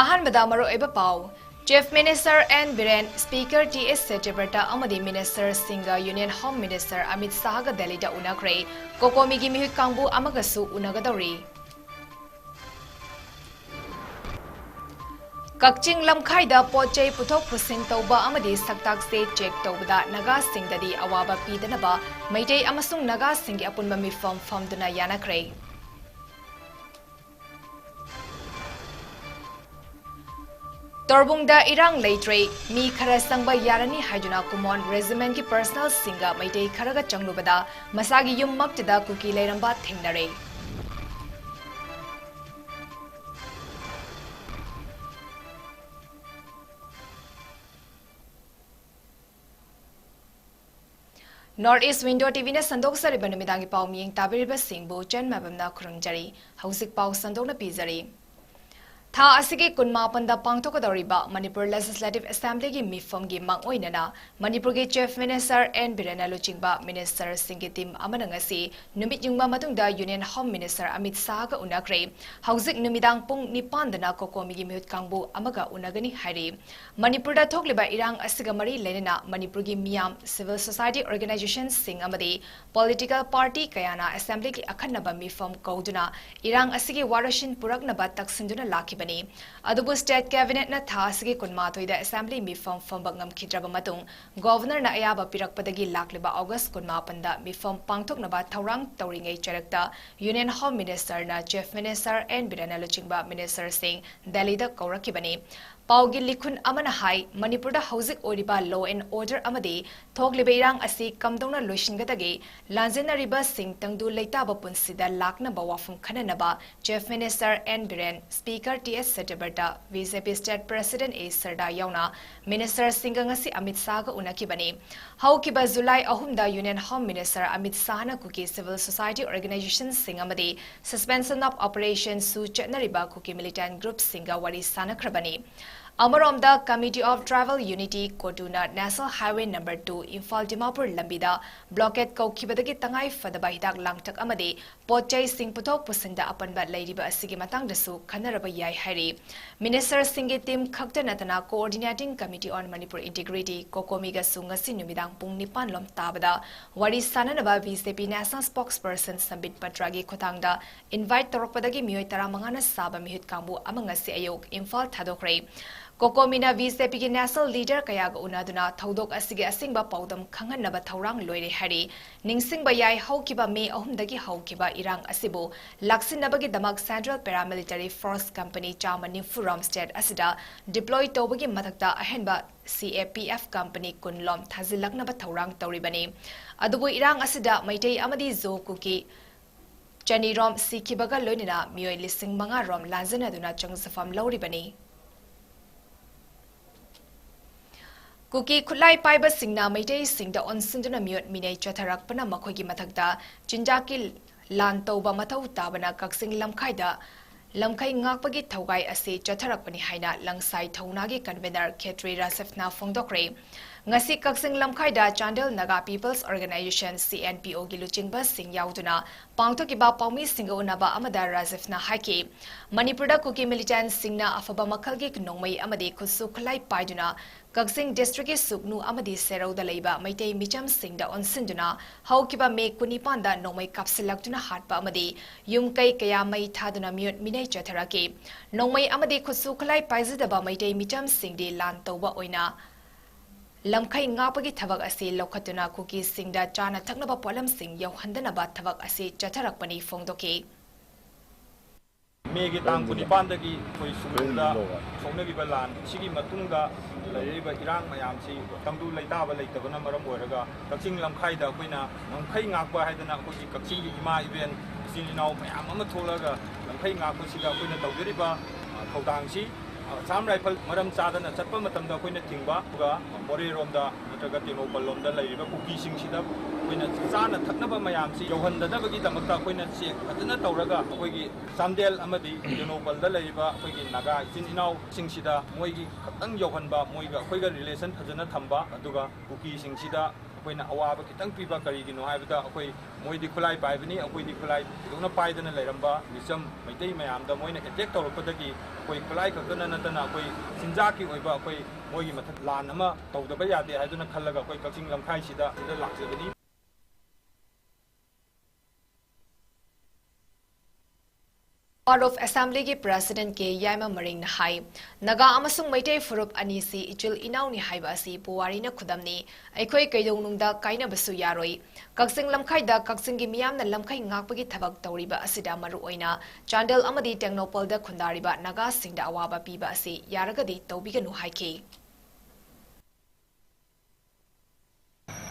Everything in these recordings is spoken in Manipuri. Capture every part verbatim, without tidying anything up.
ꯑꯍꯥꯟꯕꯗ ꯃꯔꯨꯑꯣꯏꯕ ꯄꯥꯎ꯫ Chief Minister N Biren, Speaker T S Satyabrata ꯑꯃꯗꯤ Minister ꯁꯤꯡꯒ Union Home Minister ꯑꯃꯤꯠ ꯁꯥꯍꯒ ꯗꯦꯜꯂꯤꯗ ꯎꯅꯈ꯭ꯔꯦ꯫ ꯀꯣꯀꯣꯃꯤꯒꯤ ꯃꯤꯍꯨꯠ ꯀꯥꯡꯕꯨ ꯑꯃꯒꯁꯨ ꯎꯅꯒꯗꯧꯔꯤ꯫ ꯀꯛꯆꯤꯡ ꯂꯝꯈꯥꯏꯗ ꯄꯣꯠ ꯆꯩ ꯄꯨꯊꯣꯛ ꯄꯨꯁꯤꯟ ꯇꯧꯕ ꯑꯃꯗꯤ ꯁꯛꯇꯥꯛ ꯆꯦ ꯆꯦꯛ ꯇꯧꯕꯗ ꯅꯥꯒꯥꯁꯤꯡꯗꯗꯤ ꯑꯋꯥꯕ ꯄꯤꯗꯅꯕ ꯃꯩꯇꯩ ꯑꯃꯁꯨꯡ ꯅꯥꯒꯥꯁꯤꯡꯒꯤ ꯑꯄꯨꯟꯕ ꯃꯤꯐꯝ ꯐꯝꯗꯨꯅ ꯌꯥꯅꯈ꯭ꯔꯦ꯫ ꯇꯣꯔꯕꯨꯡꯗ ꯏꯔꯥꯡ ꯂꯩꯇ꯭ꯔꯦ, ꯃꯤ ꯈꯔ ꯆꯪꯕ ꯌꯥꯔꯅꯤ ꯍꯥꯏꯗꯨꯅ ꯀꯨꯃꯣꯟ ꯔꯦꯖꯤꯃꯦꯟꯠꯀꯤ ꯄꯔꯁꯅꯦꯜꯁꯤꯡꯒ ꯃꯩꯇꯩ ꯈꯔꯒ ꯆꯪꯂꯨꯕꯗ ꯃꯁꯥꯒꯤ ꯌꯨꯝꯃꯛꯇꯗ ꯀꯨꯀꯤ ꯂꯩꯔꯝꯕ ꯊꯦꯡꯅꯔꯦ꯫ North East Window ꯇꯤ ꯚꯤꯅ ꯁꯟꯗꯣꯛꯆꯔꯤꯕ ꯅꯨꯃꯤꯗꯥꯡꯒꯤ ꯄꯥꯎ ꯃꯤꯠꯌꯦꯡ ꯇꯥꯕꯤꯔꯤꯕꯁꯤꯡꯕꯨ ꯆꯦꯟ ꯃꯥꯏꯕꯝꯅ ꯈꯨꯔꯨꯝꯖꯔꯤ꯫ ꯍꯧꯖꯤꯛ ꯄꯥꯎ ꯁꯟꯗꯣꯛꯅ ꯄꯤꯖꯔꯤ꯫ ꯊꯥ ꯑꯁꯤꯒꯤ ꯀꯨꯟꯃꯥꯄꯟꯗ ꯄꯥꯡꯊꯣꯛꯀꯗꯧꯔꯤꯕ ꯃꯅꯤꯄꯨꯔ Legislative Assemblyꯒꯤ ꯃꯤꯐꯝꯒꯤ ꯃꯥꯡꯑꯣꯏꯅꯅ ꯃꯅꯤꯄꯨꯔꯒꯤ Chief Minister N ꯕꯤꯔꯦꯟꯅ ꯂꯨꯆꯤꯡꯕ ministerꯁꯤꯡꯒꯤ team ꯑꯃꯅ ꯉꯁꯤ ꯅꯨꯃꯤꯠ ꯌꯨꯡꯕ ꯃꯇꯨꯡꯗ Union Home Minister ꯑꯃꯤꯠ ꯁꯥꯍꯒ ꯎꯅꯈ꯭ꯔꯦ꯫ ꯍꯧꯖꯤꯛ ꯅꯨꯃꯤꯗꯥꯡ ꯄꯨꯡ ꯅꯤꯄꯥꯟꯗꯅ ꯀꯣꯀꯣꯃꯤꯒꯤ ꯃꯤꯍꯨꯠ ꯀꯥꯡꯕꯨ ꯑꯃꯒ ꯎꯅꯒꯅꯤ ꯍꯥꯏꯔꯤ꯫ ꯃꯅꯤꯄꯨꯔꯗ ꯊꯣꯛꯂꯤꯕ ꯏꯔꯥꯡ ꯑꯁꯤꯒ ꯃꯔꯤ ꯂꯩꯅꯅ ꯃꯅꯤꯄꯨꯔꯒꯤ ꯃꯤꯌꯥꯝ, civil society organisationꯁꯤꯡ ꯑꯃꯗꯤ political party ꯀꯌꯥꯅ Assemblyꯒꯤ ꯑꯈꯟꯅꯕ ꯃꯤꯐꯝ ꯀꯧꯗꯨꯅ ꯏꯔꯥꯡ ꯑꯁꯤꯒꯤ ꯋꯥꯔꯣꯏꯁꯤꯟ ꯄꯨꯔꯛꯅꯕ ꯇꯛꯁꯤꯟꯗꯨꯅ ꯂꯥꯛꯈꯤꯕꯅꯤ꯫ ꯑꯗꯨꯕꯨ state cabinetꯅ ꯊꯥ ꯑꯁꯤꯒꯤ ꯀꯨꯟꯃꯥꯊꯣꯏꯗ Assembly ꯃꯤꯐꯝ ꯐꯝꯕ ꯉꯝꯈꯤꯗ꯭ꯔꯕ ꯃꯇꯨꯡ, Governorꯅ ꯑꯌꯥꯕ ꯄꯤꯔꯛꯄꯗꯒꯤ ꯂꯥꯛꯂꯤꯕ August ꯀꯨꯟꯃꯥꯄꯟꯗ ꯃꯤꯐꯝ ꯄꯥꯡꯊꯣꯛꯅꯕ ꯊꯧꯔꯥꯡ ꯇꯧꯔꯤꯉꯩ ꯆꯔꯛꯇ Union Home Ministerꯅ Chief Minister N ꯕꯤꯔꯦꯟꯅ ꯂꯨꯆꯤꯡꯕ ministerꯁꯤꯡ ꯗꯦꯜꯂꯤꯗ ꯀꯧꯔꯛꯈꯤꯕꯅꯤ꯫ ꯄꯥꯎꯒꯤ ꯂꯤꯈꯨꯟ ꯑꯃꯅ ꯍꯥꯏ, ꯃꯅꯤꯄꯨꯔꯗ ꯍꯧꯖꯤꯛ ꯑꯣꯏꯔꯤꯕ law and order ꯑꯃꯗꯤ ꯊꯣꯛꯂꯤꯕ ꯏꯔꯥꯡ ꯑꯁꯤ ꯀꯝꯗꯧꯅ ꯂꯣꯏꯁꯤꯟꯒꯗꯒꯦ, ꯂꯥꯟꯖꯦꯟꯅꯔꯤꯕꯁꯤꯡ ꯇꯪꯗꯨ ꯂꯩꯇꯥꯕ ꯄꯨꯟꯁꯤꯗ ꯂꯥꯛꯅꯕ ꯋꯥꯐꯝ ꯈꯟꯅꯅꯕ Chief Minister N Biren, Speaker T S Satyabrata, B J P state president A Sharda ꯌꯥꯎꯅ ministerꯁꯤꯡꯒ ꯉꯁꯤ ꯑꯃꯤꯠ ꯁꯥꯍꯒ ꯎꯅꯈꯤꯕꯅꯤ꯫ ꯍꯧꯈꯤꯕ July ꯑꯍꯨꯝꯗ Union Home Minister ꯑꯃꯤꯠ ꯁꯥꯍꯅ ꯀꯨꯀꯤ civil society organisationꯁꯤꯡ ꯑꯃꯗꯤ suspension of operations ꯁꯨ ꯆꯠꯅꯔꯤꯕ ꯀꯨꯀꯤ militant groupꯁꯤꯡꯒ ꯋꯥꯔꯤ ꯁꯥꯅꯈ꯭ꯔꯕꯅꯤ꯫ ꯑꯃꯔꯣꯝꯗ, Committee of Tribal Unity, ꯀꯣꯇꯨꯅ National Highway number two, Imphal Dimapur ꯂꯝꯕꯤꯗ blockade ꯀꯧꯈꯤꯕꯗꯒꯤ ꯇꯉꯥꯏ ꯐꯗꯕ ꯍꯤꯗꯥꯛ ꯂꯥꯡꯊꯛ ꯑꯃꯗꯤ ꯄꯣꯠ ꯆꯩꯁꯤꯡ ꯄꯨꯊꯣꯛ ꯄꯨꯁꯤꯟꯗ ꯑꯄꯟꯕ ꯂꯩꯔꯤꯕ ꯑꯁꯤꯒꯤ ꯃꯇꯥꯡꯗꯁꯨ ꯈꯟꯅꯔꯕ ꯌꯥꯏ ꯍꯥꯏꯔꯤ꯫ Ministerꯁꯤꯡꯒꯤ team ꯈꯛꯇ ꯅꯠꯇꯅ Coordinating Committee on Manipur Integrity, COCOMIꯒꯁꯨ ꯉꯁꯤ ꯅꯨꯃꯤꯗꯥꯡ ꯄꯨꯡ ꯅꯤꯄꯥꯟ ꯂꯣꯝ ꯇꯥꯕꯗ ꯋꯥꯔꯤ ꯁꯥꯅꯅꯕ BJP National Spokesperson ꯁꯝꯕꯤꯠ ꯄꯇ꯭ꯔꯥꯒꯤ ꯈꯨꯠꯊꯥꯡꯗ invite ꯇꯧꯔꯛꯄꯗꯒꯤ ꯃꯤꯑꯣꯏ ꯇꯔꯥꯃꯉꯥꯅ ꯁꯥꯕ ꯃꯤꯍꯨꯠ ꯀꯥꯡꯕꯨ ꯑꯃ ꯉꯁꯤ ꯑꯌꯨꯛ ꯏꯝꯐꯥꯜ ꯊꯥꯗꯣꯛꯈ꯭ꯔꯦ꯫ COCOMIꯅ BJPꯒꯤ national leader ꯀꯌꯥꯒ ꯎꯅꯗꯨꯅ ꯊꯧꯗꯣꯛ ꯑꯁꯤꯒꯤ ꯑꯁꯦꯡꯕ ꯄꯥꯎꯗꯝ ꯈꯪꯍꯟꯅꯕ ꯊꯧꯔꯥꯡ ꯂꯣꯏꯔꯦ ꯍꯥꯏꯔꯤ꯫ ꯅꯤꯡꯁꯤꯡꯕ ꯌꯥꯏ, ꯍꯧꯈꯤꯕ ꯃꯦ ꯑꯍꯨꯝꯗꯒꯤ ꯍꯧꯈꯤꯕ ꯏꯔꯥꯡ ꯑꯁꯤꯕꯨ ꯂꯥꯛꯁꯤꯟꯅꯕꯒꯤꯗꯃꯛ Central Paramilitary Force company ꯆꯥꯝꯃ ꯅꯤꯐꯨ ꯔꯣꯝ state ꯑꯁꯤꯗ deploy ꯇꯧꯕꯒꯤ ꯃꯊꯛꯇ ꯑꯍꯦꯟꯕ CAPF company ꯀꯨꯟ ꯂꯣꯝ ꯊꯥꯖꯤꯜꯂꯛꯅꯕ ꯊꯧꯔꯥꯡ ꯇꯧꯔꯤꯕꯅꯤ꯫ ꯑꯗꯨꯕꯨ ꯏꯔꯥꯡ ꯑꯁꯤꯗ ꯃꯩꯇꯩ ꯑꯃꯗꯤ ꯖꯣ ꯀꯨꯀꯤ ꯆꯅꯤꯔꯣꯝ ꯁꯤꯈꯤꯕꯒ ꯂꯣꯏꯅꯅ ꯃꯤꯑꯣꯏ ꯂꯤꯁꯤꯡ ꯃꯉꯥ ꯔꯣꯝ ꯂꯥꯟꯖꯟꯅꯗꯨꯅ ꯆꯪꯖꯐꯝ ꯂꯧꯔꯤꯕꯅꯤ꯫ ꯀꯨꯀꯤ ꯈꯨꯠꯂꯥꯏ ꯄꯥꯏꯕꯁꯤꯡꯅ ꯃꯩꯇꯩꯁꯤꯡꯗ ꯑꯣꯟꯁꯤꯟꯗꯨꯅ ꯃꯤꯑꯣꯠ ꯃꯤꯅꯩ ꯆꯠꯊꯔꯛꯄꯅ ꯃꯈꯣꯏꯒꯤ ꯃꯊꯛꯇ ꯆꯤꯟꯖꯥꯛꯀꯤ ꯂꯥꯟ ꯇꯧꯕ ꯃꯊꯧ ꯇꯥꯕꯅ ꯀꯛꯆꯤꯡ ꯂꯝꯈꯥꯏꯗ ꯂꯝꯈꯩ ꯉꯥꯛꯄꯒꯤ ꯊꯧꯒꯥꯏ ꯑꯁꯤ ꯆꯠꯊꯔꯛꯄꯅꯤ ꯍꯥꯏꯅ ꯂꯪꯁꯥꯏ ꯊꯧꯅꯥꯒꯤ convener ꯈꯦꯇ꯭ꯔꯤ ꯔꯥꯖꯤꯐꯅ ꯐꯣꯡꯗꯣꯛꯈ꯭ꯔꯦ꯫ ꯉꯁꯤ ꯀꯛꯆꯤꯡ ꯂꯝꯈꯥꯏꯗ Chandel Naga People's Organization, CNPOꯒꯤ ꯂꯨꯆꯤꯡꯕꯁꯤꯡ ꯌꯥꯎꯗꯨꯅ ꯄꯥꯡꯊꯣꯛꯈꯤꯕ ꯄꯥꯎꯃꯤꯁꯤꯡꯒ ꯎꯅꯕ ꯑꯃꯗ ꯔꯥꯖꯤꯐꯅ ꯍꯥꯏꯈꯤ, ꯃꯅꯤꯄꯨꯔꯗ ꯀꯨꯀꯤ militantꯁꯤꯡꯅ ꯑꯐꯕ ꯃꯈꯜꯒꯤ ꯅꯣꯡꯃꯩ ꯑꯃꯗꯤ ꯈꯨꯠꯁꯨ ꯈꯨꯠꯂꯥꯏ ꯄꯥꯏꯗꯨꯅ ꯀꯛꯆꯤꯡ districtꯀꯤ ꯁꯨꯛꯅꯨ ꯑꯃꯗꯤ ꯁꯦꯔꯧꯗ ꯂꯩꯕ ꯃꯩꯇꯩ ꯃꯤꯆꯝꯁꯤꯡꯗ ꯑꯣꯟꯁꯤꯟꯗꯨꯅ ꯍꯧꯈꯤꯕ ꯃꯦ ꯀꯨꯟꯅꯤꯄꯥꯟꯗ ꯅꯣꯡꯃꯩ ꯀꯥꯞꯁꯤꯜꯂꯛꯇꯨꯅ ꯍꯥꯠꯄ ꯑꯃꯗꯤ ꯌꯨꯝ ꯀꯩ ꯀꯌꯥ ꯃꯩ ꯊꯥꯗꯨꯅ ꯃꯤꯑꯣꯠ ꯃꯤꯅꯩ ꯆꯠꯊꯔꯛꯈꯤ꯫ ꯅꯣꯡꯃꯩ ꯑꯃꯗꯤ ꯈꯨꯠꯁꯨ ꯈꯨꯠꯂꯥꯏ ꯄꯥꯏꯖꯗꯕ ꯃꯩꯇꯩ ꯃꯤꯆꯝꯁꯤꯡꯗꯤ ꯂꯥꯟ ꯇꯧꯕ ꯑꯣꯏꯅ ꯂꯝꯈꯩ ꯉꯥꯛꯄꯒꯤ ꯊꯕꯛ ꯑꯁꯤ ꯂꯧꯈꯠꯇꯨꯅ ꯀꯨꯀꯤꯁꯤꯡꯗ ꯆꯥꯅ ꯊꯛꯅꯕ ꯄꯣꯠꯂꯝꯁꯤꯡ ꯌꯧꯍꯟꯗꯅꯕ ꯊꯕꯛ ꯑꯁꯤ ꯆꯠꯊꯔꯛꯄꯅꯤ ꯐꯣꯡꯗꯣꯛꯈꯤ꯫ ꯃꯦꯒꯤ ꯇꯥꯡ ꯀꯨꯟꯅꯤꯄꯥꯟꯗꯒꯤ ꯑꯩꯈꯣꯏ ꯁꯨꯒꯅꯨꯗ ꯊꯣꯛꯅꯈꯤꯕ ꯂꯥꯟ ꯑꯁꯤꯒꯤ ꯃꯇꯨꯡꯗ ꯂꯩꯔꯛꯏꯕ ꯏꯔꯥꯡ ꯃꯌꯥꯝꯁꯤ ꯇꯪꯗꯨ ꯂꯩꯇꯥꯕ ꯂꯩꯇꯕꯅ ꯃꯔꯝ ꯑꯣꯏꯔꯒ ꯀꯛꯆꯤꯡ ꯂꯝꯈꯥꯏꯗ ꯑꯩꯈꯣꯏꯅ ꯉꯝꯈꯩ ꯉꯥꯛꯄ ꯍꯥꯏꯗꯅ ꯑꯩꯈꯣꯏꯒꯤ ꯀꯛꯆꯤꯡꯒꯤ ꯏꯃꯥ ꯏꯕꯦꯟ ꯏꯆꯤꯟ ꯏꯅꯥꯎ ꯃꯌꯥꯝ ꯑꯃ ꯊꯣꯛꯂꯒ ꯉꯝꯈꯩ ꯉꯥꯛꯄꯁꯤꯗ ꯑꯩꯈꯣꯏꯅ ꯇꯧꯖꯔꯤꯕ, ꯑ, ꯊꯧꯗꯥꯡꯁꯤ, ꯑ, ꯑꯁꯥꯝ ꯔꯥꯏꯐꯜ ꯃꯔꯝ ꯆꯥꯗꯅ ꯆꯠꯄ ꯃꯇꯝꯗ ꯑꯩꯈꯣꯏꯅ ꯊꯤꯡꯕ, ꯑꯗꯨꯒ ꯃꯣꯔꯦꯔꯣꯝꯗ ꯅꯠꯇ꯭ꯔꯒ ꯇꯦꯡꯅꯧꯄꯜ ꯂꯣꯝꯗ ꯂꯩꯔꯤꯕ ꯀꯨꯀꯤꯁꯤꯡꯁꯤꯗ ꯑꯩꯈꯣꯏꯅ ꯆꯥꯅ ꯊꯛꯅꯕ ꯃꯌꯥꯝꯁꯤ ꯌꯧꯍꯟꯗꯅꯕꯒꯤꯗꯃꯛꯇ ꯑꯩꯈꯣꯏꯅ ꯆꯦꯛ ꯐꯖꯅ ꯇꯧꯔꯒ ꯑꯩꯈꯣꯏꯒꯤ ꯆꯥꯟꯗꯦꯜ ꯑꯃꯗꯤ ꯇꯦꯡꯅꯧꯄꯜꯗ ꯂꯩꯔꯤꯕ ꯑꯩꯈꯣꯏꯒꯤ ꯅꯥꯒꯥ ꯏꯆꯤꯟ ꯏꯅꯥꯎꯁꯤꯡꯁꯤꯗ ꯃꯣꯏꯒꯤ ꯈꯛꯇꯪ ꯌꯧꯍꯟꯕ, ꯃꯣꯏꯒ ꯑꯩꯈꯣꯏꯒ ꯔꯤꯂꯦꯁꯟ ꯐꯖꯅ ꯊꯝꯕ, ꯑꯗꯨꯒ ꯀꯨꯀꯤꯁꯤꯡꯁꯤꯗ ꯑꯩꯈꯣꯏꯅ ꯑꯋꯥꯕ ꯈꯤꯇꯪ ꯄꯤꯕ꯫ ꯀꯔꯤꯒꯤꯅꯣ ꯍꯥꯏꯕꯗ ꯑꯩꯈꯣꯏ, ꯃꯣꯏꯗꯤ ꯈꯨꯠꯂꯥꯏ ꯄꯥꯏꯕꯅꯤ, ꯑꯩꯈꯣꯏꯗꯤ ꯈꯨꯠꯂꯥꯏ ꯊꯣꯏꯗꯣꯛꯅ ꯄꯥꯏꯗꯅ ꯂꯩꯔꯝꯕ ꯃꯤꯆꯝ ꯃꯩꯇꯩ ꯃꯌꯥꯝꯗ ꯃꯣꯏꯅ ꯑꯦꯇꯦꯛ ꯇꯧꯔꯛꯄꯗꯒꯤ ꯑꯩꯈꯣꯏ ꯈꯨꯠꯂꯥꯏ ꯈꯛꯇꯅ ꯅꯠꯇꯅ ꯑꯩꯈꯣꯏ ꯆꯤꯟꯖꯥꯛꯀꯤ ꯑꯣꯏꯕ ꯑꯩꯈꯣꯏ ꯃꯣꯏꯒꯤ ꯃꯊꯛ ꯂꯥꯟ ꯑꯃ ꯇꯧꯗꯕ ꯌꯥꯗꯦ ꯍꯥꯏꯗꯨꯅ ꯈꯜꯂꯒ ꯑꯩꯈꯣꯏ ꯀꯛꯆꯤꯡ ꯂꯝꯈꯥꯏꯁꯤꯗ ꯁꯤꯗ ꯂꯥꯛꯆꯕꯅꯤ꯫ Power of Assembly ꯒꯤ President ꯀꯦ ꯌꯥꯏꯃ ꯃꯔꯤꯡꯅ ꯍꯥꯏ, ꯅꯥꯒꯥ ꯑꯃꯁꯨꯡ ꯃꯩꯇꯩ ꯐꯨꯔꯨꯞ ꯑꯅꯤꯁꯤ ꯏꯆꯤꯜ ꯏꯅꯥꯎꯅꯤ ꯍꯥꯏꯕ ꯑꯁꯤ ꯄꯨꯋꯥꯔꯤꯅ ꯈꯨꯗꯝꯅꯤ꯫ ꯑꯩꯈꯣꯏ ꯀꯩꯗꯧꯅꯨꯡꯗ ꯀꯥꯏꯅꯕꯁꯨ ꯌꯥꯔꯣꯏ꯫ ꯀꯛꯆꯤꯡ ꯂꯝꯈꯥꯏꯗ ꯀꯛꯆꯤꯡꯒꯤ ꯃꯤꯌꯥꯝꯅ ꯂꯝꯈꯩ ꯉꯥꯛꯄꯒꯤ ꯊꯕꯛ ꯇꯧꯔꯤꯕ ꯑꯁꯤꯗ ꯃꯔꯨꯑꯣꯏꯅ ꯆꯥꯟꯗꯦꯜ ꯑꯃꯗꯤ ꯇꯦꯡꯅꯧꯄꯜꯗ ꯈꯨꯟꯗꯥꯔꯤꯕ ꯅꯥꯒꯥꯁꯤꯡꯗ ꯑꯋꯥꯕ ꯄꯤꯕ ꯑꯁꯤ ꯌꯥꯔꯒꯗꯤ ꯇꯧꯕꯤꯒꯅꯨ ꯍꯥꯏꯈꯤ꯫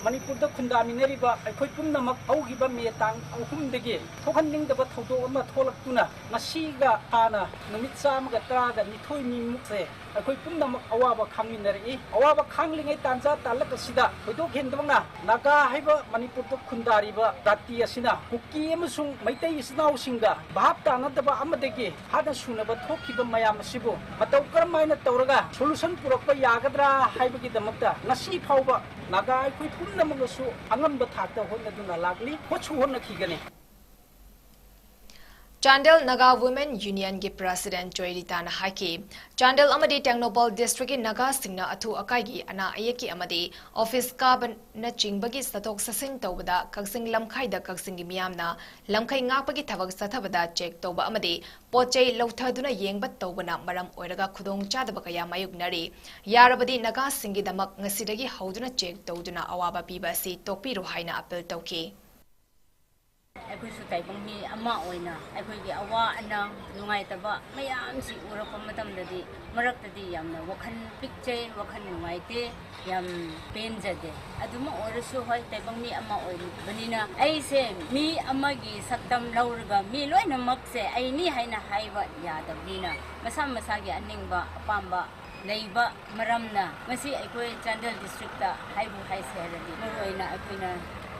ꯃꯅꯤꯄꯨꯔꯗ ꯈꯨꯟꯗꯥꯃꯤꯟꯅꯔꯤꯕ ꯑꯩꯈꯣꯏ ꯄꯨꯝꯅꯃꯛ ꯍꯧꯈꯤꯕ ꯃꯦ ꯇꯥꯡ ꯑꯍꯨꯝꯗꯒꯤ ꯊꯣꯛꯍꯟꯅꯤꯡꯗꯕ ꯊꯧꯗꯣꯛ ꯑꯃ ꯊꯣꯛꯂꯛꯇꯨꯅ ꯉꯁꯤꯒ ꯍꯥꯟꯅ ꯅꯨꯃꯤꯠ ꯆꯥꯝꯃꯒ ꯇꯔꯥꯒ ꯅꯤꯊꯣꯏꯅꯤꯃꯨꯛꯁꯦ ꯑꯩꯈꯣꯏ ꯄꯨꯝꯅꯃꯛ ꯑꯋꯥꯕ ꯈꯥꯡꯃꯤꯟꯅꯔꯛꯏ꯫ ꯑꯋꯥꯕ ꯈꯥꯡꯂꯤꯉꯩ ꯇꯥꯟꯖꯥ ꯇꯥꯜꯂꯛ ꯑꯁꯤꯗ ꯊꯣꯏꯗꯣꯛ ꯍꯦꯟꯗꯣꯛꯅ ꯅꯥꯒꯥ ꯍꯥꯏꯕ ꯃꯅꯤꯄꯨꯔꯗ ꯈꯨꯟꯗꯥꯔꯤꯕ ꯖꯥꯇꯤ ꯑꯁꯤꯅ ꯀꯨꯀꯤ ꯑꯃꯁꯨꯡ ꯃꯩꯇꯩ ꯏꯆꯤꯟ ꯏꯅꯥꯎꯁꯤꯡꯒ ꯚꯥꯞ ꯇꯥꯅꯗꯕ ꯑꯃꯗꯒꯤ ꯍꯥꯠꯅ ꯁꯨꯅꯕ ꯊꯣꯛꯈꯤꯕ ꯃꯌꯥꯝ ꯑꯁꯤꯕꯨ ꯃꯇꯧ ꯀꯔꯝ ꯍꯥꯏꯅ ꯇꯧꯔꯒ solution ꯄꯨꯔꯛꯄ ꯌꯥꯒꯗ꯭ꯔꯥ ꯍꯥꯏꯕꯒꯤꯗꯃꯛꯇ ꯉꯁꯤ ꯐꯥꯎꯕ ꯅꯥꯒꯥ ꯑꯩꯈꯣꯏ ꯄꯨꯝꯅꯃꯛꯅꯁꯨ ꯑꯉꯝꯕ ꯊꯥꯛꯇ ꯍꯣꯠꯅꯗꯨꯅ ꯂꯥꯛꯂꯤ, ꯍꯣꯠꯁꯨ ꯍꯣꯠꯅꯈꯤꯒꯅꯤ꯫ ꯆꯥꯟꯗꯦꯜ ꯅꯥꯒꯥ Women Union ꯒꯤ President ꯆꯣꯏꯔꯤꯇꯥꯅ ꯍꯥꯏꯈꯤ, ꯆꯥꯟꯗꯦꯜ ꯑꯃꯗꯤ ꯇꯦꯡꯅꯧꯄꯜ district ꯀꯤ ꯅꯥꯒꯥꯁꯤꯡꯅ ꯑꯊꯨ ꯑꯀꯥꯏꯒꯤ ꯑꯅꯥ ꯑꯌꯦꯛꯀꯤ ꯑꯃꯗꯤ office ꯀꯥꯕꯅꯆꯤꯡꯕꯒꯤ ꯆꯠꯊꯣꯛ ꯆꯠꯁꯤꯟ ꯇꯧꯕꯗ ꯀꯛꯆꯤꯡ ꯂꯝꯈꯥꯏꯗ ꯀꯛꯆꯤꯡꯒꯤ ꯃꯤꯌꯥꯝꯅ ꯂꯝꯈꯩ ꯉꯥꯛꯄꯒꯤ ꯊꯕꯛ ꯆꯠꯊꯕꯗ check ꯇꯧꯕ ꯑꯃꯗꯤ ꯄꯣꯠ ꯆꯩ ꯂꯧꯊꯗꯨꯅ ꯌꯦꯡꯕ ꯇꯧꯕꯅ ꯃꯔꯝ ꯑꯣꯏꯔꯒ ꯈꯨꯗꯣꯡ ꯆꯥꯗꯕ ꯀꯌꯥ ꯃꯥꯌꯣꯛꯅꯔꯤ꯫ ꯌꯥꯔꯕꯗꯤ ꯅꯥꯒꯥꯁꯤꯡꯒꯤꯗꯃꯛ ꯉꯁꯤꯗꯒꯤ ꯍꯧꯗꯨꯅ check ꯇꯧꯗꯨꯅ ꯑꯋꯥꯕ ꯄꯤꯕ ꯑꯁꯤ ꯇꯣꯛꯄꯤꯔꯨ ꯍꯥꯏꯅ appeal ꯇꯧꯈꯤ꯫ ꯑꯩꯈꯣꯏꯁꯨ ꯇꯥꯏꯕꯪ ꯃꯤ ꯑꯃ ꯑꯣꯏꯅ ꯑꯩꯈꯣꯏꯒꯤ ꯑꯋꯥ ꯑꯅꯥ, ꯅꯨꯡꯉꯥꯏꯇꯕ ꯃꯌꯥꯝꯁꯤ ꯎꯔꯛꯄ ꯃꯇꯝꯗꯗꯤ ꯃꯔꯛꯇꯗꯤ ꯌꯥꯝꯅ ꯋꯥꯈꯜ ꯄꯤꯛꯆꯩ, ꯋꯥꯈꯜ ꯅꯨꯡꯉꯥꯏꯇꯦ, ꯌꯥꯝ ꯄꯦꯟꯖꯗꯦ꯫ ꯑꯗꯨꯃꯛ ꯑꯣꯏꯔꯁꯨ, ꯍꯣꯏ, ꯇꯥꯏꯕꯪ ꯃꯤ ꯑꯃ ꯑꯣꯏꯔꯤꯕꯅꯤꯅ ꯑꯩꯁꯦ ꯃꯤ ꯑꯃꯒꯤ ꯁꯛꯇꯝ ꯂꯧꯔꯒ ꯃꯤ ꯂꯣꯏꯅꯃꯛꯁꯦ ꯑꯩꯅꯤ ꯍꯥꯏꯅ ꯍꯥꯏꯕ ꯌꯥꯗꯕꯅꯤꯅ, ꯃꯁꯥ ꯃꯁꯥꯒꯤ ꯑꯅꯤꯡꯕ ꯑꯄꯥꯝꯕ ꯂꯩꯕ ꯃꯔꯝꯅ ꯉꯁꯤ ꯑꯩꯈꯣꯏ ꯆꯥꯟꯗꯦꯜ ꯗꯤꯁꯇ꯭ꯔꯤꯛꯇ ꯍꯥꯏꯕꯨ ꯍꯥꯏꯁꯦ ꯍꯥꯏꯔꯗꯤ, ꯃꯔꯨꯑꯣꯏꯅ ꯑꯩꯈꯣꯏꯅ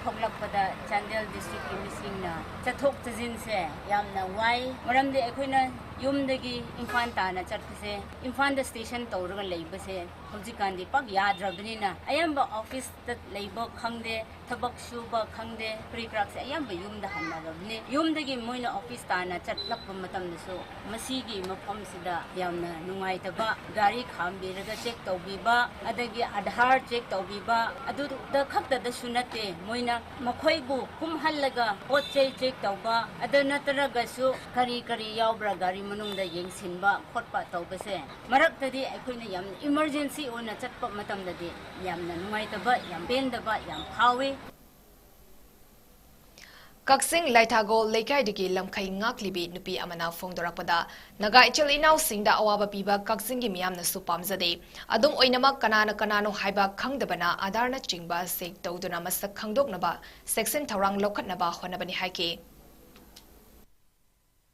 ꯊꯣꯛꯂꯛꯄꯗ ꯆꯥꯟꯗꯦꯜ ꯗꯤꯁꯇ꯭ꯔꯤꯛꯀꯤ ꯃꯤꯁꯤꯡꯅ ꯆꯠꯊꯣꯛ ꯆꯠꯁꯤꯟꯁꯦ ꯌꯥꯝꯅ ꯋꯥꯏ꯫ ꯃꯔꯝꯗꯤ ꯑꯩꯈꯣꯏꯅ ꯌꯨꯝꯗꯒꯤ ꯏꯝꯐꯥꯜ ꯇꯥꯅ ꯆꯠꯄꯁꯦ, ꯏꯝꯐꯥꯜꯗ ꯁ꯭ꯇꯦꯁꯟ ꯇꯧꯔꯒ ꯂꯩꯕꯁꯦ ꯍꯧꯖꯤꯛꯀꯥꯟꯗꯤ ꯄꯥꯛ ꯌꯥꯗ꯭ꯔꯕꯅꯤꯅ, ꯑꯌꯥꯝꯕ ꯑꯣꯐꯤꯁꯇ ꯂꯩꯕ ꯈꯪꯗꯦ, ꯊꯕꯛ ꯁꯨꯕ ꯈꯪꯗꯦ, ꯀ꯭ꯔꯤ ꯀ꯭ꯔꯥꯛꯁꯦ ꯑꯌꯥꯝꯕ ꯌꯨꯝꯗ ꯍꯟꯅꯔꯕꯅꯤ꯫ ꯌꯨꯝꯗꯒꯤ ꯃꯣꯏꯅ ꯑꯣꯐꯤꯁ ꯇꯥꯅ ꯆꯠꯂꯛꯄ ꯃꯇꯝꯗꯁꯨ ꯃꯁꯤꯒꯤ ꯃꯐꯝꯁꯤꯗ ꯌꯥꯝꯅ ꯅꯨꯡꯉꯥꯏꯇꯕ, ꯒꯥꯔꯤ ꯈꯥꯝꯕꯤꯔꯒ ꯆꯦꯛ ꯇꯧꯕꯤꯕ, ꯑꯗꯒꯤ ꯑꯥꯙꯥꯔ ꯆꯦꯛ ꯇꯧꯕꯤꯕ, ꯑꯗꯨꯗ ꯈꯛꯇꯗꯁꯨ ꯅꯠꯇꯦ, ꯃꯣꯏꯅ ꯃꯈꯣꯏꯕꯨ ꯀꯨꯝꯍꯜꯂꯒ ꯄꯣꯠ ꯆꯩ ꯆꯦꯛ ꯇꯧꯕ, ꯑꯗꯨ ꯅꯠꯇ꯭ꯔꯒꯁꯨ ꯀꯔꯤ ꯀꯔꯤ ꯌꯥꯎꯕ꯭ꯔꯥ ꯒꯥꯔꯤ ꯃꯅꯨꯡꯗ ꯌꯦꯡꯁꯤꯟꯕ ꯈꯣꯠꯄ ꯇꯧꯕꯁꯦ, ꯃꯔꯛꯇꯗꯤ ꯑꯩꯈꯣꯏꯅ ꯌꯥꯝꯅ ꯏꯃꯔꯖꯦꯟꯁꯤ ꯑꯣꯏꯅ ꯆꯠꯄ ꯃꯇꯝꯗꯗꯤ ꯌꯥꯝꯅ ꯅꯨꯡꯉꯥꯏꯇꯕ, ꯌꯥꯝ ꯄꯦꯟꯗꯕ ꯌꯥꯝ ꯐꯥꯎꯏ꯫ ꯀꯛꯆꯤꯡ ꯂꯥꯏꯊꯥꯒꯣꯜ ꯂꯩꯀꯥꯏꯗꯒꯤ ꯂꯝꯈꯩ ꯉꯥꯛꯂꯤꯕꯤ ꯅꯨꯄꯤ ꯑꯃꯅ ꯐꯣꯡꯗꯣꯔꯛꯄꯗ, ꯅꯥꯒꯥ ꯏꯆꯤꯜ ꯏꯅꯥꯎꯁꯤꯡꯗ ꯑꯋꯥꯕ ꯄꯤꯕ ꯀꯛꯆꯤꯡꯒꯤ ꯃꯤꯌꯥꯝꯅꯁꯨ ꯄꯥꯝꯖꯗꯦ꯫ ꯑꯗꯨꯝ ꯑꯣꯏꯅꯃꯛ, ꯀꯅꯥꯅ ꯀꯅꯥꯅꯣ ꯍꯥꯏꯕ ꯈꯪꯗꯕꯅ ꯑꯥꯙꯥꯔꯅꯆꯤꯡꯕ ꯆꯦꯛ ꯇꯧꯗꯨꯅ ꯃꯁꯛ ꯈꯪꯗꯣꯛꯅꯕ ꯆꯦꯛꯁꯤꯟ ꯊꯧꯔꯥꯡ ꯂꯧꯈꯠꯅꯕ ꯍꯣꯠꯅꯕꯅꯤ ꯍꯥꯏꯈꯤ꯫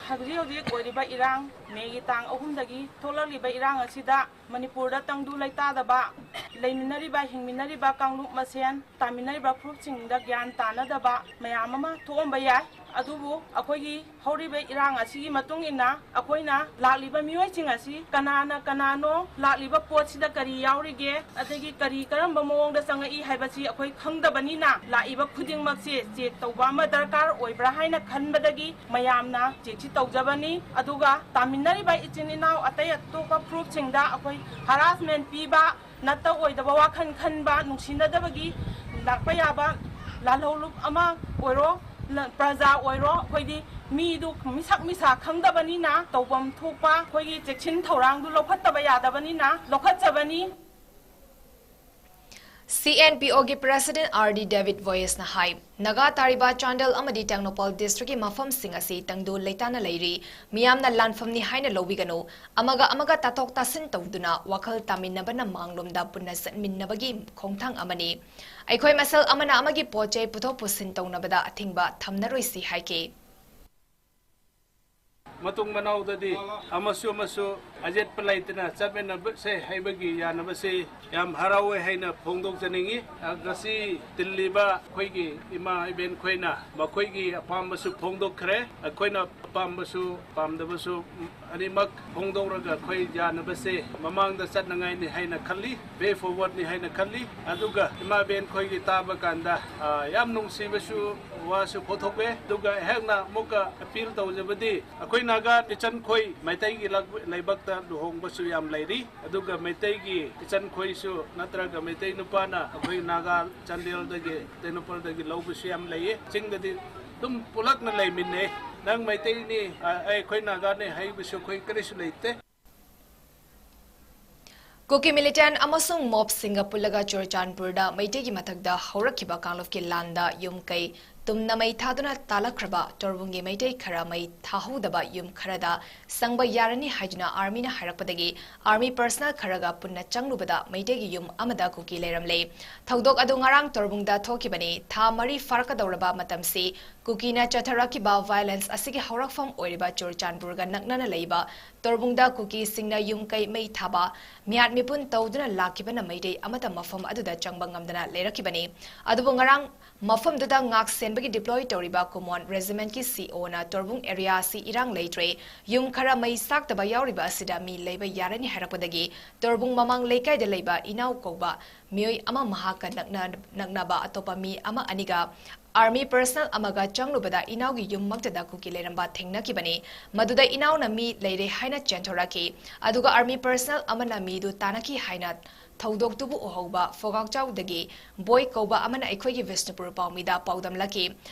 ꯍꯧꯖꯤꯛ ꯍꯧꯖꯤꯛ ꯑꯣꯏꯔꯤꯕ ꯏꯔꯥꯡ, ꯃꯦꯒꯤ ꯇꯥꯡ ꯑꯍꯨꯝꯗꯒꯤ ꯊꯣꯛꯂꯛꯂꯤꯕ ꯏꯔꯥꯡ ꯑꯁꯤꯗ ꯃꯅꯤꯄꯨꯔꯗ ꯇꯪꯗꯨ ꯂꯩꯇꯥꯗꯕ ꯂꯩꯃꯤꯟꯅꯔꯤꯕ, ꯍꯤꯡꯃꯤꯟꯅꯔꯤꯕ ꯀꯥꯡꯂꯨꯞ ꯃꯁꯦꯟ, ꯇꯥꯃꯤꯟꯅꯔꯤꯕ ꯐꯨꯔꯨꯞꯁꯤꯡꯗ ꯒ꯭ꯌꯥꯟ ꯇꯥꯅꯗꯕ ꯃꯌꯥꯝ ꯑꯃ ꯊꯣꯛꯑꯝꯕ ꯌꯥꯏ꯫ ꯑꯗꯨꯕꯨ ꯑꯩꯈꯣꯏꯒꯤ ꯍꯧꯔꯤꯕ ꯏꯔꯥꯡ ꯑꯁꯤꯒꯤ ꯃꯇꯨꯡ ꯏꯟꯅ ꯑꯩꯈꯣꯏꯅ ꯂꯥꯛꯂꯤꯕ ꯃꯤꯑꯣꯏꯁꯤꯡ ꯑꯁꯤ ꯀꯅꯥꯅ ꯀꯅꯥꯅꯣ, ꯂꯥꯛꯂꯤꯕ ꯄꯣꯠꯁꯤꯗ ꯀꯔꯤ ꯌꯥꯎꯔꯤꯒꯦ, ꯑꯗꯒꯤ ꯀꯔꯤ ꯀꯔꯝꯕ ꯃꯑꯣꯡꯗ ꯆꯪꯉꯛꯏ ꯍꯥꯏꯕꯁꯤ ꯑꯩꯈꯣꯏ ꯈꯪꯗꯕꯅꯤꯅ, ꯂꯥꯛꯏꯕ ꯈꯨꯗꯤꯡꯃꯛꯁꯦ ꯆꯦꯛ ꯇꯧꯕ ꯑꯃ ꯗꯔꯀꯥꯔ ꯑꯣꯏꯕ꯭ꯔꯥ ꯍꯥꯏꯅ ꯈꯟꯕꯗꯒꯤ ꯃꯌꯥꯝꯅ ꯆꯦꯛꯁꯤ ꯇꯧꯖꯕꯅꯤ꯫ ꯑꯗꯨꯒ ꯇꯥꯃꯤꯟꯅꯔꯤꯕ ꯏꯆꯤꯟ ꯏꯅꯥꯎ ꯑꯇꯩ ꯑꯇꯣꯞꯄ ꯐꯨꯔꯨꯞꯁꯤꯡꯗ ꯑꯩꯈꯣꯏ ꯍꯔꯥꯁꯃꯦꯟ ꯄꯤꯕ, ꯅꯠꯇ ꯑꯣꯏꯗꯕ ꯋꯥꯈꯜ ꯈꯟꯕ, ꯅꯨꯡꯁꯤꯅꯗꯕꯒꯤ ꯂꯥꯛꯄ ꯌꯥꯕ ꯂꯥꯜꯍꯧꯂꯨꯞ ꯑꯃ ꯑꯣꯏꯔꯣ, ꯂ-, ꯄ꯭ꯔꯖꯥ ꯑꯣꯏꯔꯣ, ꯑꯩꯈꯣꯏꯗꯤ ꯃꯤꯗꯨ ꯃꯤꯁꯛ ꯃꯤꯁꯥ ꯈꯪꯗꯕꯅꯤꯅ ꯇꯧꯐꯝ ꯊꯣꯛꯄ ꯑꯩꯈꯣꯏꯒꯤ ꯆꯦꯛꯁꯤꯟ ꯊꯧꯔꯥꯡꯗꯨ ꯂꯧꯈꯠꯇꯕ ꯌꯥꯗꯕꯅꯤꯅ ꯂꯧꯈꯠꯆꯕꯅꯤ꯫ C N P O ꯒꯤ President R D David Voice ꯅ ꯍꯥꯏ, ꯅꯥꯒꯥ ꯇꯥꯔꯤꯕ ꯆꯥꯟꯗꯦꯜ ꯑꯃꯗꯤ ꯇꯦꯡꯅꯧꯄꯜ district ꯀꯤ ꯃꯐꯝꯁꯤꯡ ꯑꯁꯤ ꯇꯪꯗꯨ ꯂꯩꯇꯥꯅ ꯂꯩꯔꯤ, ꯃꯤꯌꯥꯝꯅ ꯂꯥꯟꯐꯝꯅꯤ ꯍꯥꯏꯅ ꯂꯧꯕꯤꯒꯅꯨ, ꯑꯃꯒ ꯑꯃꯒ ꯇꯥꯊꯣꯛ ꯇꯥꯁꯤꯟ ꯇꯧꯗꯨꯅ ꯋꯥꯈꯜ ꯇꯥꯃꯤꯟꯅꯕꯅ ꯃꯥꯡꯂꯣꯝꯗ ꯄꯨꯟꯅ ꯆꯠꯃꯤꯟꯅꯕꯒꯤ ꯈꯣꯡꯊꯥꯡ ꯑꯃꯅꯤ꯫ ꯑꯩꯈꯣꯏ ꯃꯁꯦꯜ ꯑꯃꯅ ꯑꯃꯒꯤ ꯄꯣꯠ ꯆꯩ ꯄꯨꯊꯣꯛ ꯄꯨꯁꯤꯟ ꯇꯧꯅꯕꯗ ꯑꯊꯤꯡꯕ ꯊꯝꯅꯔꯣꯏꯁꯤ ꯍꯥꯏꯈꯤ꯫ ꯃꯇꯨꯡ ꯃꯅꯥꯎꯗꯗꯤ ꯑꯃꯁꯨ ꯑꯃꯁꯨ ꯑꯌꯦꯠꯄ ꯂꯩꯇꯅ ꯆꯠꯃꯤꯟꯅꯕꯁꯦ ꯍꯩꯕꯒꯤ ꯌꯥꯅꯕꯁꯦ ꯌꯥꯝ ꯍꯔꯥꯎꯋꯦ ꯍꯥꯏꯅ ꯐꯣꯡꯗꯣꯛꯆꯅꯤꯡꯏ꯫ ꯑ, ꯉꯁꯤ ꯇꯤꯜꯂꯤꯕ ꯑꯩꯈꯣꯏꯒꯤ ꯏꯃꯥ ꯏꯕꯦꯟ ꯈꯣꯏꯅ ꯃꯈꯣꯏꯒꯤ ꯑꯄꯥꯝꯕꯁꯨ ꯐꯣꯡꯗꯣꯛꯈ꯭ꯔꯦ꯫ ꯑꯩꯈꯣꯏꯅ ꯑꯄꯥꯝꯕꯁꯨ ꯄꯥꯝꯗꯕꯁꯨ ꯑꯅꯤꯃꯛ ꯐꯣꯡꯗꯣꯛꯂꯒ ꯑꯩꯈꯣꯏ ꯌꯥꯅꯕꯁꯦ ꯃꯃꯥꯡꯗ ꯆꯠꯅꯉꯥꯏꯅꯤ ꯍꯥꯏꯅ ꯈꯜꯂꯤ, way forward ꯅꯤ ꯍꯥꯏꯅ ꯈꯜꯂꯤ꯫ ꯑꯗꯨꯒ ꯏꯃꯥ ꯏꯕꯦꯟ ꯈꯣꯏꯒꯤ ꯇꯥꯕ ꯀꯥꯟꯗ, ꯑ, ꯌꯥꯝ ꯅꯨꯡꯁꯤꯕꯁꯨ ꯋꯥꯁꯨ ꯐꯣꯡꯗꯣꯛꯑꯦ꯫ ꯑꯗꯨꯒ ꯑꯩꯍꯥꯛꯅ ꯑꯃꯨꯛꯀ appeal ꯇꯧꯖꯕꯗꯤ, ꯑꯩꯈꯣꯏ ꯅꯥꯒꯥ ꯏꯆꯟꯈꯣꯏ ꯃꯩꯇꯩꯒꯤ ꯂꯛ-, ꯂꯩꯕꯥꯛꯇ ꯂꯨꯍꯣꯡꯕꯁꯨ ꯌꯥꯝ ꯂꯩꯔꯤ꯫ ꯑꯗꯨꯒ ꯃꯩꯇꯩꯒꯤ ꯏꯆꯟꯈꯣꯏꯁꯨ ꯅꯠꯇ꯭ꯔꯒ ꯃꯩꯇꯩ ꯅꯨꯄꯥꯅ ꯑꯩꯈꯣꯏ ꯅꯥꯒꯥ ꯆꯥꯟꯗꯦꯜꯗꯒꯤ, ꯇꯦꯡꯅꯧꯄꯜꯗꯒꯤ ꯂꯧꯕꯁꯨ ꯌꯥꯝ ꯂꯩꯌꯦ꯫ ꯆꯤꯡꯗꯗꯤ ꯑꯗꯨꯝ ꯄꯨꯂꯛꯅ ꯂꯩꯃꯤꯟꯅꯩ꯫ ꯅꯪ ꯃꯩꯇꯩꯅꯤ, ꯑ-, ꯑꯩꯈꯣꯏ ꯅꯥꯒꯥꯅꯤ ꯍꯥꯏꯕꯁꯨ ꯑꯩꯈꯣꯏ ꯀꯔꯤꯁꯨ ꯂꯩꯇꯦ꯫ ꯀꯨꯀꯤ militant ꯑꯃꯁꯨꯡ ꯃꯣꯞꯁꯤꯡꯒ ꯄꯨꯜꯂꯒ ꯆꯨꯔꯆꯥꯟꯄꯨꯔꯗ ꯃꯩꯇꯩꯒꯤ ꯃꯊꯛꯇ ꯍꯧꯔꯛꯈꯤꯕ ꯀꯥꯡꯂꯨꯞꯀꯤ ꯂꯥꯟꯗ ꯌꯨꯝ ꯀꯩ ꯇꯨꯝꯅ ꯃꯩ ꯊꯥꯗꯨꯅ ꯇꯥꯂꯛꯈ꯭ꯔꯕ ꯇꯣꯔꯕꯨꯡꯒꯤ ꯃꯩꯇꯩ ꯈꯔ ꯃꯩ ꯊꯥꯍꯧꯗꯕ ꯌꯨꯝ ꯈꯔꯗ ꯆꯪꯕ ꯌꯥꯔꯅꯤ ꯍꯥꯏꯗꯨꯅ army ꯅ ꯍꯥꯏꯔꯛꯄꯗꯒꯤ army personnel ꯈꯔꯒ ꯄꯨꯟꯅ ꯆꯪꯂꯨꯕꯗ ꯃꯩꯇꯩꯒꯤ ꯌꯨꯝ ꯑꯃꯗ ꯀꯨꯀꯤ ꯂꯩꯔꯝꯂꯦ꯫ ꯊꯧꯗꯣꯛ ꯑꯗꯨ ꯉꯔꯥꯡ ꯇꯣꯔꯕꯨꯡꯗ ꯊꯣꯛꯈꯤꯕꯅꯤ꯫ ꯊꯥ ꯃꯔꯤ ꯐꯥꯔꯛꯀꯗꯧꯔꯕ ꯃꯇꯝꯁꯤ ꯀꯨꯀꯤꯅ ꯆꯠꯊꯔꯛꯈꯤꯕ violence ꯑꯁꯤꯒꯤ ꯍꯧꯔꯛꯐꯝ ꯑꯣꯏꯔꯤꯕ ꯆꯨꯔꯆꯥꯟꯄꯨꯔꯒ ꯅꯛꯅꯅ ꯂꯩꯕ ꯇꯣꯔꯕꯨꯡꯗ ꯀꯨꯀꯤꯁꯤꯡꯅ ꯌꯨꯝ ꯀꯩ ꯃꯩ ꯊꯥꯕ, ꯃꯤꯌꯥꯠ ꯃꯤꯄꯨꯟ ꯇꯧꯗꯨꯅ ꯂꯥꯛꯈꯤꯕꯅ ꯃꯩꯇꯩ ꯑꯃꯠꯇ ꯃꯐꯝ ꯑꯗꯨꯗ ꯆꯪꯕ ꯉꯝꯗꯅ ꯂꯩꯔꯛꯈꯤꯕꯅꯤ꯫ ꯑꯗꯨꯕꯨ ꯉꯔꯥꯡ ꯃꯐꯝꯗꯨꯗ ꯉꯥꯛ ꯁꯦꯟꯕꯒꯤ deploy ꯇꯧꯔꯤꯕ ꯀꯨꯃꯣꯟ regiment ꯀꯤ C O ꯅ ꯇꯣꯔꯕꯨꯡ area ꯑꯁꯤ ꯏꯔꯥꯡ ꯂꯩꯇ꯭ꯔꯦ, ꯌꯨꯝ ꯈꯔ ꯃꯩ ꯆꯥꯛꯇꯕ ꯌꯥꯎꯔꯤꯕ ꯑꯁꯤꯗ ꯃꯤ ꯂꯩꯕ ꯌꯥꯔꯅꯤ ꯍꯥꯏꯔꯛꯄꯗꯒꯤ ꯇꯣꯔꯕꯨꯡ ꯃꯃꯥꯡ ꯂꯩꯀꯥꯏꯗ ꯂꯩꯕ ꯏꯅꯥꯎ ꯀꯧꯕ ꯃꯤꯑꯣꯏ ꯑꯃ ꯃꯍꯥꯛꯀ ꯅꯛꯅ-, ꯅꯛꯅꯕ ꯑꯇꯣꯞꯄ ꯃꯤ ꯑꯃ ꯑꯅꯤꯒ army personnel ꯑꯃꯒ ꯆꯪꯂꯨꯕꯗ ꯏꯅꯥꯎꯒꯤ ꯌꯨꯝꯃꯛꯇꯗ ꯀꯨꯀꯤ ꯂꯩꯔꯝꯕ ꯊꯦꯡꯅꯈꯤꯕꯅꯤ꯫ ꯃꯗꯨꯗ ꯏꯅꯥꯎꯅ ꯃꯤ ꯂꯩꯔꯦ ꯍꯥꯏꯅ ꯆꯦꯟꯊꯣꯔꯛꯈꯤ꯫ ꯑꯗꯨꯒ army personnel ꯑꯃꯅ ꯃꯤꯗꯨ ꯇꯥꯅꯈꯤ ꯍꯥꯏꯅ ꯊꯧꯗꯣꯛꯇꯨꯕꯨ ꯎꯍꯧꯕ ꯐꯣꯒꯥꯛꯆꯥꯎꯗꯒꯤ ꯕꯣꯏ ꯀꯧꯕ ꯑꯃꯅ ꯑꯩꯈꯣꯏꯒꯤ ꯕꯤꯁꯅꯨꯄꯨꯔ ꯄꯥꯎꯃꯤꯗ ꯄꯥꯎꯗꯝꯂꯛꯈꯤ꯫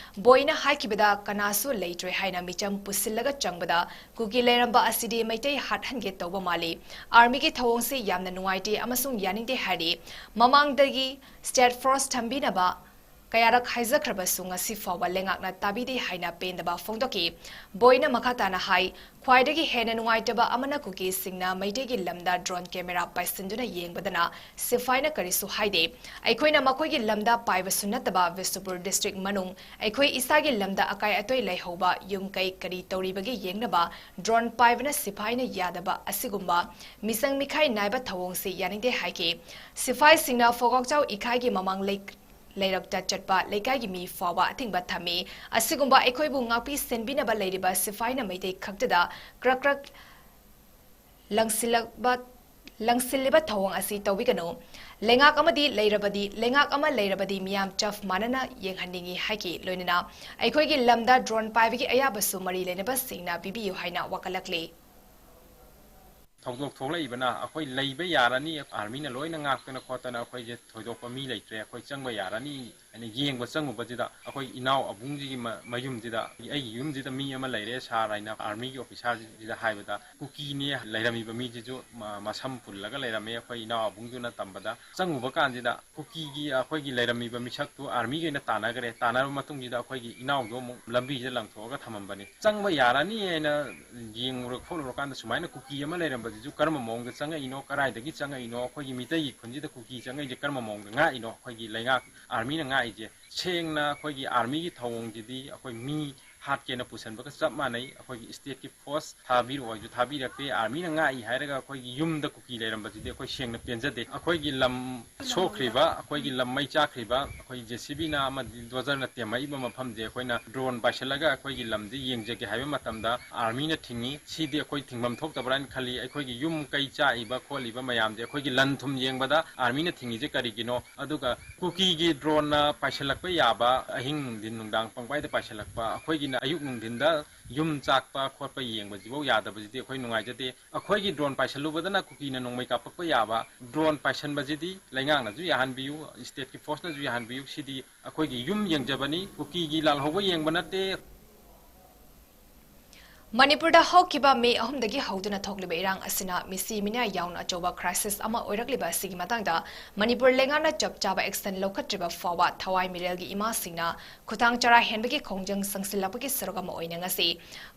ꯕꯣꯏꯅ ꯍꯥꯏꯈꯤꯕꯗ, ꯀꯅꯥꯁꯨ ꯂꯩꯇ꯭ꯔꯦ ꯍꯥꯏꯅ ꯃꯤꯆꯝ ꯄꯨꯁꯤꯜꯂꯒ ꯆꯪꯕꯗ ꯀꯨꯀꯤ ꯂꯩꯔꯝꯕ ꯑꯁꯤꯗꯤ ꯃꯩꯇꯩ ꯍꯥꯠꯍꯟꯒꯦ ꯇꯧꯕ ꯃꯥꯜꯂꯤ꯫ ꯑꯥꯔꯃꯤꯒꯤ ꯊꯧꯑꯣꯡꯁꯤ ꯌꯥꯝꯅ ꯅꯨꯡꯉꯥꯏꯇꯦ ꯑꯃꯁꯨꯡ ꯌꯥꯅꯤꯡꯗꯦ ꯍꯥꯏꯔꯤ꯫ ꯃꯃꯥꯡꯗꯒꯤ ꯁ꯭ꯇꯦꯠ ꯐꯣꯔꯁ ꯊꯝꯕꯤꯅꯕ ꯀꯌꯥꯔꯛ ꯍꯥꯏꯖꯈ꯭ꯔꯕꯁꯨ ꯉꯁꯤ ꯐꯥꯎꯕ ꯂꯩꯉꯥꯛꯅ ꯇꯥꯕꯤꯗꯦ ꯍꯥꯏꯅ ꯄꯦꯟꯗꯕ ꯐꯣꯡꯗꯣꯛꯈꯤ꯫ ꯕꯣꯏꯅ ꯃꯈꯥ ꯇꯥꯅ ꯍꯥꯏ, ꯈ꯭ꯋꯥꯏꯗꯒꯤ ꯍꯦꯟꯅ ꯅꯨꯡꯉꯥꯏꯇꯕ ꯑꯃꯅ ꯀꯨꯀꯤꯁꯤꯡꯅ ꯃꯩꯇꯩꯒꯤ ꯂꯝꯗ ꯗ꯭ꯔꯣꯟ ꯀꯦꯃꯦꯔꯥ ꯄꯥꯏꯁꯤꯟꯗꯨꯅ ꯌꯦꯡꯕꯗꯅ ꯁꯤꯐꯥꯏꯅ ꯀꯔꯤꯁꯨ ꯍꯥꯏꯗꯦ꯫ ꯑꯩꯈꯣꯏꯅ ꯃꯈꯣꯏꯒꯤ ꯂꯝꯗ ꯄꯥꯏꯕꯁꯨ ꯅꯠꯇꯕ ꯕꯤꯁꯅꯨꯄꯨꯔ ꯗꯤꯁꯇ꯭ꯔꯤꯛ ꯃꯅꯨꯡ ꯑꯩꯈꯣꯏ ꯏꯁꯥꯒꯤ ꯂꯝꯗ ꯑꯀꯥꯏ ꯑꯇꯣꯏ ꯂꯩꯍꯧꯕ ꯌꯨꯝ ꯀꯩ ꯀꯔꯤ ꯇꯧꯔꯤꯕꯒꯦ ꯌꯦꯡꯅꯕ ꯗ꯭ꯔꯣꯟ ꯄꯥꯏꯕꯅ ꯁꯤꯐꯥꯏꯅ ꯌꯥꯗꯕ ꯑꯁꯤꯒꯨꯝꯕ ꯃꯤꯆꯪ ꯃꯤꯈꯥꯏ ꯅꯥꯏꯕ ꯊꯧꯑꯣꯡꯁꯤ ꯌꯥꯅꯤꯡꯗꯦ ꯍꯥꯏꯈꯤ꯫ ꯁꯤꯐꯥꯏꯁꯤꯡꯅ ꯐꯣꯒꯥꯛꯆꯥꯎ ꯏꯀꯥꯏꯒꯤ ꯃꯃꯥꯡ ꯂꯩ ꯂꯩꯔꯛꯇ ꯆꯠꯄ ꯂꯩꯀꯥꯏꯒꯤ ꯃꯤ ꯐꯥꯎꯕ ꯑꯊꯤꯡꯕ ꯊꯝꯃꯤ꯫ ꯑꯁꯤꯒꯨꯝꯕ ꯑꯩꯈꯣꯏꯕꯨ ꯉꯥꯛꯄꯤ ꯁꯦꯟꯕꯤꯅꯕ ꯂꯩꯔꯤꯕ ꯁꯤꯐꯥꯏꯅ ꯃꯩꯇꯩ ꯈꯛꯇꯗ ꯀ꯭ꯔꯛ ꯀ꯭ꯔꯛ ꯂꯪꯁꯤꯜꯂꯛꯄ, ꯂꯪꯁꯤꯜꯂꯤꯕ ꯊꯧꯑꯣꯡ ꯑꯁꯤ ꯇꯧꯕꯤꯒꯅꯨ꯫ ꯂꯩꯉꯥꯛ ꯑꯃꯗꯤ ꯂꯩꯔꯕꯗꯤ, ꯂꯩꯉꯥꯛ ꯑꯃ ꯂꯩꯔꯕꯗꯤ ꯃꯤꯌꯥꯝ ꯆꯞ ꯃꯥꯟꯅꯅ ꯌꯦꯡꯍꯟꯅꯤꯡꯏ ꯍꯥꯏꯈꯤ꯫ ꯂꯣꯏꯅꯅ ꯑꯩꯈꯣꯏꯒꯤ ꯂꯝꯗ ꯗ꯭ꯔꯣꯟ ꯄꯥꯏꯕꯒꯤ ꯑꯌꯥꯕꯁꯨ ꯃꯔꯤ ꯂꯩꯅꯕꯁꯤꯡꯅ ꯄꯤꯕꯤꯌꯨ ꯍꯥꯏꯅ ꯋꯥꯀꯠꯂꯛꯂꯤ꯫ ꯊꯧꯗꯣꯛ ꯊꯣꯛꯂꯛꯏꯕꯅ ꯑꯩꯈꯣꯏ ꯂꯩꯕ ꯌꯥꯔꯅꯤ, ꯑꯥꯔꯃꯤꯅ ꯂꯣꯏꯅ ꯉꯥꯛꯇꯅ ꯈꯣꯠꯇꯅ ꯑꯩꯈꯣꯏꯁꯦ ꯊꯣꯏꯗꯣꯛꯄ ꯃꯤ ꯂꯩꯇ꯭ꯔꯦ, ꯑꯩꯈꯣꯏ ꯆꯪꯕ ꯌꯥꯔꯅꯤ ꯍꯥꯏꯅ ꯌꯦꯡꯕ ꯆꯪꯉꯨꯕꯁꯤꯗ ꯑꯩꯈꯣꯏ ꯏꯅꯥꯎ ꯑꯕꯨꯡꯁꯤꯒꯤ ꯃ-, ꯃꯌꯨꯝꯁꯤꯗ, "ꯑꯩꯒꯤ ꯌꯨꯝꯁꯤꯗ ꯃꯤ ꯑꯃ ꯂꯩꯔꯦ ꯁꯥꯔ" ꯍꯥꯏꯅ ꯑꯥꯔꯃꯤꯒꯤ ꯑꯣꯐꯤꯁꯥꯔꯁꯤꯗ ꯍꯥꯏꯕꯗ, ꯀꯨꯀꯤꯅꯦ ꯂꯩꯔꯝꯃꯤꯕ ꯃꯤꯁꯤꯁꯨ ꯃ-, ꯃꯁꯝ ꯄꯨꯜꯂꯒ ꯂꯩꯔꯝꯃꯦ꯫ ꯑꯩꯈꯣꯏ ꯏꯅꯥꯎ ꯑꯕꯨꯡꯗꯨꯅ ꯇꯝꯕꯗ ꯆꯪꯉꯨꯕ ꯀꯥꯟꯁꯤꯗ ꯀꯨꯀꯤꯒꯤ ꯑꯩꯈꯣꯏꯒꯤ ꯂꯩꯔꯝꯃꯤꯕ ꯃꯤꯁꯛꯇꯨ ꯑꯥꯔꯃꯤꯒꯩꯅ ꯇꯥꯟꯅꯈ꯭ꯔꯦ꯫ ꯇꯥꯟꯅꯔꯕ ꯃꯇꯨꯡꯁꯤꯗ ꯑꯩꯈꯣꯏꯒꯤ ꯏꯅꯥꯎꯗꯣ ꯑꯃꯨꯛ ꯂꯝꯕꯤꯁꯤꯗ ꯂꯪꯊꯣꯛꯑꯒ ꯊꯝꯃꯝꯕꯅꯤ꯫ ꯆꯪꯕ ꯌꯥꯔꯅꯤ ꯍꯥꯏꯅ ꯌꯦꯡꯉꯨꯔ ꯈꯣꯠꯂꯨꯔꯀꯥꯟꯗ ꯁꯨꯃꯥꯏꯅ ꯀꯨꯀꯤ ꯑꯃ ꯂꯩꯔꯝꯕꯁꯤꯁꯨ ꯀꯔꯝꯕ ꯃꯑꯣꯡꯗ ꯆꯪꯉꯛꯏꯅꯣ, ꯀꯗꯥꯏꯗꯒꯤ ꯆꯪꯉꯛꯏꯅꯣ, ꯑꯩꯈꯣꯏꯒꯤ ꯃꯤꯇꯩꯒꯤ ꯈꯨꯟꯁꯤꯗ ꯀꯨꯀꯤ ꯆꯪꯉꯛꯏꯁꯦ ꯀꯔꯝꯕ ꯃꯑꯣꯡꯗ ꯉꯥꯛꯏꯅꯣ, ꯑꯩꯈꯣꯏꯒꯤ ꯂꯩꯉꯥꯛ ꯑꯥꯔꯃꯤꯅ ꯉꯥꯛꯏꯁꯦ ꯁꯦꯡꯅ ꯑꯩꯈꯣꯏꯒꯤ ꯑꯥꯔꯃꯤꯒꯤ ꯊꯧꯑꯣꯡꯁꯤꯗꯤ ꯑꯩꯈꯣꯏ ꯃꯤ ꯍꯥꯠꯀꯦꯅ ꯄꯨꯁꯟꯕꯒ ꯆꯞ ꯃꯥꯟꯅꯩ꯫ ꯑꯩꯈꯣꯏꯒꯤ ꯏꯁꯇꯦꯠꯀꯤ ꯐꯣꯔꯁ ꯊꯥꯕꯤꯔꯛꯑꯣꯁꯨ ꯊꯥꯕꯤꯔꯛꯇꯦ, ꯑꯥꯔꯃꯤꯅ ꯉꯥꯛꯏ ꯍꯥꯏꯔꯒ ꯑꯩꯈꯣꯏꯒꯤ ꯌꯨꯝꯗ ꯀꯨꯀꯤ ꯂꯩꯔꯝꯕꯁꯤꯗꯤ ꯑꯩꯈꯣꯏ ꯁꯦꯡꯅ ꯄꯦꯟꯖꯗꯦ꯫ ꯑꯩꯈꯣꯏꯒꯤ ꯂꯝ ꯁꯣꯛꯈ꯭ꯔꯤꯕ, ꯑꯩꯈꯣꯏꯒꯤ ꯂꯝ ꯃꯩ ꯆꯥꯛꯈ꯭ꯔꯤꯕ, ꯑꯩꯈꯣꯏ ꯖꯦ ꯁꯤ ꯕꯤꯅ ꯑꯃꯗꯤ ꯗꯣꯖꯔꯅ ꯇꯦꯝꯃꯛꯏꯕ ꯃꯐꯝꯁꯦ ꯑꯩꯈꯣꯏꯅ ꯗ꯭ꯔꯣꯟ ꯄꯥꯏꯁꯤꯜꯂꯒ ꯑꯩꯈꯣꯏꯒꯤ ꯂꯝꯁꯦ ꯌꯦꯡꯖꯒꯦ ꯍꯥꯏꯕ ꯃꯇꯝꯗ ꯑꯥꯔꯃꯤꯅ ꯊꯤꯡꯉꯤ꯫ ꯁꯤꯗꯤ ꯑꯩꯈꯣꯏ ꯊꯤꯡꯐꯝ ꯊꯣꯛꯇꯕ꯭ꯔꯥ ꯍꯥꯏꯅ ꯈꯜꯂꯤ꯫ ꯑꯩꯈꯣꯏꯒꯤ ꯌꯨꯝ ꯀꯩ ꯆꯥꯛꯏꯕ ꯈꯣꯠꯂꯤꯕ ꯃꯌꯥꯝꯁꯦ ꯑꯩꯈꯣꯏꯒꯤ ꯂꯟ ꯊꯨꯝ ꯌꯦꯡꯕꯗ ꯑꯥꯔꯃꯤꯅ ꯊꯤꯡꯉꯤꯁꯦ ꯀꯔꯤꯒꯤꯅꯣ? ꯑꯗꯨꯒ ꯀꯨꯀꯤꯒꯤ ꯗ꯭ꯔꯣꯟꯅ ꯄꯥꯏꯁꯤꯜꯂꯛꯄ ꯌꯥꯕ ꯑꯍꯤꯡ ꯅꯨꯡꯊꯤꯟ ꯅꯨꯡꯗꯥꯡ ꯄꯪꯄꯥꯏꯗ ꯄꯥꯏꯁꯤꯜꯂꯛꯄ ꯑꯩꯈꯣꯏꯒꯤ ꯑꯌꯨꯛ ꯅꯨꯡꯊꯤꯟꯗ ꯌꯨꯝ ꯆꯥꯛꯄ ꯈꯣꯠꯄ ꯌꯦꯡꯕꯁꯤꯐꯥꯎ ꯌꯥꯗꯕꯁꯤꯗꯤ ꯑꯩꯈꯣꯏ ꯅꯨꯡꯉꯥꯏꯖꯗꯦ꯫ ꯑꯩꯈꯣꯏꯒꯤ ꯗ꯭ꯔꯣꯟ ꯄꯥꯏꯁꯜꯂꯨꯕꯗꯅ ꯀꯨꯀꯤꯅ ꯅꯣꯡꯃꯩ ꯀꯥꯞꯄꯛꯄ ꯌꯥꯕ꯫ ꯗ꯭ꯔꯣꯟ ꯄꯥꯏꯁꯟꯕꯁꯤꯗꯤ ꯂꯩꯉꯥꯛꯅꯁꯨ ꯌꯥꯍꯟꯕꯤꯌꯨ, ꯁ꯭ꯇꯦꯠꯀꯤ ꯐꯣꯔꯁꯅꯁꯨ ꯌꯥꯍꯟꯕꯤꯌꯨ꯫ ꯁꯤꯗꯤ ꯑꯩꯈꯣꯏꯒꯤ ꯌꯨꯝ ꯌꯦꯡꯖꯕꯅꯤ, ꯀꯨꯀꯤꯒꯤ ꯂꯥꯜꯍꯧꯕ ꯌꯦꯡꯕ ꯅꯠꯇꯦ꯫ ꯃꯅꯤꯄꯨꯔꯗ ꯍꯧꯈꯤꯕ ꯃꯦ ꯑꯍꯨꯝꯗꯒꯤ ꯍꯧꯗꯨꯅ ꯊꯣꯛꯂꯤꯕ ꯏꯔꯥꯡ ꯑꯁꯤꯅ ꯃꯤꯁꯤ ꯃꯤꯅꯥ ꯌꯥꯎꯅ ꯑꯆꯧꯕ crisis ꯑꯃ ꯑꯣꯏꯔꯛꯂꯤꯕ ꯑꯁꯤꯒꯤ ꯃꯇꯥꯡꯗ ꯃꯅꯤꯄꯨꯔ ꯂꯩꯉꯥꯛꯅ ꯆꯞ ꯆꯥꯕ action ꯂꯧꯈꯠꯇ꯭ꯔꯤꯕ ꯐꯥꯎꯕ ꯊꯋꯥꯏ ꯃꯤꯔꯦꯜꯒꯤ ꯏꯃꯥꯁꯤꯡꯅ ꯈꯨꯊꯥꯡ ꯆꯔꯥ ꯍꯦꯟꯕꯒꯤ ꯈꯣꯡꯖꯪ ꯆꯪꯁꯤꯜꯂꯛꯄꯒꯤ ꯁꯔꯨꯛ ꯑꯃ ꯑꯣꯏꯅ ꯉꯁꯤ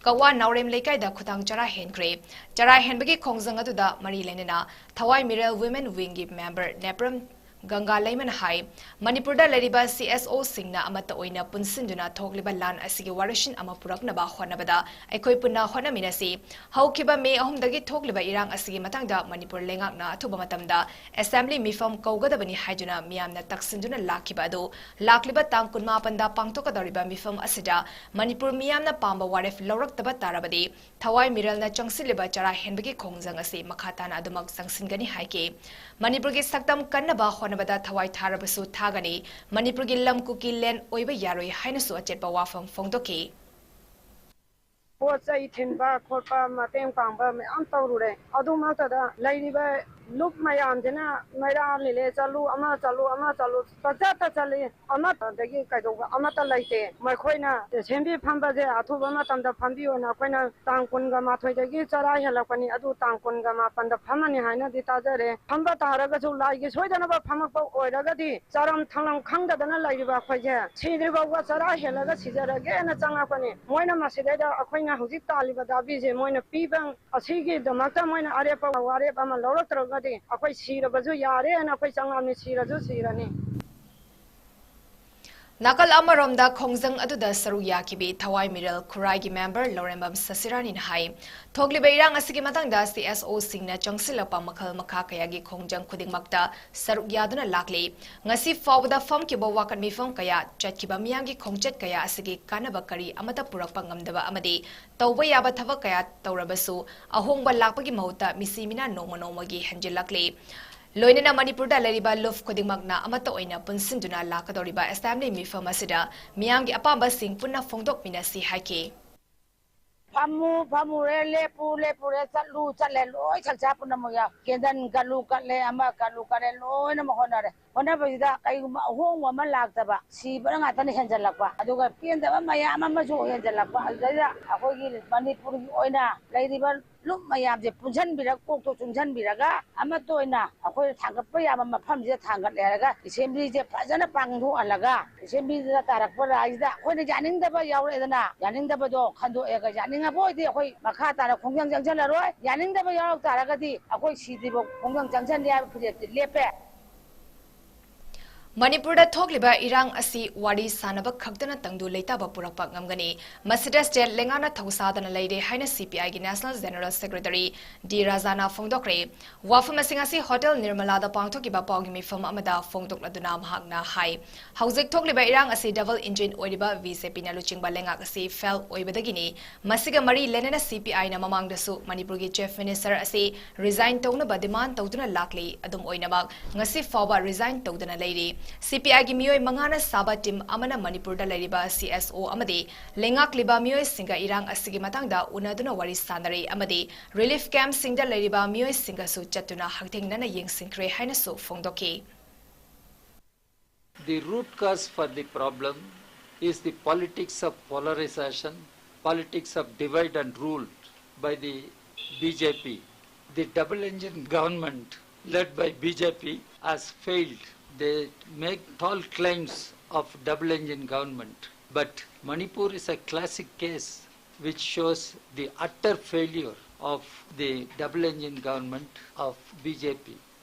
ꯀꯛꯋꯥ ꯅꯥꯎꯔꯦꯝ ꯂꯩꯀꯥꯏꯗ ꯈꯨꯊꯥꯡ ꯆꯔꯥ ꯍꯦꯟꯈ꯭ꯔꯦ꯫ ꯆꯔꯥ ꯍꯦꯟꯕꯒꯤ ꯈꯣꯡꯖꯪ ꯑꯗꯨꯗ ꯃꯔꯤ ꯂꯩꯅꯅ ꯊꯋꯥꯏ ꯃꯤꯔꯦꯜ Women Wingꯒꯤ member ꯅꯦꯄ꯭ꯔꯝ ꯒꯪꯒꯥ ꯂꯩꯃꯅ ꯍꯥꯏ, ꯃꯅꯤꯄꯨꯔꯗ ꯂꯩꯔꯤꯕ CSOꯁꯤꯡꯅ ꯑꯃꯠꯇ ꯑꯣꯏꯅ ꯄꯨꯟꯁꯤꯟꯗꯨꯅ ꯊꯣꯛꯂꯤꯕ ꯂꯥꯟ ꯑꯁꯤꯒꯤ ꯋꯥꯔꯣꯏꯁꯤꯟ ꯑꯃ ꯄꯨꯔꯛꯅꯕ ꯍꯣꯠꯅꯕꯗ ꯑꯩꯈꯣꯏ ꯄꯨꯟꯅ ꯍꯣꯠꯅꯃꯤꯟꯅꯁꯤ꯫ ꯍꯧꯈꯤꯕ ꯃꯦ ꯑꯍꯨꯝꯗꯒꯤ ꯊꯣꯛꯂꯤꯕ ꯏꯔꯥꯡ ꯑꯁꯤꯒꯤ ꯃꯇꯥꯡꯗ ꯃꯅꯤꯄꯨꯔ ꯂꯩꯉꯥꯛꯅ ꯑꯊꯨꯕ ꯃꯇꯝꯗ assembly ꯃꯤꯐꯝ ꯀꯧꯒꯗꯕꯅꯤ ꯍꯥꯏꯗꯨꯅ ꯃꯤꯌꯥꯝꯅ ꯇꯛꯁꯤꯟꯗꯨꯅ ꯂꯥꯛꯈꯤꯕ ꯑꯗꯨ ꯂꯥꯛꯂꯤꯕ ꯇꯥꯡ ꯀꯨꯟꯃꯥꯄꯟꯗ ꯄꯥꯡꯊꯣꯛꯀꯗꯧꯔꯤꯕ ꯃꯤꯐꯝ ꯑꯁꯤꯗ ꯃꯅꯤꯄꯨꯔ ꯃꯤꯌꯥꯝꯅ ꯄꯥꯝꯕ ꯋꯥꯔꯦꯞ ꯂꯧꯔꯛꯇꯕ ꯇꯥꯔꯕꯗꯤ ꯊꯋꯥꯏ ꯃꯤꯔꯦꯜꯅ ꯆꯪꯁꯤꯜꯂꯤꯕ ꯆꯔꯥ ꯍꯦꯟꯕꯒꯤ ꯈꯣꯡꯖꯪ ꯑꯁꯤ ꯃꯈꯥ ꯇꯥꯅ ꯑꯗꯨꯃꯛ ꯆꯪꯁꯤꯟꯒꯅꯤ ꯍꯥꯏꯈꯤ꯫ ꯃꯅꯤꯄꯨꯔꯒꯤ ꯁꯛꯇꯝ ꯀꯟꯅꯕ ꯍꯣꯠꯅꯕꯗ ꯊꯋꯥꯏ ꯊꯥꯔꯕꯁꯨ ꯊꯥꯒꯅꯤ꯫ ꯃꯅꯤꯄꯨꯔꯒꯤ ꯂꯝ ꯀꯨꯀꯤ land ꯑꯣꯏꯕ ꯌꯥꯔꯣꯏ ꯍꯥꯏꯅꯁꯨ ꯑꯆꯦꯠꯄ ꯋꯥꯐꯝ ꯐꯣꯡꯗꯣꯛꯈꯤ꯫ ꯄꯣꯠ ꯆꯩ ꯊꯤꯟꯕ ꯈꯣꯠꯄ ꯃꯇꯦꯡ ꯄꯥꯡꯕ ꯃꯌꯥꯝ ꯇꯧꯔꯨꯔꯦ꯫ ꯑꯗꯨꯃꯛꯇꯗ ꯂꯩꯔꯤꯕ ꯂꯨꯞ ꯃꯌꯥꯝꯁꯤꯅ ꯃꯩꯔꯥ ꯂꯤꯂꯦ ꯆꯠꯂꯨ, ꯑꯃ ꯆꯠꯂꯨ, ꯑꯃ ꯆꯠꯂꯨ, ꯄꯪꯆꯠꯇ ꯆꯠꯂꯤ꯫ ꯑꯃꯠꯇꯗꯒꯤ ꯀꯩꯗꯧꯕ ꯑꯃꯠꯇ ꯂꯩꯇꯦ꯫ ꯃꯈꯣꯏꯅ ꯁꯦꯝꯕꯤ ꯐꯝꯕꯁꯦ ꯑꯊꯨꯕ ꯃꯇꯝꯗ ꯐꯝꯕꯤꯌꯣꯅ ꯑꯩꯈꯣꯏꯅ ꯇꯥꯡ ꯀꯨꯟꯒ ꯃꯥꯊꯣꯏꯗꯒꯤ ꯆꯔꯥ ꯍꯦꯜꯂꯛꯄꯅꯤ, ꯑꯗꯨ ꯇꯥꯡ ꯀꯨꯟꯒ ꯃꯥꯄꯟꯗ ꯐꯝꯃꯅꯤ ꯍꯥꯏꯅꯗꯤ ꯇꯥꯖꯔꯦ꯫ ꯐꯝꯕ ꯇꯥꯔꯒꯁꯨ ꯂꯥꯏꯒꯤ ꯁꯣꯏꯗꯅꯕ ꯐꯝꯃꯛꯄ ꯑꯣꯏꯔꯒꯗꯤ ꯆꯥꯔꯝ ꯊꯛꯂꯝ ꯈꯪꯗꯗꯅ ꯂꯩꯔꯤꯕ ꯑꯩꯈꯣꯏꯁꯦ ꯁꯤꯗ꯭ꯔꯤꯐꯥꯎꯕ ꯆꯔꯥ ꯍꯦꯜꯂꯒ ꯁꯤꯖꯔꯒꯦꯅ ꯆꯪꯉꯛꯄꯅꯤ꯫ ꯃꯣꯏꯅ ꯃꯁꯤꯗꯩꯗ ꯑꯩꯈꯣꯏꯅ ꯍꯧꯖꯤꯛ ꯇꯥꯜꯂꯤꯕ ꯗꯥꯕꯤꯁꯦ ꯃꯣꯏꯅ ꯄꯤꯕ ꯑꯁꯤꯒꯤꯗꯃꯛꯇ ꯃꯣꯏꯅ ꯑꯔꯦꯞꯄ ꯋꯥꯔꯦꯞ ꯑꯃ ꯂꯧꯔꯛꯇ꯭ꯔꯒꯗꯤ ꯑꯩꯈꯣꯏ ꯁꯤꯔꯕꯁꯨ ꯌꯥꯔꯦꯅ ꯑꯩꯈꯣꯏ ꯆꯪꯉꯛꯑꯕꯅꯤ, ꯁꯤꯔꯁꯨ ꯁꯤꯔꯅꯤ꯫ ꯅꯥꯀꯜ ꯑꯃꯔꯣꯝꯗ ꯈꯣꯡꯖꯪ ꯑꯗꯨꯗ ꯁꯔꯨꯛ ꯌꯥꯈꯤꯕꯤ ꯊꯋꯥꯏ ꯃꯤꯔꯦꯜ ꯈꯨꯔꯥꯏꯒꯤ member ꯂꯧꯔꯦꯝꯕꯝ ꯁꯁꯤꯔꯥꯅꯤꯅ ꯍꯥꯏ, ꯊꯣꯛꯂꯤꯕ ꯏꯔꯥꯡ ꯑꯁꯤꯒꯤ ꯃꯇꯥꯡꯗ CSOꯁꯤꯡꯅ ꯆꯪꯁꯤꯜꯂꯛꯄ ꯃꯈꯜ ꯃꯈꯥ ꯀꯌꯥꯒꯤ ꯈꯣꯡꯖꯪ ꯈꯨꯗꯤꯡꯃꯛꯇ ꯁꯔꯨꯛ ꯌꯥꯗꯨꯅ ꯂꯥꯛꯂꯤ꯫ ꯉꯁꯤ ꯐꯥꯎꯕꯗ ꯐꯝꯈꯤꯕ ꯋꯥꯀꯠ ꯃꯤꯐꯝ ꯀꯌꯥ, ꯆꯠꯈꯤꯕ ꯃꯤꯌꯥꯝꯒꯤ ꯈꯣꯡꯆꯠ ꯀꯌꯥ ꯑꯁꯤꯒꯤ ꯀꯥꯟꯅꯕ ꯀꯔꯤ ꯑꯃꯠꯇ ꯄꯨꯔꯛꯄ ꯉꯝꯗꯕ ꯑꯃꯗꯤ ꯇꯧꯕ ꯌꯥꯕ ꯊꯕꯛ ꯀꯌꯥ ꯇꯧꯔꯕꯁꯨ ꯑꯍꯣꯡꯕ ꯂꯥꯛꯄꯒꯤ ꯃꯍꯨꯠꯇ ꯃꯤꯁꯤ ꯃꯤꯅꯥ ꯅꯣꯡꯃ ꯅꯣꯡꯃꯒꯤ ꯍꯦꯟꯖꯤꯜꯂꯛꯂꯤ꯫ ꯂꯣꯏꯅꯅ ꯃꯅꯤꯄꯨꯔꯗ ꯂꯩꯔꯤꯕ ꯂꯨꯞ ꯈꯨꯗꯤꯡꯃꯛꯅ ꯑꯃꯠꯇ ꯑꯣꯏꯅ ꯄꯨꯟꯁꯤꯟꯗꯨꯅ ꯂꯥꯛꯀꯗꯧꯔꯤꯕ ꯑꯦꯁꯦꯝꯕ꯭ꯂꯤ ꯃꯤꯐꯝ ꯑꯁꯤꯗ ꯃꯤꯌꯥꯝꯒꯤ ꯑꯄꯥꯝꯕꯁꯤꯡ ꯄꯨꯟꯅ ꯐꯣꯡꯗꯣꯛꯃꯤꯟꯅꯁꯤ ꯍꯥꯏꯈꯤ꯫ ꯐꯝꯃꯨ ꯐꯝꯃꯨꯔꯦ, ꯂꯦꯞꯄꯨ ꯂꯦꯞꯄꯨꯔꯦ, ꯆꯠꯂꯨ ꯆꯠꯂꯦ, ꯂꯣꯏ ꯁꯪꯁꯥ ꯄꯨꯝꯅꯃꯛ ꯌꯥꯎ꯫ ꯀꯦꯟꯗꯜ ꯀꯠꯂꯨ ꯀꯠꯂꯦ, ꯑꯃ ꯀꯠꯂꯨ ꯀꯠꯂꯦ, ꯂꯣꯏꯅꯃꯛ ꯍꯣꯠꯅꯔꯦ꯫ ꯍꯣꯠꯅꯕꯁꯤꯗ ꯀꯩꯒꯨꯝꯕ ꯑꯍꯣꯡꯕ ꯑꯃ ꯂꯥꯛꯇꯕ, ꯁꯤꯕꯅ ꯉꯥꯛꯇꯅ ꯍꯦꯟꯖꯜꯂꯛꯄ, ꯑꯗꯨꯒ ꯄꯦꯟꯗꯕ ꯃꯌꯥꯝ ꯑꯃꯁꯨ ꯍꯦꯟꯖꯜꯂꯛꯄ, ꯑꯗꯨꯗꯩꯗ ꯑꯩꯈꯣꯏꯒꯤ ꯃꯅꯤꯄꯨꯔꯒꯤ ꯑꯣꯏꯅ ꯂꯩꯔꯤꯕ ꯂꯨꯞ ꯃꯌꯥꯝꯁꯦ ꯄꯨꯟꯁꯤꯟꯕꯤꯔꯒ, ꯀꯣꯛꯇꯣ ꯆꯨꯡꯁꯤꯟꯕꯤꯔꯒ ꯑꯃꯠꯇ ꯑꯣꯏꯅ ꯑꯩꯈꯣꯏꯅ ꯊꯥꯡꯒꯠꯄ ꯌꯥꯕ ꯃꯐꯝꯁꯤꯗ ꯊꯥꯡꯒꯠꯂꯦ ꯍꯥꯏꯔꯒ ꯑꯦꯁꯦꯝꯕ꯭ꯂꯤꯁꯦ ꯐꯖꯅ ꯄꯥꯡꯊꯣꯛꯍꯜꯂꯒ, ꯑꯦꯁꯦꯝꯕ꯭ꯂꯤꯗ ꯇꯥꯔꯛꯄ ꯔꯥꯏꯁꯤꯗ ꯑꯩꯈꯣꯏꯅ ꯌꯥꯅꯤꯡꯗꯕ ꯌꯥꯎꯔꯛꯑꯦꯗꯅ, ꯌꯥꯅꯤꯡꯗꯕꯗꯣ ꯈꯟꯗꯣꯛꯑꯒ, ꯌꯥꯅꯤꯡꯉꯕ ꯑꯣꯏꯗꯤ ꯑꯩꯈꯣꯏ ꯃꯈꯥ ꯇꯥꯅ ꯈꯣꯡꯖꯪ ꯆꯪꯁꯤꯜꯂꯔꯣꯏ, ꯌꯥꯅꯤꯡꯗꯕ ꯌꯥꯎꯔꯛ ꯇꯥꯔꯒꯗꯤ ꯑꯩꯈꯣꯏ ꯁꯤꯗ꯭ꯔꯤꯐꯥꯎ ꯈꯣꯡꯖꯪ ꯆꯪꯁꯤꯟꯗꯦ ꯍꯥꯏꯕ ꯐꯤꯔꯦꯞꯇꯤ ꯂꯦꯞꯄꯦ꯫ ꯃꯅꯤꯄꯨꯔꯗ ꯊꯣꯛꯂꯤꯕ ꯏꯔꯥꯡ ꯑꯁꯤ ꯋꯥꯔꯤ ꯁꯥꯅꯕ ꯈꯛꯇꯅ ꯇꯪꯗꯨ ꯂꯩꯇꯥꯕ ꯄꯨꯔꯛꯄ ꯉꯝꯒꯅꯤ꯫ ꯃꯁꯤꯗ ꯁ꯭ꯇꯦꯠ ꯂꯩꯉꯥꯛꯅ ꯊꯧꯁꯥꯗꯅ ꯂꯩꯔꯦ ꯍꯥꯏꯅ ꯁꯤ ꯄꯤ ꯑꯥꯏꯒꯤ ꯅꯦꯁꯅꯦꯜ ꯖꯦꯅꯔꯦꯜ ꯁꯦꯀ꯭ꯔꯦꯇꯔꯤ ꯗꯤ ꯔꯥꯖꯥꯅ ꯐꯣꯡꯗꯣꯛꯈ꯭ꯔꯦ꯫ ꯋꯥꯐꯝ ꯑꯁꯤꯡ ꯑꯁꯤ ꯍꯣꯇꯦꯜ ꯅꯤꯔꯃꯂꯥꯗ ꯄꯥꯡꯊꯣꯛꯈꯤꯕ ꯄꯥꯎꯒꯤ ꯃꯤꯐꯝ ꯑꯃꯗ ꯐꯣꯡꯗꯣꯛꯂꯗꯨꯅ ꯃꯍꯥꯛꯅ ꯍꯥꯏ, ꯍꯧꯖꯤꯛ ꯊꯣꯛꯂꯤꯕ ꯏꯔꯥꯡ ꯑꯁꯤ ꯗꯕꯜ ꯏꯟꯖꯤꯟ ꯑꯣꯏꯔꯤꯕ ꯕꯤ ꯖꯦ ꯄꯤꯅ ꯂꯨꯆꯤꯡꯕ ꯂꯩꯉꯥꯛ ꯑꯁꯤ ꯐꯦꯜ ꯑꯣꯏꯕꯗꯒꯤꯅꯤ꯫ ꯃꯁꯤꯒ ꯃꯔꯤ ꯂꯩꯅꯅ ꯁꯤ ꯄꯤ ꯑꯥꯏꯅ ꯃꯃꯥꯡꯗꯁꯨ ꯃꯅꯤꯄꯨꯔꯒꯤ ꯆꯤꯐ ꯃꯤꯅꯤꯁꯇꯔ ꯑꯁꯤ ꯔꯤꯖꯥꯏꯟ ꯇꯧꯅꯕ ꯗꯤꯃꯥꯟ ꯇꯧꯗꯨꯅ ꯂꯥꯛꯂꯤ꯫ ꯑꯗꯨꯝ ꯑꯣꯏꯅꯃꯛ, ꯉꯁꯤ ꯐꯥꯎꯕ ꯔꯤꯖꯥꯏꯟ ꯇꯧꯗꯅ ꯂꯩꯔꯤ꯫ ꯁꯤ ꯄꯤ ꯑꯥꯏꯒꯤ ꯃꯤꯑꯣꯏ ꯃꯉꯥꯅ ꯁꯥꯕ ꯇꯤꯝ ꯑꯃꯅ ꯃꯅꯤꯄꯨꯔꯗ ꯂꯩꯔꯤꯕ ꯁꯤ ꯑꯦꯁ ꯑꯣ ꯑꯃꯗꯤ ꯂꯩꯉꯥꯛꯂꯤꯕ ꯃꯤꯑꯣꯏꯁꯤꯡꯒ ꯏꯔꯥꯡ ꯑꯁꯤꯒꯤ ꯃꯇꯥꯡꯗ ꯎꯅꯗꯨꯅ ꯋꯥꯔꯤ ꯁꯥꯅꯔꯦ ꯑꯃꯗꯤ ꯔꯤꯂꯤꯐ ꯀꯦꯝꯞꯁꯤꯡꯗ ꯂꯩꯔꯤꯕ ꯃꯤꯑꯣꯏꯁꯤꯡꯒꯁꯨ ꯆꯠꯇꯨꯅ ꯍꯛꯊꯦꯡꯅꯅ ꯌꯦꯡꯁꯤꯟꯈ꯭ꯔꯦ ꯍꯥꯏꯅꯁꯨ ꯐꯣꯡꯗꯣꯛꯈꯤ꯫ The root cause for the problem is the politics of polarization, politics of divide and rule by the B J P. The double engine government led by B J P has failed. They make tall claims of double engine government, but Manipur is a classic case which shows the utter failure of the double engine government of B J P.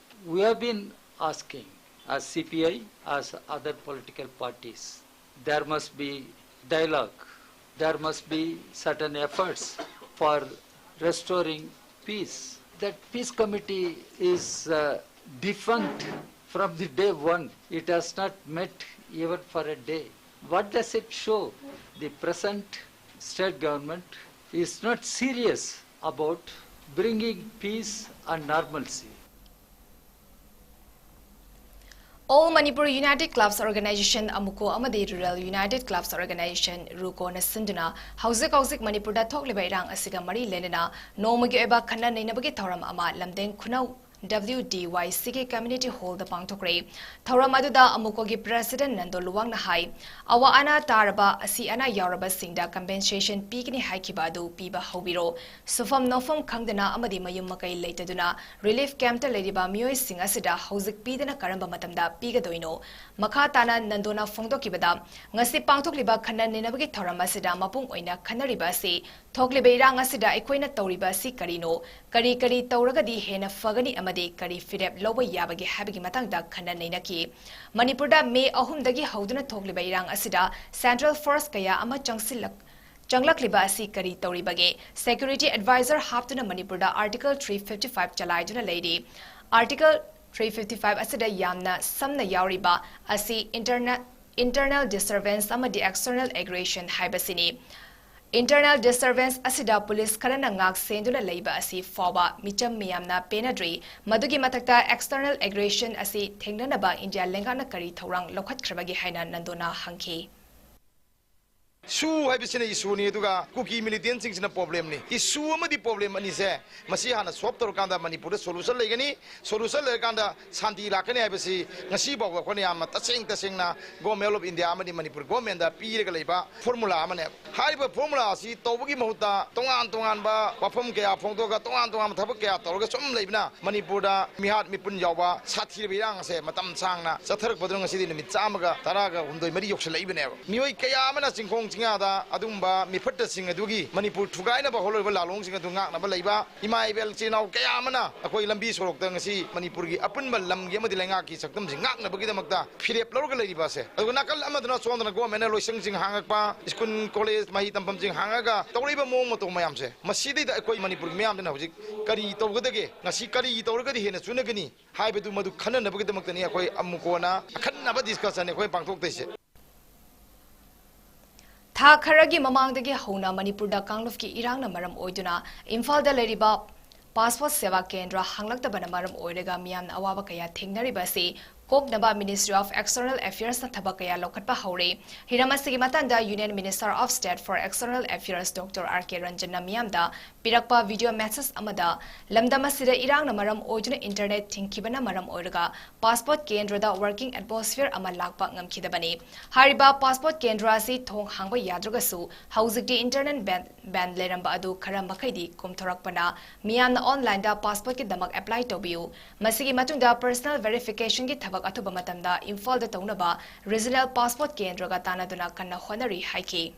We have been asking, as C P I, as other political parties, there must be dialogue, there must be certain efforts for restoring peace. That peace committee is uh, defunct from the day one. It has not met even for a day. What does it show? The present state government is not serious about bringing peace and normalcy. All Manipur United Clubs Organization, ꯑꯃꯨꯀꯣ, ꯑꯃꯗꯤ Rural United Clubs Organization, ꯔꯨꯀꯣꯅ ꯁꯤꯟꯗꯨꯅ ꯍꯧꯖꯤꯛ ꯍꯧꯖꯤꯛ ꯃꯅꯤꯄꯨꯔꯗ ꯊꯣꯛꯂꯤꯕ ꯏꯔꯥꯡ ꯑꯁꯤꯒ ꯃꯔꯤ ꯂꯩꯅꯅ ꯅꯣꯡꯃꯒꯤ ꯑꯣꯏꯕ ꯈꯟꯅ ꯅꯩꯅꯕꯒꯤ ꯊꯧꯔꯝ ꯑꯃ ꯂꯝꯗꯦꯡ ꯈꯨꯅꯧ W D Y C ꯒꯤ Community Hall ꯗ ꯄꯥꯡꯊꯣꯛꯈ꯭ꯔꯦ꯫ ꯊꯧꯔꯝ ꯑꯗꯨꯗ ꯑꯃꯨꯀꯣꯒꯤ President ꯅꯟꯗꯣ ꯂꯨꯋꯥꯡꯅ ꯍꯥꯏ, ꯑꯋꯥ ꯑꯅꯥ ꯇꯥꯔꯕ, ꯑꯁꯤ ꯑꯅꯥ ꯌꯥꯎꯔꯕꯁꯤꯡꯗ compensation ꯄꯤꯒꯅꯤ ꯍꯥꯏꯈꯤꯕ ꯑꯗꯨ ꯄꯤꯕ ꯍꯧꯕꯤꯔꯣ꯫ ꯁꯨꯐꯝ ꯅꯣꯐꯝ ꯈꯪꯗꯅ ꯑꯃꯗꯤ ꯃꯌꯨꯝ ꯃꯀꯩ ꯂꯩꯇꯗꯨꯅ relief camp ꯇ ꯂꯩꯔꯤꯕ ꯃꯤꯑꯣꯏꯁꯤꯡ ꯑꯁꯤꯗ ꯍꯧꯖꯤꯛ ꯄꯤꯗꯅ ꯀꯔꯝꯕ ꯃꯇꯝꯗ ꯄꯤꯒꯗꯣꯏꯅꯣ? ꯃꯈꯥ ꯇꯥꯅ ꯅꯟꯗꯣꯅ ꯐꯣꯡꯗꯣꯛꯈꯤꯕꯗ, ꯉꯁꯤ ꯄꯥꯡꯊꯣꯛꯂꯤꯕ ꯈꯟꯅ ꯅꯩꯅꯕꯒꯤ ꯊꯧꯔꯝ ꯑꯁꯤꯗ ꯃꯄꯨꯡ ꯑꯣꯏꯅ ꯈꯟꯅꯔꯤꯕ ꯑꯁꯤ ꯊꯣꯛꯂꯤꯕ ꯏꯔꯥꯡ ꯑꯁꯤꯗ ꯑꯩꯈꯣꯏꯅ ꯇꯧꯔꯤꯕ ꯑꯁꯤ ꯀꯔꯤꯅꯣ? ꯀꯔꯤ ꯀꯔꯤ ꯇꯧꯔꯒꯗꯤ ꯍꯦꯟꯅ ꯐꯒꯅꯤ ꯑꯃꯗꯤ ꯀꯔꯤ ꯐꯤꯔꯦꯞ ꯂꯧꯕ ꯌꯥꯕꯒꯦ ꯍꯥꯏꯕꯒꯤ ꯃꯇꯥꯡꯗ ꯈꯟꯅ ꯅꯩꯅꯈꯤ꯫ ꯃꯅꯤꯄꯨꯔꯗ ꯃꯦ ꯑꯍꯨꯝꯗꯒꯤ ꯍꯧꯗꯨꯅ ꯊꯣꯛꯂꯤꯕ ꯏꯔꯥꯡ ꯑꯁꯤꯗ central force ꯀꯌꯥ ꯑꯃ ꯆꯪꯁꯤꯜꯂꯛ-, ꯆꯪꯂꯛꯂꯤꯕ ꯑꯁꯤ ꯀꯔꯤ ꯇꯧꯔꯤꯕꯒꯦ? Security advisor ꯍꯥꯞꯇꯨꯅ ꯃꯅꯤꯄꯨꯔꯗ Article three fifty five ꯆꯂꯥꯏꯗꯨꯅ ꯂꯩꯔꯤ꯫ Article three fifty five ꯑꯁꯤꯗ ꯌꯥꯝꯅ ꯁꯝꯅ ꯌꯥꯎꯔꯤꯕ ꯑꯁꯤ interna-, internal disturbance ꯑꯃꯗꯤ external aggression ꯍꯥꯏꯕꯁꯤꯅꯤ꯫ Internal disturbance ꯑꯁꯤꯗ ꯄꯨꯂꯤꯁ ꯈꯔꯅ ꯉꯥꯛ ꯁꯦꯟꯗꯨꯅ ꯂꯩꯕ ꯑꯁꯤ ꯐꯥꯎꯕ ꯃꯤꯆꯝ ꯃꯤꯌꯥꯝꯅ ꯄꯦꯟꯅꯗ꯭ꯔꯤ꯫ ꯃꯗꯨꯒꯤ ꯃꯊꯛꯇ external aggression ꯑꯁꯤ ꯊꯦꯡꯅꯅꯕ ꯏꯟꯗꯤꯌꯥ ꯂꯩꯉꯥꯛꯅ ꯀꯔꯤ ꯊꯧꯔꯥꯡ ꯂꯧꯈꯠꯈ꯭ꯔꯕꯒꯦ ꯍꯥꯏꯅ ꯅꯟꯗꯣꯅ ꯍꯪꯈꯤ꯫ Issue ꯍꯥꯏꯕꯁꯤꯅ issue ꯅꯤ, ꯑꯗꯨꯒ ꯀꯨꯀꯤ militant ꯁꯤꯡꯁꯤꯅ problem ꯅꯤ꯫ Issue ꯑꯃꯗꯤ problem ꯑꯅꯤꯁꯦ, ꯃꯁꯤ ꯍꯥꯟꯅ solve ꯇꯧꯔꯀꯥꯟꯗ ꯃꯅꯤꯄꯨꯔꯗ solution ꯂꯩꯒꯅꯤ꯫ Solution ꯂꯩꯔꯀꯥꯟꯗ ꯁꯥꯟꯇꯤ ꯂꯥꯛꯀꯅꯤ ꯍꯥꯏꯕꯁꯤ ꯉꯁꯤ ꯐꯥꯎꯕ ꯑꯩꯈꯣꯏꯅ ꯌꯥꯝꯅ ꯇꯁꯦꯡ ꯇꯁꯦꯡꯅ Government of India ꯑꯃꯗꯤ ꯃꯅꯤꯄꯨꯔ government ꯗ ꯄꯤꯔꯒ ꯂꯩꯕ formula ꯑꯃꯅꯦ꯫ ꯍꯥꯏꯔꯤꯕ formula ꯑꯁꯤ ꯇꯧꯕꯒꯤ ꯃꯍꯨꯠꯇ ꯇꯣꯉꯥꯟ ꯇꯣꯉꯥꯟꯕ ꯋꯥꯐꯝ ꯀꯌꯥ ꯐꯣꯡꯗꯣꯛꯑꯒ ꯇꯣꯉꯥꯟ ꯇꯣꯉꯥꯟꯕ ꯊꯕꯛ ꯀꯌꯥ ꯇꯧꯔꯒ ꯁꯨꯝ ꯂꯩꯕꯅ ꯃꯅꯤꯄꯨꯔꯗ ꯃꯤꯍꯥꯠ ꯃꯤꯄꯨꯟ ꯌꯥꯎꯕ ꯁꯥꯊꯤꯔꯕ ꯏꯔꯥꯡ ꯑꯁꯦ ꯃꯇꯝ ꯁꯥꯡꯅ ꯆꯠꯊꯔꯛꯄꯗꯨꯅ ꯉꯁꯤꯗꯤ ꯅꯨꯃꯤꯠ ꯆꯥꯝꯃꯒ ꯇꯔꯥꯒ ꯍꯨꯝꯗꯣꯏ ꯃꯔꯤ ꯌꯧꯁꯤꯜꯂꯛꯏꯕꯅꯦꯕ꯫ ꯃꯤꯑꯣꯏ ꯀꯌꯥ ꯑꯃꯅ ꯆꯤꯡꯈꯣꯡ ꯆꯤꯡꯌꯥꯗ ꯑꯗꯨꯒꯨꯝꯕ ꯃꯤꯐꯠꯇꯁꯤꯡ ꯑꯗꯨꯒꯤ ꯃꯅꯤꯄꯨꯔ ꯊꯨꯒꯥꯏꯅꯕ ꯍꯧꯔꯛꯂꯤꯕ ꯂꯥꯂꯣꯡꯁꯤꯡ ꯑꯗꯨ ꯉꯥꯛꯅꯕ ꯂꯩꯕ, ꯏꯃꯥ ꯏꯕꯦꯜ ꯏꯆꯤꯜ ꯏꯅꯥꯎ ꯀꯌꯥ ꯑꯃꯅ ꯑꯩꯈꯣꯏ ꯂꯝꯕꯤ ꯁꯣꯔꯣꯛꯇ ꯉꯁꯤ ꯃꯅꯤꯄꯨꯔꯒꯤ ꯑꯄꯨꯟꯕ ꯂꯝꯒꯤ ꯑꯃꯗꯤ ꯂꯩꯉꯥꯛꯀꯤ ꯁꯛꯇꯝꯁꯤ ꯉꯥꯛꯅꯕꯒꯤꯗꯃꯛꯇ ꯐꯤꯔꯦꯞ ꯂꯧꯔꯒ ꯂꯩꯔꯤꯕ ꯑꯁꯦ꯫ ꯑꯗꯨꯒ ꯅꯥꯀꯜ ꯑꯃꯗꯅ ꯁꯣꯝꯗꯅ government ꯅ ꯂꯣꯏꯁꯪꯁꯤꯡ ꯍꯥꯡꯉꯛꯄ, school, college, ꯃꯍꯩ ꯇꯝꯐꯝꯁꯤꯡ ꯍꯥꯡꯉꯒ ꯇꯧꯔꯛꯏꯕ ꯃꯑꯣꯡ ꯃꯇꯧ ꯃꯌꯥꯝꯁꯦ, ꯃꯁꯤꯗꯩꯗ ꯑꯩꯈꯣꯏ ꯃꯅꯤꯄꯨꯔꯒꯤ ꯃꯤꯌꯥꯝꯗꯨꯅ ꯍꯧꯖꯤꯛ ꯀꯔꯤ ꯇꯧꯒꯗꯒꯦ, ꯉꯁꯤ ꯀꯔꯤ ꯇꯧꯔꯒꯗꯤ ꯍꯦꯟꯅ ꯆꯨꯅꯒꯅꯤ ꯍꯥꯏꯕꯗꯨ ꯃꯗꯨ ꯈꯟꯅꯅꯕꯒꯤꯗꯃꯛꯇꯅꯤ ꯑꯩꯈꯣꯏ ꯑꯃꯨꯛ ꯀꯣꯟꯅ ꯑꯈꯟꯅꯕ discussion ꯑꯩꯈꯣꯏ ꯄꯥꯡꯊꯣꯛꯇꯣꯏꯁꯦ꯫ ꯊꯥ ꯈꯔꯒꯤ ꯃꯃꯥꯡꯗꯒꯤ ꯍꯧꯅ ꯃꯅꯤꯄꯨꯔꯗ ꯀꯥꯡꯂꯨꯞꯀꯤ ꯏꯔꯥꯡꯅ ꯃꯔꯝ ꯑꯣꯏꯗꯨꯅ ꯏꯝꯐꯥꯜꯗ ꯂꯩꯔꯤꯕ passport ꯁꯦꯕꯥ ꯀꯦꯟꯗ꯭ꯔ ꯍꯥꯡꯂꯛꯇꯕꯅ ꯃꯔꯝ ꯑꯣꯏꯔꯒ ꯃꯤꯌꯥꯝꯅ ꯑꯋꯥꯕ ꯀꯌꯥ ꯊꯦꯡꯅꯔꯤꯕ ꯑꯁꯤ ꯀꯣꯛꯅꯕ Ministry of External Affairsꯅ ꯊꯕꯛ ꯀꯌꯥ ꯂꯧꯈꯠꯄ ꯍꯧꯔꯦ꯫ ꯍꯤꯔꯝ ꯑꯁꯤꯒꯤ ꯃꯇꯥꯡꯗ Union Minister of State for External Affairs Doctor R K Ranjanꯅ ꯃꯤꯌꯥꯝꯗ ꯄꯤꯔꯛꯄ video message ꯑꯃꯗ, ꯂꯝꯗꯝ ꯑꯁꯤꯗ ꯏꯔꯥꯡꯅ ꯃꯔꯝ ꯑꯣꯏꯗꯨꯅ internet ꯊꯤꯡꯈꯤꯕꯅ ꯃꯔꯝ ꯑꯣꯏꯔꯒ passport ꯀꯦꯟꯗ꯭ꯔꯗ working atmosphere ꯑꯃ ꯂꯥꯛꯄ ꯉꯝꯈꯤꯗꯕꯅꯤ꯫ ꯍꯥꯏꯔꯤꯕ passport ꯀꯦꯟꯗ꯭ꯔ ꯑꯁꯤ ꯊꯣꯡ ꯍꯥꯡꯕ ꯌꯥꯗ꯭ꯔꯒꯁꯨ, ꯍꯧꯖꯤꯛꯇꯤ internet ban, ban ꯂꯩꯔꯝꯕ ꯑꯗꯨ ꯈꯔ ꯃꯈꯩꯗꯤ ꯀꯣꯝꯊꯣꯔꯛꯄꯅ ꯃꯤꯌꯥꯝꯅ onlineꯗ passportꯀꯤꯗꯃꯛ apply ꯇꯧꯕꯤꯌꯨ꯫ ꯃꯁꯤꯒꯤ ꯃꯇꯨꯡꯗ personal verificationꯒꯤ ꯊꯕꯛ ꯑꯊꯨꯕ ꯃꯇꯝꯗ ꯏꯝꯐꯥꯜꯗ ꯇꯧꯅꯕ regional passport ꯀꯦꯟꯗ꯭ꯔꯒ ꯇꯥꯟꯅꯗꯨꯅ ꯀꯟꯅ ꯍꯣꯠꯅꯔꯤ ꯍꯥꯏꯈꯤ꯫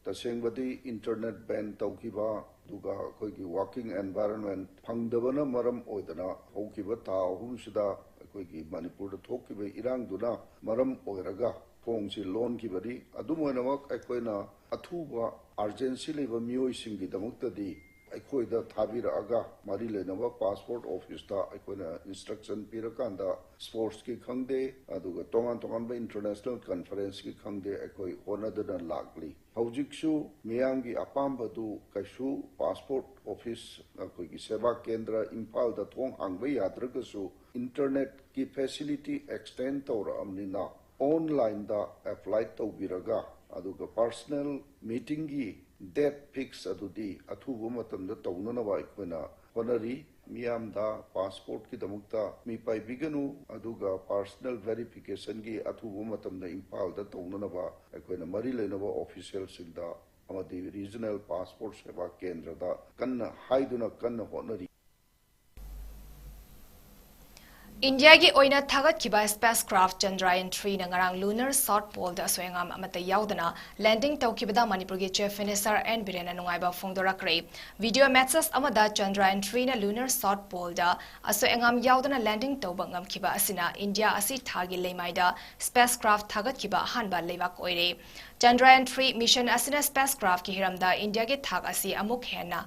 ꯇꯁꯦꯡꯕꯗꯤ internet ban ꯇꯧꯈꯤꯕ, ꯑꯗꯨꯒ ꯑꯩꯈꯣꯏꯒꯤ working environment ꯐꯪꯗꯕꯅ ꯃꯔꯝ ꯑꯣꯏꯗꯅ ꯍꯧꯈꯤꯕ ꯊꯥ ꯑꯍꯨꯝꯁꯤꯗ ꯑꯩꯈꯣꯏꯒꯤ ꯃꯅꯤꯄꯨꯔꯗ ꯊꯣꯛꯈꯤꯕ ꯏꯔꯥꯡꯗꯨꯅ ꯃꯔꯝ ꯑꯣꯏꯔꯒ ꯊꯣꯡꯁꯤ ꯂꯣꯟꯈꯤꯕꯅꯤ꯫ ꯑꯗꯨꯝ ꯑꯣꯏꯅꯃꯛ ꯑꯩꯈꯣꯏꯅ ꯑꯊꯨꯕ urgency ꯂꯩꯕ ꯃꯤꯑꯣꯏꯁꯤꯡꯒꯤꯗꯃꯛꯇꯗꯤ ꯑꯩꯈꯣꯏꯗ ꯊꯥꯕꯤꯔꯛꯑꯒ ꯃꯔꯤ ꯂꯩꯅꯕ passport officeꯇ ꯑꯩꯈꯣꯏꯅ instruction ꯄꯤꯔꯀꯥꯟꯗ sportsꯀꯤ ꯈꯪꯗꯦ, ꯑꯗꯨꯒ ꯇꯣꯉꯥꯟ ꯇꯣꯉꯥꯟꯕ international conferenceꯀꯤ ꯈꯪꯗꯦ, ꯑꯩꯈꯣꯏ ꯍꯣꯠꯅꯗꯨꯅ ꯂꯥꯛꯂꯤ꯫ ꯍꯧꯖꯤꯛꯁꯨ ꯃꯤꯌꯥꯝꯒꯤ ꯑꯄꯥꯝꯕꯗꯨ ꯀꯩꯁꯨ passport office, ꯑꯩꯈꯣꯏꯒꯤ ꯁꯦꯕꯥ ꯀꯦꯟꯗ꯭ꯔ ꯏꯝꯐꯥꯜꯗ ꯊꯣꯡ ꯍꯥꯡꯕ ꯌꯥꯗ꯭ꯔꯒꯁꯨ internetꯀꯤ facility extend ꯇꯧꯔꯛꯑꯕꯅꯤꯅ onlineꯗ apply ꯇꯧꯕꯤꯔꯒ, ꯑꯗꯨꯒ personal meetingꯒꯤ date fix ꯑꯗꯨꯗꯤ ꯑꯊꯨꯕ ꯃꯇꯝꯗ ꯇꯧꯅꯅꯕ ꯑꯩꯈꯣꯏꯅ ꯍꯣꯠꯅꯔꯤ꯫ ꯃꯤꯌꯥꯝꯗ passportꯀꯤꯗꯃꯛꯇ ꯃꯤ ꯄꯥꯏꯕꯤꯒꯅꯨ, ꯑꯗꯨꯒ personal verificationꯒꯤ ꯑꯊꯨꯕ ꯃꯇꯝꯗ ꯏꯝꯐꯥꯜꯗ ꯇꯧꯅꯅꯕ ꯑꯩꯈꯣꯏꯅ ꯃꯔꯤ ꯂꯩꯅꯕ officialꯁꯤꯡꯗ ꯑꯃꯗꯤ regional passport ꯁꯦꯕꯥ ꯀꯦꯟꯗ꯭ꯔꯗ ꯀꯟꯅ ꯍꯥꯏꯗꯨꯅ ꯀꯟꯅ ꯍꯣꯠꯅꯔꯤ꯫ ꯏꯟꯗꯤꯌꯥꯒꯤ ꯑꯣꯏꯅ ꯊꯥꯒꯠꯈꯤꯕ spacecraft Chandrayaan threeꯅ ꯉꯔꯥꯡ lunar south poleꯗ ꯑꯁꯣꯏ ꯑꯉꯥꯝ ꯑꯃꯠꯇ ꯌꯥꯎꯗꯅ landing ꯇꯧꯈꯤꯕꯗ ꯃꯅꯤꯄꯨꯔꯒꯤ Chief Minister N ꯕꯤꯔꯦꯟꯅ ꯅꯨꯡꯉꯥꯏꯕ ꯐꯣꯡꯗꯣꯔꯛꯈ꯭ꯔꯦ꯫ Video message ꯑꯃꯗ Chandrayaan threeꯅ lunar south poleꯗ ꯑꯁꯣꯏ ꯑꯉꯥꯝ ꯌꯥꯎꯗꯅ landing ꯇꯧꯕ ꯉꯝꯈꯤꯕ ꯑꯁꯤꯅ ꯏꯟꯗꯤꯌꯥ ꯑꯁꯤ ꯊꯥꯒꯤ ꯂꯩꯃꯥꯏꯗ spacecraft ꯊꯥꯒꯠꯈꯤꯕ ꯑꯍꯥꯟꯕ ꯂꯩꯕꯥꯛ ꯑꯣꯏꯔꯦ꯫ Chandrayaan three mission ꯑꯁꯤꯅ spacecraftꯀꯤ ꯍꯤꯔꯝꯗ ꯏꯟꯗꯤꯌꯥꯒꯤ ꯊꯥꯛ ꯑꯁꯤ ꯑꯃꯨꯛ ꯍꯦꯟꯅ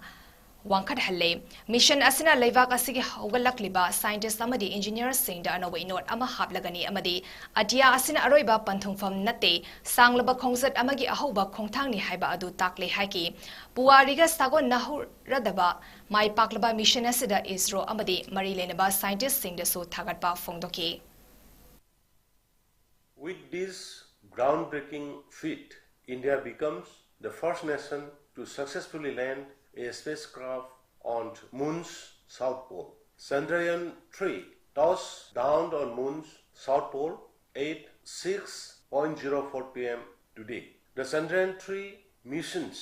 ꯋꯥꯡꯈꯠꯍꯜꯂꯦ꯫ ꯃꯤꯁꯟ ꯑꯁꯤꯅ ꯂꯩꯕꯥꯛ ꯑꯁꯤꯒꯤ ꯍꯧꯒꯠꯂꯛꯂꯤꯕ ꯁꯥꯏꯟꯇꯤꯁ꯭ꯠ ꯑꯃꯗꯤ ꯏꯟꯖꯤꯅꯤꯌꯔꯁꯤꯡꯗ ꯑꯅꯧꯕ ꯏꯅꯣꯠ ꯑꯃ ꯍꯥꯞꯂꯒꯅꯤ ꯑꯃꯗꯤ ꯑꯇꯤꯌꯥ ꯑꯁꯤꯅ ꯑꯔꯣꯏꯕ ꯄꯟꯊꯨꯡꯐꯝ ꯅꯠꯇꯦ, ꯁꯥꯡꯂꯕ ꯈꯣꯡꯆꯠ ꯑꯃꯒꯤ ꯑꯍꯧꯕ ꯈꯣꯡꯊꯥꯡꯅꯤ ꯍꯥꯏꯕ ꯑꯗꯨ ꯇꯥꯛꯂꯦ ꯍꯥꯏꯈꯤ꯫ ꯄꯨꯋꯥꯔꯤꯒ ꯁꯥꯒꯣꯟꯅꯍꯧꯔꯗꯕ ꯃꯥꯏ ꯄꯥꯛꯂꯕ ꯃꯤꯁꯟ ꯑꯁꯤꯗ ꯏꯁꯔꯣ ꯑꯃꯗꯤ ꯃꯔꯤ ꯂꯩꯅꯕ ꯁꯥꯏꯟꯇꯤꯁ꯭ꯠꯁꯤꯡꯗꯁꯨ ꯊꯥꯒꯠꯄ ꯐꯣꯡꯗꯣꯛꯈꯤ꯫ With this groundbreaking feat, India becomes the first nation to successfully land a spacecraft on moon's south pole. Chandrayaan three touched down on moon's south pole at six point zero four p m today. The Chandrayaan three mission's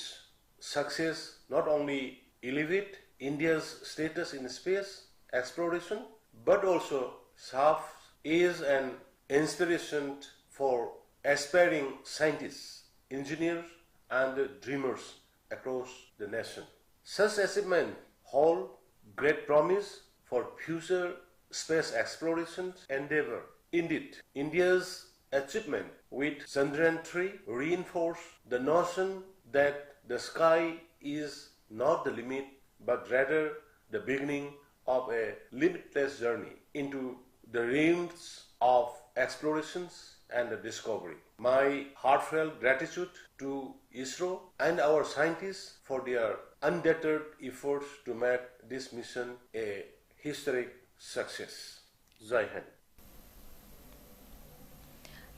success not only elevate India's status in space exploration, but also serves as an inspiration for aspiring scientists, engineers, and dreamers across the nation. Such achievements hold great promise for future space exploration endeavor. Indeed, India's achievement with Chandrayaan three reinforce the notion that the sky is not the limit, but rather the beginning of a limitless journey into the realms of explorations and discovery. My heartfelt gratitude to ISRO and our scientists for their undeterred efforts to make this mission a historic success. Jai Hind.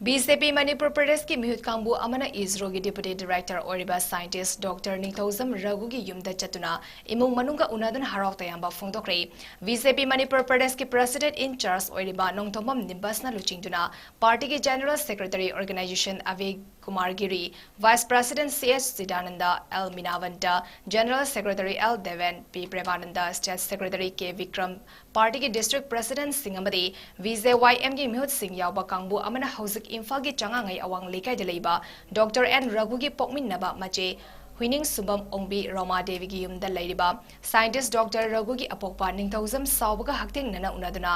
B J P Manipur ꯄ꯭ꯔꯗꯦꯁꯀꯤ ꯃꯤꯍꯨꯠ ꯀꯥꯡꯕꯨ ꯑꯃꯅ ꯏꯁꯔꯣꯒꯤ ꯗꯤꯄꯨꯇꯤ ꯗꯥꯏꯔꯦꯛꯇꯔ ꯑꯣꯏꯔꯤꯕ ꯁꯥꯏꯟꯇꯤꯁ꯭ꯠ ꯗꯣꯛꯇꯔ ꯅꯤꯡꯊꯧꯖꯝ ꯔꯘꯨꯒꯤ ꯌꯨꯝꯗ ꯆꯠꯇꯨꯅ ꯏꯃꯨꯡ ꯃꯅꯨꯡꯒ ꯎꯅꯗꯨꯅ ꯍꯔꯥꯎ ꯇꯌꯥꯝꯕ ꯐꯣꯡꯗꯣꯛꯈ꯭ꯔꯦ꯫ ꯕꯤ ꯖꯦ ꯄꯤ ꯃꯅꯤꯄꯨꯔ ꯄ꯭ꯔꯗꯦꯁꯀꯤ ꯄ꯭ꯔꯦꯁꯤꯗꯦꯟꯠ ꯏꯟ ꯆꯥꯔꯖ ꯑꯣꯏꯔꯤꯕ ꯅꯣꯡꯊꯣꯝꯕꯝ ꯅꯤꯝꯕꯁꯅ ꯂꯨꯆꯤꯡꯗꯨꯅ ꯄꯥꯔꯇꯤꯒꯤ general secretary organisation Abhay Kumar Giri, vice president C H Chidananda, L Minabanta, general secretary L Deben, P Premananda, state secretary K Bikram, ꯄꯥꯔꯇꯤꯒꯤ ꯗꯤꯁꯇ꯭ꯔꯤꯛ ꯄ꯭ꯔꯦꯁꯤꯗꯦꯟꯠꯁꯤꯡ ꯑꯃꯗꯤ ꯕꯤ ꯖꯦ ꯋꯥꯏ ꯑꯦꯝꯒꯤ ꯃꯤꯍꯨꯠꯁꯤꯡ ꯌꯥꯎꯕ ꯀꯥꯡꯕꯨ ꯑꯃꯅ ꯍꯧꯖꯤꯛ ꯏꯝꯐꯥꯜꯒꯤ ꯆꯉꯥꯡꯉꯩ ꯑꯋꯥꯡ ꯂꯩꯀꯥꯏꯗ ꯂꯩꯕ ꯗꯣꯛꯇꯔ ꯑꯦꯟ ꯔꯘꯨꯒꯤ ꯄꯣꯛꯃꯤꯟꯅꯕ ꯃꯆꯦ ꯍꯨꯏꯅꯤꯡꯁꯨꯝꯕꯝ ꯑꯣꯡꯕꯤ ꯔꯣꯃꯥ ꯗꯦꯕꯤꯒꯤ ꯌꯨꯝꯗ ꯂꯩꯔꯤꯕ ꯁꯥꯏꯟꯇꯤꯁ꯭ꯠ ꯗꯣꯛꯇꯔ ꯔꯘꯨꯒꯤ ꯑꯄꯣꯛꯄ ꯅꯤꯡꯊꯧꯖꯝ ꯁꯥꯎꯕꯒ ꯍꯛꯊꯦꯡꯅꯅ ꯎꯅꯗꯨꯅ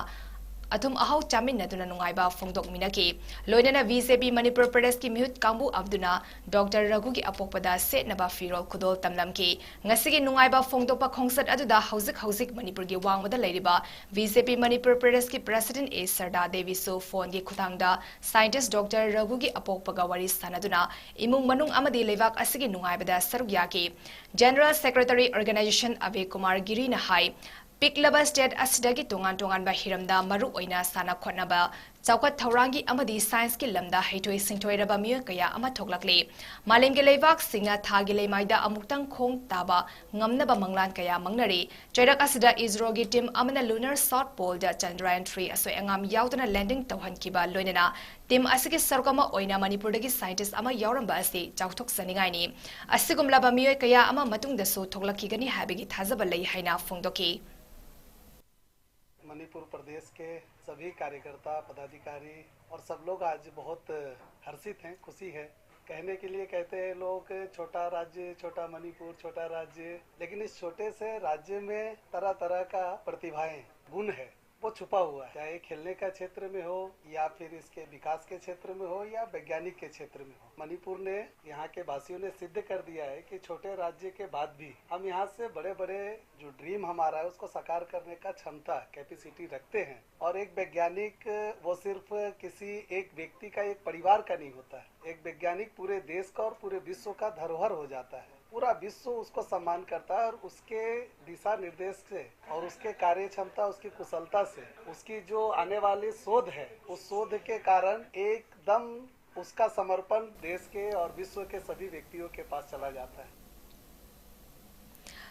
ꯑꯊꯨꯝ ꯑꯍꯥꯎ ꯆꯥꯃꯤꯟꯅꯗꯨꯅ ꯅꯨꯡꯉꯥꯏꯕ ꯐꯣꯡꯗꯣꯛꯃꯤꯟꯅꯈꯤ꯫ ꯂꯣꯏꯅꯅ ꯕꯤ ꯖꯦ ꯄꯤ ꯃꯅꯤꯄꯨꯔ ꯄ꯭ꯔꯗꯦꯁꯀꯤ ꯃꯤꯍꯨꯠ ꯀꯥꯡꯕꯨ ꯑꯗꯨꯅ ꯗꯣꯛꯇꯔ ꯔꯘꯨꯒꯤ ꯑꯄꯣꯛꯄꯗ ꯁꯦꯠꯅꯕ ꯐꯤꯔꯣꯜ ꯈꯨꯗꯣꯜ ꯇꯝꯂꯝꯈꯤ꯫ ꯉꯁꯤꯒꯤ ꯅꯨꯡꯉꯥꯏꯕ ꯐꯣꯡꯗꯣꯛꯄ ꯈꯣꯡꯆꯠ ꯑꯗꯨꯗ ꯍꯧꯖꯤꯛ ꯍꯧꯖꯤꯛ ꯃꯅꯤꯄꯨꯔꯒꯤ ꯋꯥꯡꯃꯗ ꯂꯩꯔꯤꯕ ꯕꯤ ꯖꯦ ꯄꯤ ꯃꯅꯤꯄꯨꯔ ꯄ꯭ꯔꯗꯦꯁꯀꯤ ꯄ꯭ꯔꯦꯁꯤꯗꯦꯟꯠ ꯑꯦ ꯁꯔꯗꯥ ꯗꯦꯕꯤꯁꯨ ꯐꯣꯟꯒꯤ ꯈꯨꯠꯊꯥꯡꯗ ꯁꯥꯏꯟꯇꯤꯁ ꯗꯣꯛꯇꯔ ꯔꯘꯨꯒꯤ ꯑꯄꯣꯛꯄꯒ ꯋꯥꯔꯤ ꯁꯥꯟꯅꯗꯨꯅ ꯏꯃꯨꯡ ꯃꯅꯨꯡ ꯑꯃꯗꯤ ꯂꯩꯕꯥꯛ ꯑꯁꯤꯒꯤ ꯅꯨꯡꯉꯥꯏꯕꯗ ꯁꯔꯨꯛ ꯌꯥꯈꯤ꯫ General secretary organisation Abhay Kumar ꯒꯤꯔꯤꯅ ꯍꯥꯏ, ꯄꯤꯛꯂꯕ ꯁ꯭ꯇꯦꯠ ꯑꯁꯤꯗꯒꯤ ꯇꯣꯉꯥꯟ ꯇꯣꯉꯥꯟꯕ ꯍꯤꯔꯝꯗ ꯃꯔꯨ ꯑꯣꯏꯅ ꯁꯥꯟꯅ ꯈꯣꯠꯅꯕ, ꯆꯥꯎꯈꯠ ꯊꯧꯔꯥꯡꯒꯤ ꯑꯃꯗꯤ ꯁꯥꯏꯟꯁꯀꯤ ꯂꯝꯗ ꯍꯩꯊꯣꯏ ꯁꯤꯡꯊꯣꯏꯔꯕ ꯃꯤꯑꯣꯏ ꯀꯌꯥ ꯑꯃ ꯊꯣꯛꯂꯛꯂꯤ꯫ ꯃꯥꯂꯦꯝꯒꯤ ꯂꯩꯕꯥꯛꯁꯤꯡꯅ ꯊꯥꯒꯤ ꯂꯩꯃꯥꯏꯗ ꯑꯃꯨꯛꯇꯪ ꯈꯣꯡ ꯇꯥꯕ ꯉꯝꯅꯕ ꯃꯪꯂꯥꯟ ꯀꯌꯥ ꯃꯪꯅꯔꯤ꯫ ꯆꯩꯔꯛ ꯑꯁꯤꯗ ꯏꯁꯔꯣꯒꯤ ꯇꯤꯝ ꯑꯃꯅ ꯂꯨꯅꯔ ꯁꯥꯎꯠ ꯄꯣꯜꯗ ꯆꯟꯗ꯭ꯔꯌꯥꯟ ꯊ꯭ꯔꯤ ꯑꯁꯣꯏ ꯑꯉꯥꯝ ꯌꯥꯎꯗꯅ ꯂꯦꯟꯗꯤꯡ ꯇꯧꯍꯟꯈꯤꯕ ꯂꯣꯏꯅꯅ ꯇꯤꯝ ꯑꯁꯤꯒꯤ ꯁꯔꯨꯛ ꯑꯃ ꯑꯣꯏꯅ ꯃꯅꯤꯄꯨꯔꯗꯒꯤ ꯁꯥꯏꯟꯇꯤꯁ ꯑꯃ ꯌꯥꯎꯔꯝꯕ ꯑꯁꯤ ꯆꯥꯎꯊꯣꯛꯆꯅꯤꯡꯉꯥꯏꯅꯤ꯫ ꯑꯁꯤꯒꯨꯝꯂꯕ ꯃꯤꯑꯣꯏ ꯀꯌꯥ ꯑꯃ ꯃꯇꯨꯡꯗꯁꯨ ꯊꯣꯛꯂꯛꯈꯤꯒꯅꯤ ꯍꯥꯏꯕꯒꯤ ꯊꯥꯖꯕ ꯂꯩ ꯍꯥꯏꯅ ꯐꯣꯡꯗꯣꯛꯈꯤ꯫ मणिपुर प्रदेश के सभी कार्यकर्ता, पदाधिकारी और सब लोग आज बहुत हर्षित हैं, खुशी है। कहने के लिए कहते हैं लोग, छोटा राज्य, छोटा मणिपुर, छोटा राज्य, लेकिन इस छोटे से राज्य में तरह तरह का प्रतिभाएं, गुण है, वो छुपा हुआ है। चाहे खेलने का क्षेत्र में हो या फिर इसके विकास के क्षेत्र में हो या वैज्ञानिक के क्षेत्र में हो, मणिपुर ने, यहाँ के वासियों ने सिद्ध कर दिया है कि छोटे राज्य के बाद भी हम यहाँ से बड़े बड़े जो ड्रीम हमारा है उसको साकार करने का क्षमता, कैपेसिटी रखते हैं। और एक वैज्ञानिक वो सिर्फ किसी एक व्यक्ति का, एक परिवार का नहीं होता है। एक वैज्ञानिक पूरे देश का और पूरे विश्व का धरोहर हो जाता है। पूरा विश्व उसको सम्मान करता है और उसके दिशा निर्देश से और उसके कार्य क्षमता, उसकी कुशलता से, उसकी जो आने वाली शोध है, उस शोध के कारण एकदम उसका समर्पण देश के और विश्व के सभी व्यक्तियों के पास चला जाता है।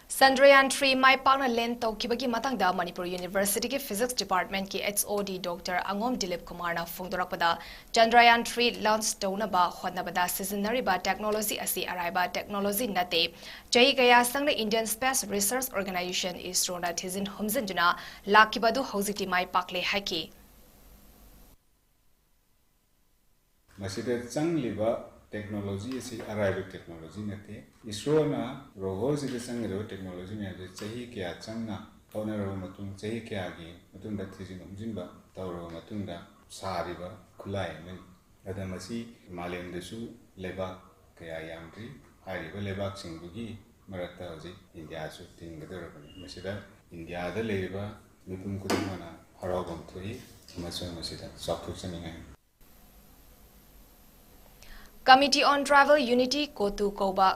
ꯆꯟꯗ꯭ꯔꯌꯥꯟ ꯊ꯭ꯔꯤ ꯃꯥꯏ ꯄꯥꯛꯅ ꯂꯦꯟ ꯇꯧꯈꯤꯕꯒꯤ ꯃꯇꯥꯡꯗ ꯃꯅꯤꯄꯨꯔ ꯌꯨꯅꯤꯚꯔꯁꯤꯇꯤꯒꯤ ꯐꯤꯖꯤꯛꯁ ꯗꯤꯄꯥꯔꯠꯃꯦꯟꯠꯀꯤ ꯑꯩꯆ ꯑꯣ ꯗꯤ ꯗꯣꯛꯇꯔ ꯑꯉꯣꯝ ꯗꯤꯂꯤꯞ ꯀꯨꯃꯥꯔꯅ ꯐꯣꯡꯗꯣꯔꯛꯄꯗ, ꯆꯟꯗ꯭ꯔꯌꯥꯟ ꯊ꯭ꯔꯤ ꯂꯣꯟꯆ ꯇꯧꯅꯕ ꯍꯣꯠꯅꯕꯗ ꯁꯤꯖꯤꯟꯅꯔꯤꯕ ꯇꯦꯛꯅꯣꯂꯣꯖꯤ ꯑꯁꯤ ꯑꯔꯥꯏꯕ ꯇꯦꯛꯅꯣꯂꯣꯖꯤ ꯅꯠꯇꯦ꯫ ꯆꯍꯤ ꯀꯌꯥ ꯆꯪꯅ ꯏꯟꯗꯤꯌꯟ ꯁ꯭ꯄꯦꯁ ꯔꯤꯁꯔꯆ ꯑꯣꯔꯒꯅꯥꯏꯖꯦꯁꯟ ꯏꯁꯔꯣꯅ ꯊꯤꯖꯤꯟ ꯍꯨꯝꯖꯤꯟꯗꯨꯅ ꯂꯥꯛꯈꯤꯕ ꯑꯗꯨ ꯍꯧꯖꯤꯛꯇꯤ ꯃꯥꯏ ꯄꯥꯛꯂꯦ ꯍꯥꯏꯈꯤ꯫ ꯃꯁꯤꯗ ꯆꯪꯂꯤꯕ ꯇꯦꯛꯅꯣꯂꯣꯖꯤ ꯑꯁꯤ ꯑꯔꯥꯏꯕ ꯇꯦꯛꯅꯣꯂꯣꯖꯤ ꯅꯠꯇꯦ꯫ ꯏꯁꯔꯣꯅ ꯔꯣꯚꯔꯁꯤꯗ ꯆꯪꯒꯗꯕ ꯇꯦꯛꯅꯣꯂꯣꯖꯤ ꯃꯌꯥꯝꯁꯦ ꯆꯍꯤ ꯀꯌꯥ ꯆꯪꯅ ꯍꯣꯠꯅꯔꯕ ꯃꯇꯨꯡ, ꯆꯍꯤ ꯀꯌꯥꯒꯤ ꯃꯇꯨꯡꯗ ꯊꯤꯖꯤꯟ ꯍꯨꯝꯖꯤꯟꯕ ꯇꯧꯔꯕ ꯃꯇꯨꯡꯗ ꯁꯥꯔꯤꯕ ꯈꯨꯠꯂꯥꯏ ꯑꯃꯅꯤ꯫ ꯑꯗ ꯃꯁꯤ ꯃꯥꯂꯦꯝꯗꯁꯨ ꯂꯩꯕꯥꯛ ꯀꯌꯥ ꯌꯥꯝꯗ꯭ꯔꯤ꯫ ꯍꯥꯏꯔꯤꯕ ꯂꯩꯕꯥꯛꯁꯤꯡꯗꯨꯒꯤ ꯃꯔꯛꯇ ꯍꯧꯖꯤꯛ ꯏꯟꯗꯤꯌꯥꯁꯨ ꯇꯤꯟꯒꯗꯧꯔꯕꯅꯤ꯫ ꯃꯁꯤꯗ ꯏꯟꯗꯤꯌꯥꯗ ꯂꯩꯔꯤꯕ ꯃꯤꯄꯨꯝ ꯈꯨꯗꯤꯡꯃꯛꯅ ꯍꯔꯥꯎꯐꯝ ꯊꯣꯛꯏ ꯑꯃꯁꯨꯡ ꯃꯁꯤꯗ ꯆꯥꯎꯊꯣꯛꯆꯅꯤꯡꯉꯥꯏ꯫ Committee on Tribal Unity, ꯀꯣꯇꯨ ꯀꯧꯕ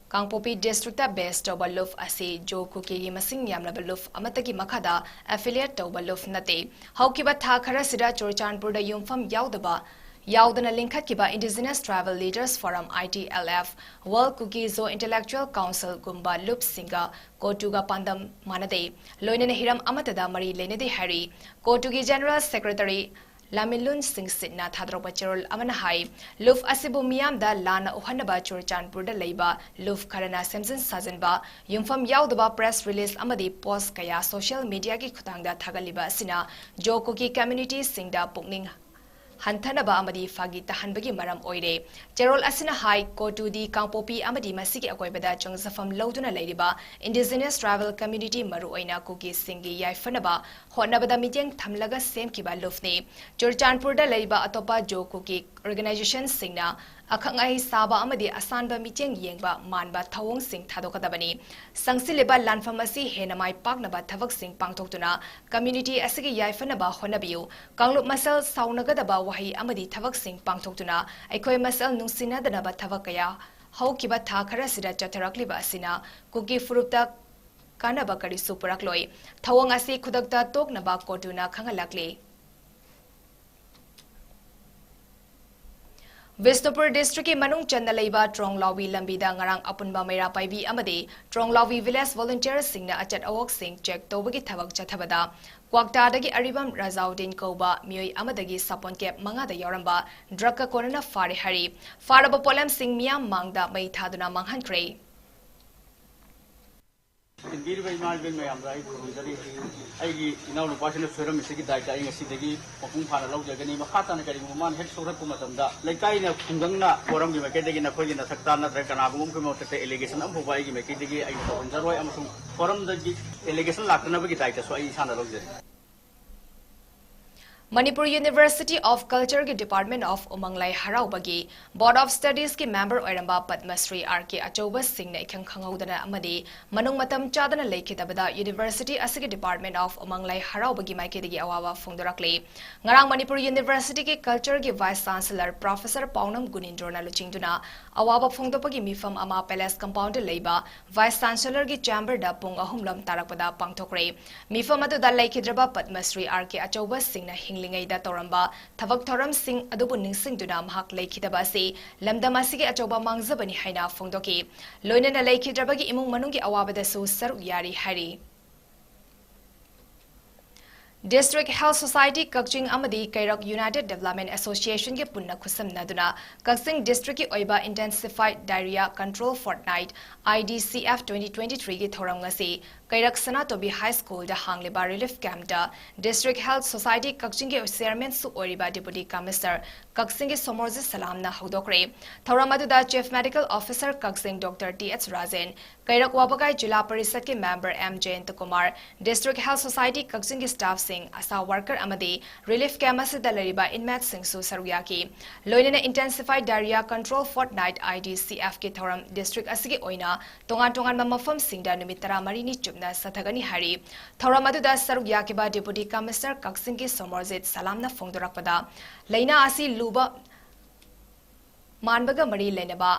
ꯀꯥꯡꯄꯣꯛꯄꯤ district ꯇ base ꯇꯧꯕ ꯂꯨꯞ ꯑꯁꯤ ꯖꯣ ꯀꯨꯀꯤꯒꯤ ꯃꯁꯤꯡ ꯌꯥꯝꯂꯕ ꯂꯨꯞ ꯑꯃꯠꯇꯒꯤ ꯃꯈꯥꯗ affiliate ꯇꯧꯕ ꯂꯨꯞ ꯅꯠꯇꯦ꯫ ꯍꯧꯈꯤꯕ ꯊꯥ ꯈꯔꯁꯤꯗ ꯆꯨꯔꯆꯥꯟꯄꯨꯔꯗ ꯌꯨꯝꯐꯝ ꯌꯥꯎꯗꯕ, ꯌꯥꯎꯗꯅ ꯂꯤꯡꯈꯠꯈꯤꯕ Indigenous Tribal Leaders Forum, I T L F, World Kuki Zo Intellectual Council ꯒꯨꯝꯕ ꯂꯨꯞꯁꯤꯡꯒ ꯀꯣꯇꯨꯒ ꯄꯥꯟꯗꯝ ꯃꯥꯟꯅꯗꯦ꯫ ꯂꯣꯏꯅꯅ ꯍꯤꯔꯝ ꯑꯃꯠꯇꯗ ꯃꯔꯤ ꯂꯩꯅꯗꯦ ꯍꯥꯏꯔꯤ꯫ ꯀꯣꯇꯨꯒꯤ General Secretary ꯂꯥꯃꯤꯟꯂꯨꯟ ꯁꯤꯡꯁꯤꯠꯅ ꯊꯥꯗꯣꯔꯛꯄ ꯆꯦꯔꯣꯜ ꯑꯃꯅ ꯍꯥꯏ, ꯂꯨꯞ ꯑꯁꯤꯕꯨ ꯃꯤꯌꯥꯝꯗ ꯂꯥꯟꯅ ꯎꯍꯟꯅꯕ ꯆꯨꯔꯆꯥꯟꯄꯨꯔꯗ ꯂꯩꯕ ꯂꯨꯞ ꯈꯔꯅ ꯁꯦꯝꯖꯤꯟ ꯁꯥꯖꯤꯟꯕ, ꯌꯨꯝꯐꯝ ꯌꯥꯎꯗꯕ press release ꯑꯃꯗꯤ post ꯀꯌꯥ social media ꯒꯤ ꯈꯨꯠꯊꯥꯡꯗ ꯊꯥꯒꯠꯂꯤꯕ ꯑꯁꯤꯅ ꯖꯣ ꯀꯨꯀꯤ community ꯁꯤꯡꯗ ꯄꯨꯛꯅꯤꯡ ꯍꯟꯊꯅꯕ ꯑꯃꯗꯤ ꯐꯥꯒꯤ ꯇꯥꯍꯟꯕꯒꯤ ꯃꯔꯝ ꯑꯣꯏꯔꯦ꯫ ꯆꯦꯔꯣꯜ ꯑꯁꯤꯅ ꯍꯥꯏ, ꯀꯣꯇꯨꯗꯤ ꯀꯥꯡꯄꯣꯛꯄꯤ ꯑꯃꯗꯤ ꯃꯁꯤꯒꯤ ꯑꯀꯣꯏꯕꯗ ꯆꯪꯖꯐꯝ ꯂꯧꯗꯨꯅ ꯂꯩꯔꯤꯕ Indigenous Tribal Community, ꯃꯔꯨꯑꯣꯏꯅ ꯀꯨꯀꯤꯁꯤꯡꯒꯤ ꯌꯥꯏꯐꯅꯕ ꯍꯣꯠꯅꯕꯗ ꯃꯤꯠꯌꯦꯡ ꯊꯝꯂꯒ ꯁꯦꯝꯈꯤꯕ ꯂꯨꯞꯅꯤ꯫ ꯆꯨꯔꯆꯥꯟꯄꯨꯔꯗ ꯂꯩꯔꯤꯕ ꯑꯇꯣꯞꯄ ꯖꯣ ꯀꯨꯀꯤ organization ꯁꯤꯡꯅ ꯑꯈꯪ ꯑꯍꯩ ꯁꯥꯕ ꯑꯃꯗꯤ ꯑꯁꯥꯟꯕ ꯃꯤꯠꯌꯦꯡ ꯌꯦꯡꯕ ꯃꯥꯟꯕ ꯊꯧꯑꯣꯡꯁꯤꯡ ꯊꯥꯗꯣꯛꯀꯗꯕꯅꯤ꯫ ꯁꯪꯁꯤꯜꯂꯤꯕ ꯂꯥꯟꯐꯝ ꯑꯁꯤ ꯍꯦꯟꯅ ꯃꯥꯏ ꯄꯥꯛꯅꯕ ꯊꯕꯛꯁꯤꯡ ꯄꯥꯡꯊꯣꯛꯇꯨꯅ community ꯑꯁꯤꯒꯤ ꯌꯥꯏꯐꯅꯕ ꯍꯣꯠꯅꯕꯤꯌꯨ꯫ ꯀꯥꯡꯂꯨꯞ ꯃꯁꯦꯜ ꯁꯥꯎꯅꯒꯗꯕ ꯋꯥꯍꯩ ꯑꯃꯗꯤ ꯊꯕꯛꯁꯤꯡ ꯄꯥꯡꯊꯣꯛꯇꯨꯅ ꯑꯩꯈꯣꯏ ꯃꯁꯦꯜ ꯅꯨꯡꯁꯤꯅꯗꯅꯕ ꯊꯕꯛ ꯀꯌꯥ ꯍꯧꯈꯤꯕ ꯊꯥ ꯈꯔꯁꯤꯗ ꯆꯠꯊꯔꯛꯂꯤꯕ ꯑꯁꯤꯅ ꯀꯨꯀꯤ ꯐꯨꯔꯨꯞꯇ ꯀꯥꯟꯅꯕ ꯀꯔꯤꯁꯨ ꯄꯨꯔꯛꯂꯣꯏ꯫ ꯊꯧꯑꯣꯡ ꯑꯁꯤ ꯈꯨꯗꯛꯇ ꯇꯣꯛꯅꯕ ꯀꯣꯇꯨꯅ ꯈꯪꯍꯜꯂꯛꯂꯤ꯫ ꯕꯤꯁꯅꯨꯄꯨꯔ district ꯀꯤ ꯃꯅꯨꯡ ꯆꯟꯅ ꯂꯩꯕ ꯇ꯭ꯔꯣꯡꯂꯥꯎꯕꯤ ꯂꯝꯕꯤꯗ ꯉꯔꯥꯡ ꯑꯄꯨꯟꯕ ꯃꯩꯔꯥ ꯄꯥꯏꯕꯤ ꯑꯃꯗꯤ ꯇ꯭ꯔꯣꯡꯂꯥꯎꯕꯤ village volunteer ꯁꯤꯡꯅ ꯑꯆꯠ ꯑꯋꯣꯛꯁꯤꯡ check ꯇꯧꯕꯒꯤ ꯊꯕꯛ ꯆꯠꯊꯕꯗ ꯀ꯭ꯋꯥꯛꯇꯥꯗꯒꯤ ꯑꯔꯤꯕꯝ ꯔꯖꯥꯎꯗꯤꯟ ꯀꯧꯕ ꯃꯤꯑꯣꯏ ꯑꯃꯗꯒꯤ ꯁꯥꯄꯣꯟ cap ꯃꯉꯥꯗ ꯌꯥꯎꯔꯝꯕ drug ꯀ ꯀꯣꯟꯅꯅ ꯐꯥꯔꯦ ꯍꯥꯏꯔꯤ꯫ ꯐꯥꯔꯕ ꯄꯣꯠꯂꯝꯁꯤꯡ ꯃꯤꯌꯥꯝ ꯃꯥꯡꯗ ꯃꯩ ꯊꯥꯗꯨꯅ ꯃꯥꯡꯍꯟꯈ꯭ꯔꯦ꯫ ꯇꯤꯟꯕꯤꯔꯤꯕ ꯏꯃꯥ ꯏꯕꯦꯟ ꯃꯌꯥꯝꯗ ꯑꯩ ꯈꯨꯔꯨꯝꯖꯔꯤ꯫ ꯑꯩꯒꯤ ꯏꯅꯥꯎꯅꯨꯄꯥꯁꯤꯅ ꯁꯣꯏꯔꯝꯃꯤꯁꯤꯒꯤ ꯗꯥꯏꯇ ꯑꯩ ꯉꯁꯤꯗꯒꯤ ꯃꯄꯨꯡ ꯐꯥꯅ ꯂꯧꯖꯒꯅꯤ꯫ ꯃꯈꯥ ꯇꯥꯅ ꯀꯔꯤꯒꯨꯝꯕ ꯃꯥꯅ ꯍꯦꯛ ꯁꯣꯏꯔꯛꯄ ꯃꯇꯝꯗ ꯂꯩꯀꯥꯏꯅ ꯈꯨꯡꯒꯪꯅ ꯐꯣꯔꯝꯒꯤ ꯃꯥꯏꯀꯩꯗꯒꯤ ꯅꯈꯣꯏꯒꯤ ꯅꯊꯛꯇ ꯅꯠꯇ꯭ꯔꯒ ꯀꯅꯥꯒꯨꯝꯕ ꯑꯃꯒꯤ ꯃꯊꯛꯇ allegation ꯑꯃ ꯐꯥꯎꯕ ꯑꯩꯒꯤ ꯃꯥꯏꯀꯩꯗꯒꯤ ꯑꯩꯅ ꯇꯧꯍꯟꯖꯔꯣꯏ ꯑꯃꯁꯨꯡ ꯐꯣꯔꯝꯗꯒꯤ allegation ꯂꯥꯛꯇꯅꯕꯒꯤ ꯗꯥꯏꯇꯁꯨ ꯑꯩ ꯏꯁꯥꯅ ꯂꯧꯖꯔꯤ꯫ ꯃꯅꯤꯄꯨꯔ University of Culture ꯒꯤ Department of ꯎꯃꯪ ꯂꯥꯏ ꯍꯔꯥꯎꯕꯒꯤ Board of Studies ꯀꯤ member ꯑꯣꯏꯔꯝꯕ ꯄꯗꯃꯁ꯭ꯔꯤ ꯑꯥꯔ ꯀꯦ ꯑꯆꯧꯕ ꯁꯤꯡꯅ ꯏꯈꯪ ꯈꯪꯍꯧꯗꯅ ꯑꯃꯗꯤ ꯃꯅꯨꯡ ꯃꯇꯝ ꯆꯥꯗꯅ ꯂꯩꯈꯤꯗꯕꯗ university ꯑꯁꯤꯒꯤ Department of ꯎꯃꯪ ꯂꯥꯏ ꯍꯔꯥꯎꯕꯒꯤ ꯃꯥꯏꯀꯩꯗꯒꯤ ꯑꯋꯥꯕ ꯐꯣꯡꯗꯣꯔꯛꯂꯤ꯫ ꯉꯔꯥꯡ ꯃꯅꯤꯄꯨꯔ University ꯒꯤ Culture ꯒꯤ Vice Chancellor Professor ꯄꯥꯎꯅꯝ ꯒꯨꯅꯤꯟꯗ꯭ꯔꯣꯅ ꯂꯨꯆꯤꯡꯗꯨꯅ ꯑꯋꯥꯕ ꯐꯣꯡꯗꯣꯛꯄꯒꯤ ꯃꯤꯐꯝ ꯑꯃ Palace Compound ꯗ ꯂꯩꯕ Vice Chancellor ꯒꯤ chamber ꯗ ꯄꯨꯡ ꯑꯍꯨꯝ ꯂꯣꯝ ꯇꯥꯔꯛꯄꯗ ꯄꯥꯡꯊꯣꯛꯈ꯭ꯔꯦ꯫ ꯃꯤꯐꯝ ꯑꯗꯨꯗ ꯂꯩꯈꯤꯗ꯭ꯔꯕ ꯄꯗꯃꯁ꯭ꯔꯤ ꯑꯥꯔ ꯀꯦ ꯑꯆꯧꯕ ꯁꯤꯡꯅ ꯍꯤꯡꯂꯤꯉꯩꯗ ꯇꯧꯔꯝꯕ ꯊꯕꯛ ꯊꯧꯔꯝꯁꯤꯡ ꯑꯗꯨꯕꯨ ꯅꯤꯡꯁꯤꯡꯗꯨꯅ ꯃꯍꯥꯛ ꯂꯩꯈꯤꯗꯕ ꯑꯁꯤ ꯂꯝꯗꯝ ꯑꯁꯤꯒꯤ ꯑꯆꯧꯕ ꯃꯥꯡꯖꯕꯅꯤ ꯍꯥꯏꯅ ꯐꯣꯡꯗꯣꯛꯈꯤ꯫ ꯂꯣꯏꯅꯅ ꯂꯩꯈꯤꯗ꯭ꯔꯕꯒꯤ ꯏꯃꯨꯡ ꯃꯅꯨꯡꯒꯤ ꯑꯋꯥꯕꯗꯁꯨ ꯁꯔꯨꯛ ꯌꯥꯔꯤ ꯍꯥꯏꯔꯤ꯫ District Health Society ꯀꯛꯆꯤꯡ ꯑꯃꯗꯤ ꯀꯩꯔꯛ United Development Association ꯒꯤ ꯄꯨꯟꯅ ꯈꯨꯠꯁꯝꯅꯗꯨꯅ ꯀꯛꯆꯤꯡ district ꯀꯤ ꯑꯣꯏꯕ Intensified Diarrhea Control Fortnight, I D C F twenty twenty-three ꯒꯤ ꯊꯧꯔꯝ ꯉꯁꯤ ꯀꯩꯔꯛ ꯁꯅꯥꯇꯣꯝꯕꯤ High School ꯗ ꯍꯥꯡꯂꯤꯕ relief camp ꯇ District Health Society ꯀꯛꯆꯤꯡꯒꯤ chairman ꯁꯨ ꯑꯣꯏꯔꯤꯕ Deputy Commissioner ꯀꯛꯆꯤꯡꯒꯤ ꯁꯣꯃꯣꯔꯖꯤꯠ ꯁꯂꯥꯝꯅ ꯍꯧꯗꯣꯛꯈ꯭ꯔꯦ꯫ ꯊꯧꯔꯝ ꯑꯗꯨꯗ Chief Medical Officer ꯀꯛꯆꯤꯡ Doctor T H ꯔꯥꯖꯦꯟ, ꯀꯩꯔꯛ ꯋꯥꯕꯒꯥꯏ ꯖꯤꯂꯥ ꯄꯔꯤꯁꯠꯀꯤ member M ꯖꯌꯟꯇ Kumar, District Health Society ꯀꯛꯆꯤꯡꯒꯤ staff ꯁꯤꯡ, ASHA worker ꯑꯃꯗꯤ relief camp ꯑꯁꯤꯗ ꯂꯩꯔꯤꯕ inmate ꯁꯤꯡꯁꯨ ꯁꯔꯨꯛ ꯌꯥꯈꯤ꯫ ꯂꯣꯏꯅꯅ Intensified Diarrhea Control Fortnight, I D C F ꯀꯤ ꯊꯧꯔꯝ district ꯑꯁꯤꯒꯤ ꯑꯣꯏꯅ ꯇꯣꯉꯥꯟ ꯇꯣꯉꯥꯟꯕ ꯃꯐꯝꯁꯤꯡꯗ ꯅꯨꯃꯤꯠ ꯇꯔꯥꯃꯔꯤꯅꯤ ꯆꯨꯞꯅ ꯆꯠꯊꯒꯅꯤ ꯍꯥꯏꯔꯤ꯫ ꯊꯧꯔꯝ ꯑꯗꯨꯗ ꯁꯔꯨꯛ ꯌꯥꯈꯤꯕ Deputy Commissioner ꯀꯛꯆꯤꯡꯒꯤ ꯁꯣꯃꯣꯔꯖꯤꯠ ꯁꯂꯥꯝꯅ ꯐꯣꯡꯗꯣꯔꯛꯄꯗ, ꯂꯥꯏꯅꯥ ꯑꯁꯤ ꯂꯨꯕ ꯃꯥꯟꯕꯒ ꯃꯔꯤ ꯂꯩꯅꯕ,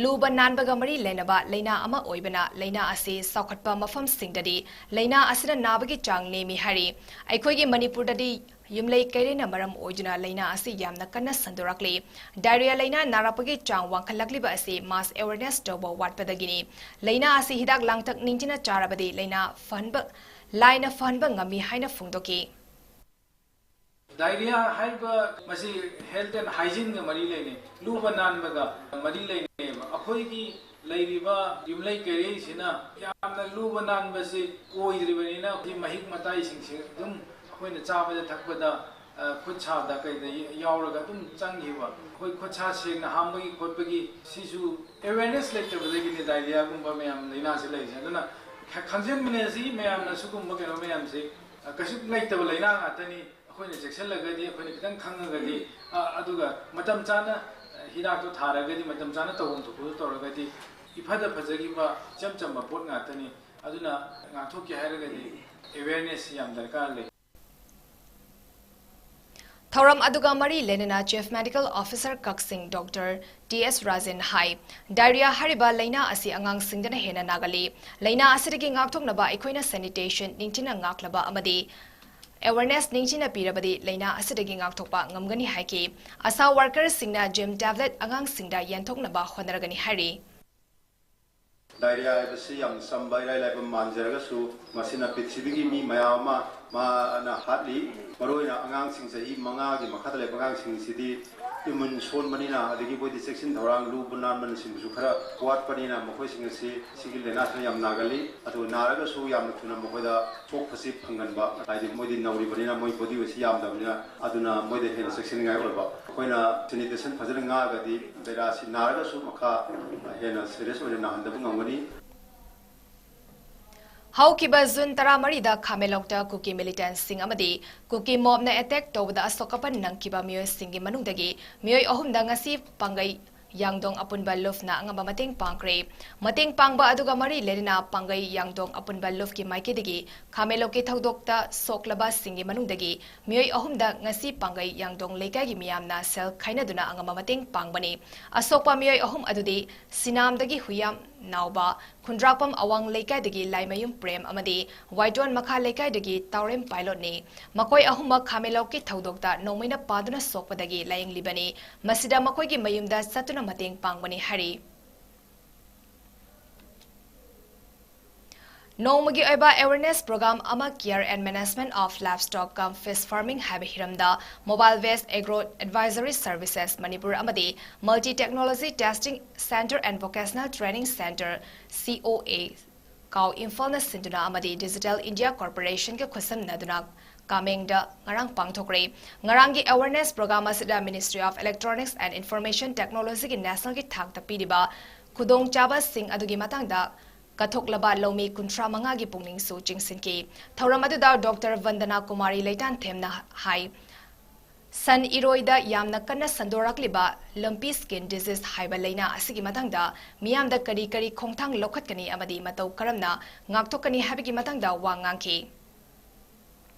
ꯂꯨꯕ ꯅꯥꯟꯕꯒ ꯃꯔꯤ ꯂꯩꯅꯕ ꯂꯥꯏꯅꯥ ꯑꯃ ꯑꯣꯏꯕꯅ, ꯂꯥꯏꯅꯥ ꯑꯁꯤ ꯆꯥꯎꯈꯠꯄ ꯃꯐꯝꯁꯤꯡꯗꯗꯤ ꯂꯥꯏꯅꯥ ꯑꯁꯤꯅ ꯅꯥꯕꯒꯤ ꯆꯥꯡ ꯅꯦꯝꯃꯤ ꯍꯥꯏꯔꯤ꯫ ꯑꯩꯈꯣꯏꯒꯤ ꯃꯅꯤꯄꯨꯔꯗꯗꯤ ꯌꯨꯝꯂꯩ ꯀꯩꯔꯩꯅ ꯃꯔꯝ ꯑꯣꯏꯗꯨꯅ ꯂꯥꯏꯅꯥ ꯑꯁꯤ ꯌꯥꯝꯅ ꯀꯟꯅ ꯁꯟꯗꯣꯔꯛꯂꯤ꯫ Diarrhea ꯂꯥꯏꯅꯥ ꯅꯥꯔꯛꯄꯒꯤ ꯆꯥꯡ ꯋꯥꯡꯈꯠꯂꯛꯂꯤꯕ ꯑꯁꯤ mass awareness ꯇꯧꯕ ꯋꯥꯠꯄꯗꯒꯤꯅꯤ꯫ ꯂꯥꯏꯅꯥ ꯑꯁꯤ ꯍꯤꯗꯥꯛ ꯂꯥꯡꯊꯛ ꯅꯤꯡꯊꯤꯅ ꯆꯥꯔꯕꯗꯤ ꯂꯥꯏꯅꯥ ꯐꯍꯟꯕ, ꯂꯥꯏꯅ ꯐꯍꯟꯕ ꯉꯝꯃꯤ ꯍꯥꯏꯅ ꯐꯣꯡꯗꯣꯛꯈꯤ꯫ Diarrhea ꯍꯥꯏꯔꯤꯕ ꯃꯁꯤ health and hygiene ꯒ ꯃꯔꯤ ꯂꯩꯅꯩ, ꯂꯨꯕ ꯅꯥꯟꯕꯒ ꯃꯔꯤ ꯂꯩꯅꯩꯕ꯫ ꯑꯩꯈꯣꯏꯒꯤ ꯂꯩꯔꯤꯕ ꯌꯨꯝꯂꯩ ꯀꯩꯔꯩꯁꯤꯅ ꯌꯥꯝꯅ ꯂꯨꯕ ꯅꯥꯟꯕꯁꯤ ꯑꯣꯏꯗ꯭ꯔꯤꯕꯅꯤꯅ, ꯍꯧꯖꯤꯛ ꯃꯍꯤꯛ ꯃꯇꯥꯏꯁꯤꯡꯁꯦ ꯑꯗꯨꯝ ꯑꯩꯈꯣꯏꯅ ꯆꯥꯕꯗ ꯊꯛꯄꯗ, ꯑ, ꯈꯨꯠ ꯁꯥꯗ ꯀꯩꯗ ꯌꯥꯎꯔꯒ ꯑꯗꯨꯝ ꯆꯪꯈꯤꯕ꯫ ꯑꯩꯈꯣꯏ ꯈꯨꯠ ꯁꯥ ꯁꯦꯡꯅ ꯍꯥꯝꯕꯒꯤ ꯈꯣꯠꯄꯒꯤ ꯁꯤꯁꯨ awareness ꯂꯩꯇꯕꯗꯒꯤꯅꯤ diarrheaꯒꯨꯝꯕ ꯃꯌꯥꯝ ꯂꯥꯏꯅꯥꯁꯤ ꯂꯩꯔꯤꯁꯦ꯫ ꯑꯗꯨꯅ ꯈ-, ꯈꯪꯖꯤꯟꯃꯤꯟꯅꯁꯤ ꯃꯌꯥꯝꯅ, ꯁꯤꯒꯨꯝꯕ ꯀꯩꯅꯣ ꯃꯌꯥꯝꯁꯤ, ꯑ, ꯀꯩꯁꯨ ꯂꯩꯇꯕ ꯂꯥꯏꯅꯥ ꯉꯥꯛꯇꯅꯤ꯫ ꯑꯩꯈꯣꯏꯅ ꯆꯦꯛꯁꯤꯜꯂꯒꯗꯤ, ꯑꯩꯈꯣꯏꯅ ꯈꯤꯇꯪ ꯈꯪꯉꯒꯗꯤ, ꯑ, ꯑꯗꯨꯒ ꯃꯇꯝ ꯆꯥꯅ, ꯑ, ꯍꯤꯗꯥꯛꯇꯣ ꯊꯥꯔꯒꯗꯤ, ꯃꯇꯝ ꯆꯥꯅ ꯇꯧꯐꯝ ꯊꯣꯛꯄꯗꯣ ꯇꯧꯔꯒꯗꯤ, ꯏꯐꯗ ꯐꯖꯈꯤꯕ ꯏꯆꯝ ꯆꯝꯕ ꯄꯣꯠ ꯉꯥꯛꯇꯅꯤ꯫ ꯑꯗꯨꯅ ꯉꯥꯛꯊꯣꯛꯀꯦ ꯍꯥꯏꯔꯒꯗꯤ awareness ꯌꯥꯝ ꯗꯔꯀꯥꯔ ꯂꯩ꯫ ꯊꯧꯔꯝ ꯑꯗꯨꯒ ꯃꯔꯤ ꯂꯩꯅꯅ Chief Medical Officer ꯀꯛꯆꯤꯡ Doctor T S ꯔꯥꯖꯦꯟ ꯍꯥꯏ, diarrhea ꯍꯥꯏꯔꯤꯕ ꯂꯥꯏꯅꯥ ꯑꯁꯤ ꯑꯉꯥꯡꯁꯤꯡꯗꯅ ꯍꯦꯟꯅ ꯅꯥꯒꯜꯂꯤ꯫ ꯂꯥꯏꯅꯥ ꯑꯁꯤꯗꯒꯤ ꯉꯥꯛꯊꯣꯛꯅꯕ ꯑꯩꯈꯣꯏꯅ sanitation ꯅꯤꯡꯊꯤꯅ ꯉꯥꯛꯂꯕ ꯑꯃꯗꯤ awareness ꯅꯤꯡꯊꯤꯅ ꯄꯤꯔꯕꯗꯤ ꯂꯥꯏꯅꯥ ꯑꯁꯤꯗꯒꯤ ꯉꯥꯛꯊꯣꯛꯄ ꯉꯝꯒꯅꯤ ꯍꯥꯏꯈꯤ꯫ ꯑꯥꯁꯥ workerꯁꯤꯡꯅ Zem tablet ꯑꯉꯥꯡꯁꯤꯡꯗ ꯌꯦꯟꯊꯣꯛꯅꯕ ꯍꯣꯠꯅꯔꯒꯅꯤ ꯍꯥꯏꯔꯤ꯫ Diarrhea ꯍꯥꯏꯕꯁꯤ ꯌꯥꯝꯅ ꯆꯝꯕ, ꯏꯔꯥꯏ ꯂꯥꯏꯕ ꯃꯥꯟꯖꯔꯒꯁꯨ, ꯃꯁꯤꯅ ꯄ꯭ꯔꯤꯊꯤꯕꯤꯒꯤ ꯃꯤ ꯃꯌꯥꯝ ꯑꯃ ꯃꯥꯅ ꯍꯥꯠꯂꯤ꯫ ꯃꯔꯨꯑꯣꯏꯅ ꯑꯉꯥꯡꯁꯤꯡ, ꯆꯍꯤ ꯃꯉꯥꯒꯤ ꯃꯈꯥꯗ ꯂꯩꯕ ꯑꯉꯥꯡꯁꯤꯡꯁꯤꯗꯤ immune ꯁꯣꯟꯕꯅꯤꯅ, ꯑꯗꯒꯤ ꯃꯣꯏꯗꯤ ꯆꯦꯛꯁꯤꯟ ꯊꯧꯔꯥꯡ, ꯂꯨꯕ ꯅꯥꯟꯕꯅꯆꯤꯡꯕꯁꯨ ꯈꯔ ꯋꯥꯠꯄꯅꯤꯅ, ꯃꯈꯣꯏꯁꯤꯡ ꯑꯁꯤ ꯁꯤꯒꯤ ꯂꯥꯏꯅꯥꯁꯤꯅ ꯌꯥꯝ ꯅꯥꯒꯜꯂꯤ꯫ ꯑꯗꯨ ꯅꯥꯔꯒꯁꯨ ꯌꯥꯝꯅ ꯊꯨꯅ ꯃꯈꯣꯏꯗ ꯁꯣꯛꯄꯁꯤ ꯐꯪꯒꯟꯕ, ꯍꯥꯏꯗꯤ ꯃꯣꯏꯗꯤ ꯅꯧꯔꯤꯕꯅꯤꯅ, ꯃꯣꯏ body weightꯁꯤ ꯌꯥꯝꯗꯕꯅꯤꯅ, ꯑꯗꯨꯅ ꯃꯣꯏꯗ ꯍꯦꯟꯅ ꯆꯦꯛꯁꯤꯟꯅꯤꯡꯉꯥꯏ ꯑꯣꯏꯕ꯫ ꯑꯩꯈꯣꯏꯅ sanitation ꯐꯖꯅ ꯉꯥꯛꯑꯒꯗꯤ ꯂꯥꯏꯅꯥꯁꯤ ꯅꯥꯔꯒꯁꯨ ꯃꯈꯥ ꯍꯦꯟꯅ serious ꯑꯣꯏꯅ ꯅꯥꯍꯟꯗꯕ ꯉꯝꯒꯅꯤ꯫ ꯍꯧꯈꯤꯕ June ꯇꯔꯥꯃꯔꯤꯗ ꯈꯥꯃꯦꯟꯂꯣꯛꯇ ꯀꯨꯀꯤ militantꯁꯤꯡ ꯑꯃꯗꯤ ꯀꯨꯀꯤ mobꯅ attack ꯇꯧꯕꯗ ꯑꯁꯣꯛ ꯑꯄꯟ ꯅꯪꯈꯤꯕ ꯃꯤꯑꯣꯏꯁꯤꯡꯒꯤ ꯃꯅꯨꯡꯗꯒꯤ ꯃꯤꯑꯣꯏ ꯑꯍꯨꯝꯗ ꯉꯁꯤ ꯄꯥꯡꯒꯩ ꯌꯥꯡꯗꯣꯡ ꯑꯄꯨꯟꯕ ꯂꯨꯞꯅ ꯑꯉꯝꯕ ꯃꯇꯦꯡ ꯄꯥꯡꯈ꯭ꯔꯦ꯫ ꯃꯇꯦꯡ ꯄꯥꯡꯕ ꯑꯗꯨꯒ ꯃꯔꯤ ꯂꯩꯅꯅ ꯄꯥꯡꯒꯩ ꯌꯥꯡꯗꯣꯡ ꯑꯄꯨꯟꯕ ꯂꯨꯞꯀꯤ ꯃꯥꯏꯀꯩꯗꯒꯤ ꯈꯥꯃꯦꯟꯂꯣꯛꯀꯤ ꯊꯧꯗꯣꯛꯇ ꯁꯣꯛꯂꯕꯁꯤꯡꯒꯤ ꯃꯅꯨꯡꯗꯒꯤ ꯃꯤꯑꯣꯏ ꯑꯍꯨꯝꯗ ꯉꯁꯤ ꯄꯥꯡꯒꯩ ꯌꯥꯡꯗꯣꯡ ꯂꯩꯀꯥꯏꯒꯤ ꯃꯤꯌꯥꯝꯅ ꯁꯦꯜ ꯈꯥꯏꯅꯗꯨꯅ ꯑꯉꯝꯕ ꯃꯇꯦꯡ ꯄꯥꯡꯕꯅꯤ꯫ ꯑꯁꯣꯛꯄ ꯃꯤꯑꯣꯏ ꯑꯍꯨꯝ ꯑꯗꯨꯗꯤ ꯁꯤꯅꯥꯝꯗꯒꯤ ꯍꯨꯏꯌꯥꯝ ꯅꯥꯎꯕ, ꯈꯨꯟꯗ꯭ꯔꯥꯛꯄꯝ ꯑꯋꯥꯡ ꯂꯩꯀꯥꯏꯗꯒꯤ ꯂꯥꯏꯃꯌꯨꯝ ꯄ꯭ꯔꯦꯝ ꯑꯃꯗꯤ ꯋꯥꯏꯗꯣꯟ ꯃꯈꯥ ꯂꯩꯀꯥꯏꯗꯒꯤ ꯇꯥꯎꯔꯦꯝ ꯄꯥꯏꯂꯣꯠꯅꯤ꯫ ꯃꯈꯣꯏ ꯑꯍꯨꯝꯃꯛ ꯈꯥꯃꯦꯟꯂꯣꯛꯀꯤ ꯊꯧꯗꯣꯛꯇ ꯅꯣꯡꯃꯩꯅ ꯄꯥꯗꯨꯅ ꯁꯣꯛꯄꯗꯒꯤ ꯂꯥꯌꯦꯡꯂꯤꯕꯅꯤ꯫ ꯃꯁꯤꯗ ꯃꯈꯣꯏꯒꯤ ꯃꯌꯨꯝꯗ ꯆꯠꯇꯨꯅ ꯃꯇꯦꯡ ꯄꯥꯡꯕꯅꯤ ꯍꯥꯏꯔꯤ꯫ ꯅꯣꯡꯃꯒꯤ ꯑꯣꯏꯕ awareness program ꯑꯃ, Care and Management of Livestock cum Fish Farming ꯍꯥꯏꯕ ꯍꯤꯔꯝꯗ Mobile Based Agro Advisory Services Manipur ꯑꯃꯗꯤ Multi Technology Testing Center and Vocational Training Center, C O A, ꯀꯥꯎ ꯏꯝꯐꯥꯜꯅ ꯁꯤꯟꯗꯨꯅ ꯑꯃꯗꯤ Digital India Corporationꯒ ꯈꯨꯠꯁꯝꯅꯗꯨꯅ ꯀꯥꯃꯦꯡꯗ ꯉꯔꯥꯡ ꯄꯥꯡꯊꯣꯛꯈ꯭ꯔꯦ꯫ ꯉꯔꯥꯡꯒꯤ awareness program ꯑꯁꯤꯗ Ministry of Electronics and Information Technologyꯒꯤ nationalꯒꯤ ꯊꯥꯛꯇ ꯄꯤꯔꯤꯕ ꯈꯨꯗꯣꯡꯆꯥꯕꯁꯤꯡ ꯑꯗꯨꯒꯤ ꯃꯇꯥꯡꯗ ꯀꯠꯊꯣꯛꯂꯕ ꯂꯧꯃꯤ ꯀꯨꯟꯊ꯭ꯔꯥ ꯃꯉꯥꯒꯤ ꯄꯨꯛꯅꯤꯡꯁꯨ ꯆꯤꯡꯁꯤꯟꯈꯤ꯫ ꯊꯧꯔꯝ ꯑꯗꯨꯗ ꯗꯣꯛꯇꯔ ꯕꯟꯗꯅꯥ ꯀꯨꯃꯥꯔꯤ ꯂꯩꯇꯥꯟꯊꯦꯝꯅ ꯍꯥꯏ, ꯁꯟ ꯏꯔꯣꯏꯗ ꯌꯥꯝꯅ ꯀꯟꯅ ꯁꯟꯗꯣꯔꯛꯂꯤꯕ ꯂꯝꯄꯤ skin disease ꯍꯥꯏꯕ ꯂꯩꯅꯥ ꯑꯁꯤꯒꯤ ꯃꯇꯥꯡꯗ ꯃꯤꯌꯥꯝꯗ ꯀꯔꯤ ꯀꯔꯤ ꯈꯣꯡꯊꯥꯡ ꯂꯧꯈꯠꯀꯅꯤ ꯑꯃꯗꯤ ꯃꯇꯧ ꯀꯔꯝꯅ ꯉꯥꯛꯊꯣꯛꯀꯅꯤ ꯍꯥꯏꯕꯒꯤ ꯃꯇꯥꯡꯗ ꯋꯥ ꯉꯥꯡꯈꯤ꯫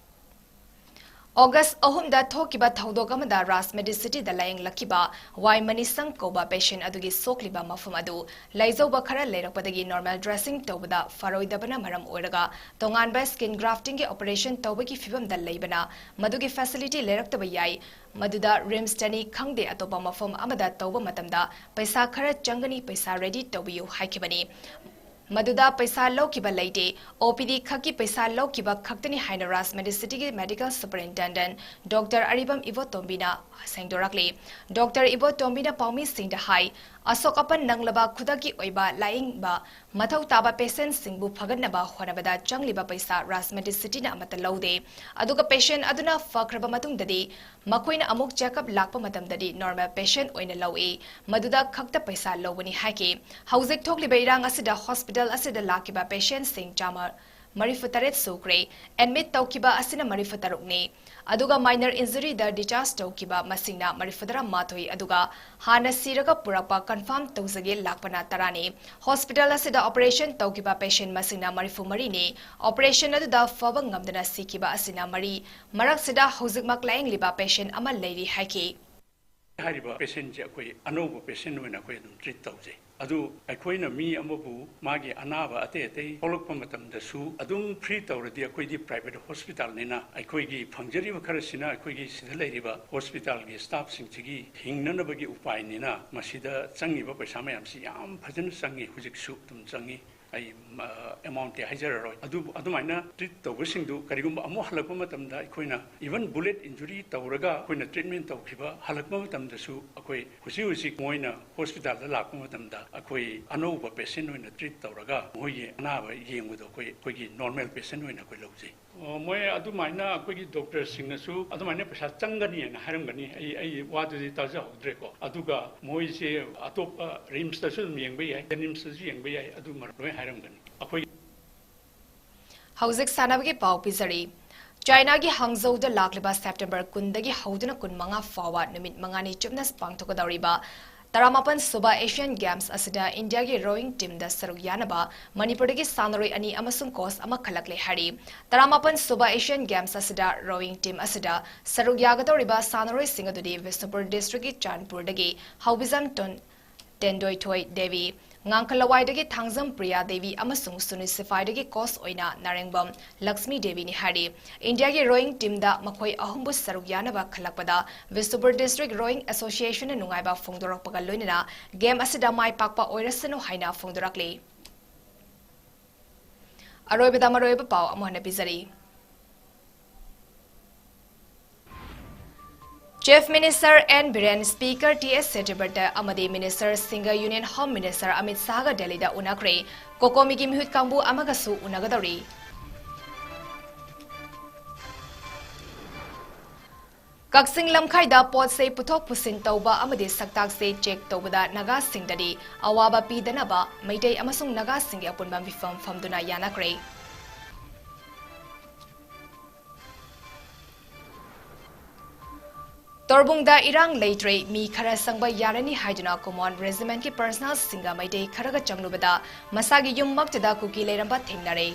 ꯑꯣꯒꯁ ꯑꯍꯨꯝꯗ ꯊꯣꯛꯈꯤꯕ ꯊꯧꯗꯣꯛ ꯑꯃꯗ ꯔꯥꯖꯃꯦꯗꯤ ꯁꯤꯇꯤꯗ ꯂꯥꯌꯦꯡꯂꯛꯈꯤꯕ ꯋꯥꯏ ꯃꯅꯤꯁꯪ ꯀꯧꯕ patient ꯑꯗꯨꯒꯤ ꯁꯣꯛꯂꯤꯕ ꯃꯐꯝ ꯑꯗꯨ ꯂꯩꯖꯧꯕ ꯈꯔ ꯂꯩꯔꯛꯄꯗꯒꯤ normal dressing ꯇꯧꯕꯗ ꯐꯔꯣꯏꯗꯕꯅ ꯃꯔꯝ ꯑꯣꯏꯔꯒ ꯇꯣꯉꯥꯟꯕ skin graftingꯒꯤ operation ꯇꯧꯕꯒꯤ ꯐꯤꯚꯝꯗ ꯂꯩꯕꯅ ꯃꯗꯨꯒꯤ facility ꯂꯩꯔꯛꯇꯕ ꯌꯥꯏ꯫ ꯃꯗꯨꯗ RIMSꯇꯅꯤ ꯈꯪꯗꯦ ꯑꯇꯣꯞꯄ ꯃꯐꯝ ꯑꯃꯗ ꯇꯧꯕ ꯃꯇꯝꯗ ꯄꯩꯁꯥ ꯈꯔ ꯆꯪꯒꯅꯤ, ꯄꯩꯁꯥ ready ꯇꯧꯕꯤꯌꯨ ꯍꯥꯏꯈꯤꯕꯅꯤ꯫ ꯃꯗꯨꯗ ꯄꯩꯁꯥ ꯂꯧꯈꯤꯕ ꯂꯩꯇꯦ, OPD ꯈꯛꯀꯤ ꯄꯩꯁꯥ ꯂꯧꯈꯤꯕ ꯈꯛꯇꯅꯤ ꯍꯥꯏꯅ ꯔꯥꯖꯃꯦꯗꯤ ꯁꯤꯇꯤꯒꯤ Medical Superintendent ꯗꯣꯛꯇꯔ ꯑꯔꯤꯕꯝ ꯏꯕꯣꯇꯣꯝꯕꯤꯅ ꯁꯦꯡꯗꯣꯔꯛꯂꯤ꯫ ꯗꯣꯛꯇꯔ ꯏꯕꯣꯇꯣꯝꯕꯤꯅ ꯄꯥꯎꯃꯤꯁꯤꯡꯗ ꯍꯥꯏ, ꯑꯁꯣꯛ ꯑꯄꯟ ꯅꯪꯂꯕ ꯈꯨꯗꯛꯀꯤ ꯑꯣꯏꯕ ꯂꯥꯌꯦꯡꯕ ꯃꯊꯧ ꯇꯥꯕ patientꯁꯤꯡꯕꯨ ꯐꯒꯠꯅꯕ ꯍꯣꯠꯅꯕꯗ ꯆꯪꯂꯤꯕ ꯄꯩꯁꯥ ꯔꯥꯖꯃꯦꯗꯤ ꯁꯤꯇꯤꯅ ꯑꯃꯠꯇ ꯂꯧꯗꯦ꯫ ꯑꯗꯨꯒ patient ꯑꯗꯨꯅ ꯐꯈ꯭ꯔꯕ ꯃꯇꯨꯡꯗꯗꯤ ꯃꯈꯣꯏꯅ ꯑꯃꯨꯛ checkup ꯂꯥꯛꯄ ꯃꯇꯝꯗꯗꯤ normal patient ꯑꯣꯏꯅ ꯂꯧꯏ꯫ ꯃꯗꯨꯗ ꯈꯛꯇ ꯄꯩꯁꯥ ꯂꯧꯕꯅꯤ ꯍꯥꯏꯈꯤ꯫ ꯍꯧꯖꯤꯛ ꯊꯣꯛꯂꯤꯕ ꯏꯔꯥꯡ ꯑꯁꯤꯗ hospital ꯑꯁꯤꯗ ꯂꯥꯛꯈꯤꯕ patientꯁꯤꯡ ꯆꯥꯝꯃ ꯃꯔꯤꯐꯨ ꯇꯔꯦꯠ ꯁꯨꯈ꯭ꯔꯦ꯫ Admit ꯇꯧꯈꯤꯕ ꯑꯁꯤꯅ ꯃꯔꯤꯐꯨ ꯇꯔꯨꯛꯅꯤ꯫ ꯑꯗꯨꯒ minor injuryꯗ discharge ꯇꯧꯈꯤꯕ ꯃꯁꯤꯡꯅ ꯃꯔꯤꯐꯨ ꯇꯔꯥ ꯃꯥꯊꯣꯏ, ꯑꯗꯨꯒ ꯍꯥꯟꯅ ꯁꯤꯔꯒ ꯄꯨꯔꯛꯄ confirm ꯇꯧꯖꯒꯦ ꯂꯥꯛꯄꯅ ꯇꯔꯥꯅꯤ꯫ Hospital ꯑꯁꯤꯗ operation ꯇꯧꯈꯤꯕ patient ꯃꯁꯤꯡꯅ ꯃꯔꯤꯐꯨ ꯃꯔꯤꯅꯤ꯫ Operation ꯑꯗꯨꯗ ꯐꯕ ꯉꯝꯗꯅ ꯁꯤꯈꯤꯕ ꯑꯁꯤꯅ ꯃꯔꯤ꯫ ꯃꯔꯛꯁꯤꯗ ꯍꯧꯖꯤꯛꯃꯛ ꯂꯥꯌꯦꯡꯂꯤꯕ patient ꯑꯃ ꯂꯩꯔꯤ ꯍꯥꯏꯈꯤ꯫ ꯍꯥꯏꯔꯤꯕ patientꯁꯦ ꯑꯩꯈꯣꯏ ꯑꯅꯧꯕ patient ꯑꯣꯏꯅ ꯑꯩꯈꯣꯏ ꯑꯗꯨꯝ treat ꯇꯧꯖꯩ꯫ ꯑꯗꯨ ꯑꯩꯈꯣꯏꯅ ꯃꯤ ꯑꯃꯕꯨ ꯃꯥꯒꯤ ꯑꯅꯥꯕ ꯑꯇꯩ ꯑꯇꯩ ꯊꯣꯛꯂꯛꯄ ꯃꯇꯝꯗꯁꯨ ꯑꯗꯨꯝ free ꯇꯧꯔꯗꯤ, ꯑꯩꯈꯣꯏꯗꯤ private hospitalꯅꯤꯅ ꯑꯩꯈꯣꯏꯒꯤ ꯐꯪꯖꯔꯤꯕ ꯈꯔꯁꯤꯅ ꯑꯩꯈꯣꯏꯒꯤ ꯁꯤꯗ ꯂꯩꯔꯤꯕ hospitalꯒꯤ staffꯁꯤꯡꯁꯤꯒꯤ ꯍꯤꯡꯅꯅꯕꯒꯤ ꯎꯄꯥꯏꯅꯤꯅ ꯃꯁꯤꯗ ꯆꯪꯉꯤꯕ ꯄꯩꯁꯥ ꯃꯌꯥꯝꯁꯤ ꯌꯥꯝ ꯐꯖꯅ ꯆꯪꯉꯤ, ꯍꯧꯖꯤꯛꯁꯨ ꯑꯗꯨꯝ ꯆꯪꯉꯤ꯫ ꯑꯩ ꯑꯦꯃꯥꯎꯟꯠꯇꯤ ꯍꯥꯏꯖꯔꯔꯣꯏ꯫ ꯑꯗꯨꯕꯨ ꯑꯗꯨꯃꯥꯏꯅ ꯇ꯭ꯔꯤꯠ ꯇꯧꯕꯁꯤꯡꯗꯨ ꯀꯔꯤꯒꯨꯝꯕ ꯑꯃꯨꯛ ꯍꯜꯂꯛꯄ ꯃꯇꯝꯗ ꯑꯩꯈꯣꯏꯅ ꯏꯚꯟ ꯕꯨꯂꯦꯠ ꯏꯟꯖꯨꯔꯤ ꯇꯧꯔꯒ ꯑꯩꯈꯣꯏꯅ ꯇ꯭ꯔꯤꯠꯃꯦꯟ ꯇꯧꯈꯤꯕ ꯍꯜꯂꯛꯄ ꯃꯇꯝꯗꯁꯨ ꯑꯩꯈꯣꯏ ꯍꯧꯖꯤꯛ ꯍꯧꯖꯤꯛ ꯃꯣꯏꯅ ꯍꯣꯁꯄꯤꯇꯥꯜꯗ ꯂꯥꯛꯄ ꯃꯇꯝꯗ ꯑꯩꯈꯣꯏ ꯑꯅꯧꯕ ꯄꯦꯁꯦꯟ ꯑꯣꯏꯅ ꯇ꯭ꯔꯤꯠ ꯇꯧꯔꯒ ꯃꯈꯣꯏꯒꯤ ꯑꯅꯥꯕ ꯌꯦꯡꯕꯗꯣ ꯑꯩꯈꯣꯏ ꯑꯩꯈꯣꯏꯒꯤ ꯅꯣꯔꯃꯦꯜ ꯄꯦꯁꯦꯟ ꯑꯣꯏꯅ ꯑꯩꯈꯣꯏ ꯂꯧꯖꯩ꯫ ꯑꯣ, ꯃꯣꯏ ꯑꯗꯨꯃꯥꯏꯅ ꯑꯩꯈꯣꯏꯒꯤ ꯗꯣꯛꯇꯔꯁꯤꯡꯅꯁꯨ ꯑꯗꯨꯃꯥꯏꯅ ꯄꯩꯁꯥ ꯆꯪꯒꯅꯤꯅ ꯍꯥꯏꯔꯝꯒꯅꯤ꯫ ꯑꯩ ꯑꯩ ꯋꯥꯗꯨꯗꯤ ꯇꯥꯖꯍꯧꯗ꯭ꯔꯦꯀꯣ꯫ ꯑꯗꯨꯒ ꯃꯣꯏꯁꯦ ꯑꯇꯣꯞꯄ ꯔꯤꯝꯁꯇꯁꯨ ꯑꯗꯨꯝ ꯌꯦꯡꯕ ꯌꯥꯏ, ꯖꯦꯅꯤꯝꯁꯇꯁꯨ ꯌꯦꯡꯕ ꯌꯥꯏ, ꯑꯗꯨꯃ ꯂꯣꯏ ꯍꯥꯏꯔꯝꯒꯅꯤ꯫ ꯑꯩꯈꯣꯏ ꯍꯧꯖꯤꯛ ꯁꯥꯟꯅꯕꯒꯤ ꯄꯥꯎ ꯄꯤꯖꯔꯤ꯫ ꯆꯥꯏꯅꯥꯒꯤ ꯍꯥꯡꯖꯧꯗ ꯂꯥꯛꯂꯤꯕ ꯁꯦꯞꯇꯦꯝꯕꯔ ꯀꯨꯟꯗꯒꯤ ꯍꯧꯗꯨꯅ ꯀꯨꯟꯃꯉꯥ ꯐꯥꯎꯕ ꯅꯨꯃꯤꯠ ꯃꯉꯥꯅꯤ ꯆꯨꯞꯅ ꯄꯥꯡꯊꯣꯛꯀꯗꯧꯔꯤꯕ ꯇꯔꯥꯃꯥꯄꯟ ꯁꯨꯕ ꯑꯦꯁꯤꯌꯥꯟ ꯒꯦꯝꯁ ꯑꯁꯤꯗ ꯏꯟꯗꯤꯌꯥꯒꯤ ꯔꯣꯋꯤꯡ ꯇꯤꯝꯗ ꯁꯔꯨꯛ ꯌꯥꯅꯕ ꯃꯅꯤꯄꯨꯔꯗꯒꯤ ꯁꯥꯟꯅꯔꯣꯏ ꯑꯅꯤ ꯑꯃꯁꯨꯡ ꯀꯣꯆ ꯑꯃ ꯈꯜꯂꯛꯂꯦ ꯍꯥꯏꯔꯤ꯫ ꯇꯔꯥꯃꯥꯄꯟ ꯁꯨꯕ ꯑꯦꯁꯤꯌꯥꯟ ꯒꯦꯝꯁ ꯑꯁꯤꯗ ꯔꯣꯋꯤꯡ ꯇꯤꯝ ꯑꯁꯤꯗ ꯁꯔꯨꯛ ꯌꯥꯒꯗꯧꯔꯤꯕ ꯁꯥꯟꯅꯔꯣꯏꯁꯤꯡ ꯑꯗꯨꯗꯤ ꯕꯤꯁꯅꯨꯄꯨꯔ ꯗꯤꯁꯇ꯭ꯔꯤꯛꯀꯤ ꯆꯥꯟꯄꯨꯔꯗꯒꯤ ꯍꯥꯎꯕꯤꯖꯝ ꯇꯣꯟ-, ꯇꯦꯟꯗꯣꯏꯊꯣꯏ ꯗꯦꯕꯤ, ꯉꯥꯡꯈ ꯂꯋꯥꯏꯗꯒꯤ ꯊꯥꯡꯖꯝ ꯄ꯭ꯔꯤꯌꯥ ꯗꯦꯕꯤ ꯑꯃꯁꯨꯡ ꯁꯨꯅꯤ ꯁꯤꯐꯥꯏꯗꯒꯤ ꯀꯣꯆ ꯑꯣꯏꯅ ꯅꯥꯔꯦꯡꯕꯝ ꯂꯛꯁꯃꯤ ꯗꯦꯕꯤꯅꯤ ꯍꯥꯏꯔꯤ꯫ ꯏꯟꯗꯤꯌꯥꯒꯤ ꯔꯣꯋꯤꯡ ꯇꯤꯝꯗ ꯃꯈꯣꯏ ꯑꯍꯨꯝꯕꯨ ꯁꯔꯨꯛ ꯌꯥꯅꯕ ꯈꯜꯂꯛꯄꯗ ꯕꯤꯁꯅꯨꯄꯨꯔ ꯗꯤꯁꯇ꯭ꯔꯤꯛ ꯔꯣꯋꯤꯡ ꯑꯦꯁꯣꯁꯤꯌꯦꯁꯟꯅ ꯅꯨꯡꯉꯥꯏꯕ ꯐꯣꯡꯗꯣꯔꯛꯄꯒ ꯂꯣꯏꯅꯅ ꯒꯦꯝ ꯑꯁꯤꯗ ꯃꯥꯏ ꯄꯥꯛꯄ ꯑꯣꯏꯔꯁꯅꯨ ꯍꯥꯏꯅ ꯐꯣꯡꯗꯣꯔꯛꯂꯤ꯫ ꯑꯔꯣꯏꯕꯗ ꯃꯔꯨꯑꯣꯏꯕ ꯄꯥꯎ ꯑꯃꯨꯛ ꯍꯟꯅ ꯄꯤꯖꯔꯤ꯫ Chief minister N Biren, speaker T S Satyabrata ꯑꯃꯗꯤ ꯃꯤꯅꯤꯁꯇꯔꯁꯤꯡꯒ ꯌꯨꯅꯤꯌꯟ ꯍꯣꯝ ꯃꯤꯅꯤꯁꯇꯔ ꯑꯃꯤꯠ ꯁꯥꯍꯒ ꯗꯦꯜꯂꯤꯗ ꯎꯅꯈ꯭ꯔꯦ꯫ ꯀꯣꯀꯣꯃꯤꯒꯤ ꯃꯤꯍꯨꯠ ꯀꯥꯡꯕꯨ ꯑꯃꯒꯁꯨ ꯎꯅꯒꯗꯧꯔꯤ꯫ ꯀꯛꯆꯤꯡ ꯂꯝꯈꯥꯏꯗ ꯄꯣꯠ ꯆꯩ ꯄꯨꯊꯣꯛ ꯄꯨꯁꯤꯟ ꯇꯧꯕ ꯑꯃꯗꯤ ꯁꯛꯇꯥꯛ ꯆꯦ ꯆꯦꯛ ꯇꯧꯕꯗ ꯅꯥꯒꯥꯁꯤꯡꯗꯗꯤ ꯑꯋꯥꯕ ꯄꯤꯗꯅꯕ ꯃꯩꯇꯩ ꯑꯃꯁꯨꯡ ꯅꯥꯒꯥꯁꯤꯡꯒꯤ ꯑꯄꯨꯟꯕ ꯃꯤꯐꯝ ꯐꯝꯗꯨꯅ ꯌꯥꯅꯈ꯭ꯔꯦ꯫ ꯇꯣꯔꯕꯨꯡꯗ ꯏꯔꯥꯡ ꯂꯩꯇ꯭ꯔꯦ, ꯃꯤ ꯈꯔ ꯆꯪꯕ ꯌꯥꯔꯅꯤ ꯍꯥꯏꯗꯨꯅ ꯀꯨꯃꯣꯟ ꯔꯦꯖꯤꯃꯦꯟꯠꯀꯤ ꯄꯔꯁꯅꯦꯜꯁꯤꯡꯒ ꯃꯩꯇꯩ ꯈꯔꯒ ꯆꯪꯂꯨꯕꯗ ꯃꯁꯥꯒꯤ ꯌꯨꯝꯃꯛꯇꯗ ꯀꯨꯀꯤ ꯂꯩꯔꯝꯕ ꯊꯦꯡꯅꯔꯦ꯫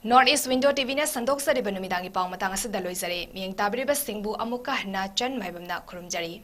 North East Window ꯇꯤ ꯚꯤꯅ ꯁꯟꯗꯣꯛꯆꯔꯤꯕ ꯅꯨꯃꯤꯗꯥꯡꯒꯤ ꯄꯥꯎ ꯃꯇꯥꯡ ꯑꯁꯤꯗ ꯂꯣꯏꯖꯔꯦ꯫ ꯃꯤꯠꯌꯦꯡ ꯇꯥꯕꯤꯔꯤꯕꯁꯤꯡꯕꯨ ꯑꯃꯨꯛꯀ ꯍꯟꯅ ꯆꯟ ꯃꯥꯏꯕꯝꯅ ꯈꯨꯔꯨꯝꯖꯔꯤ꯫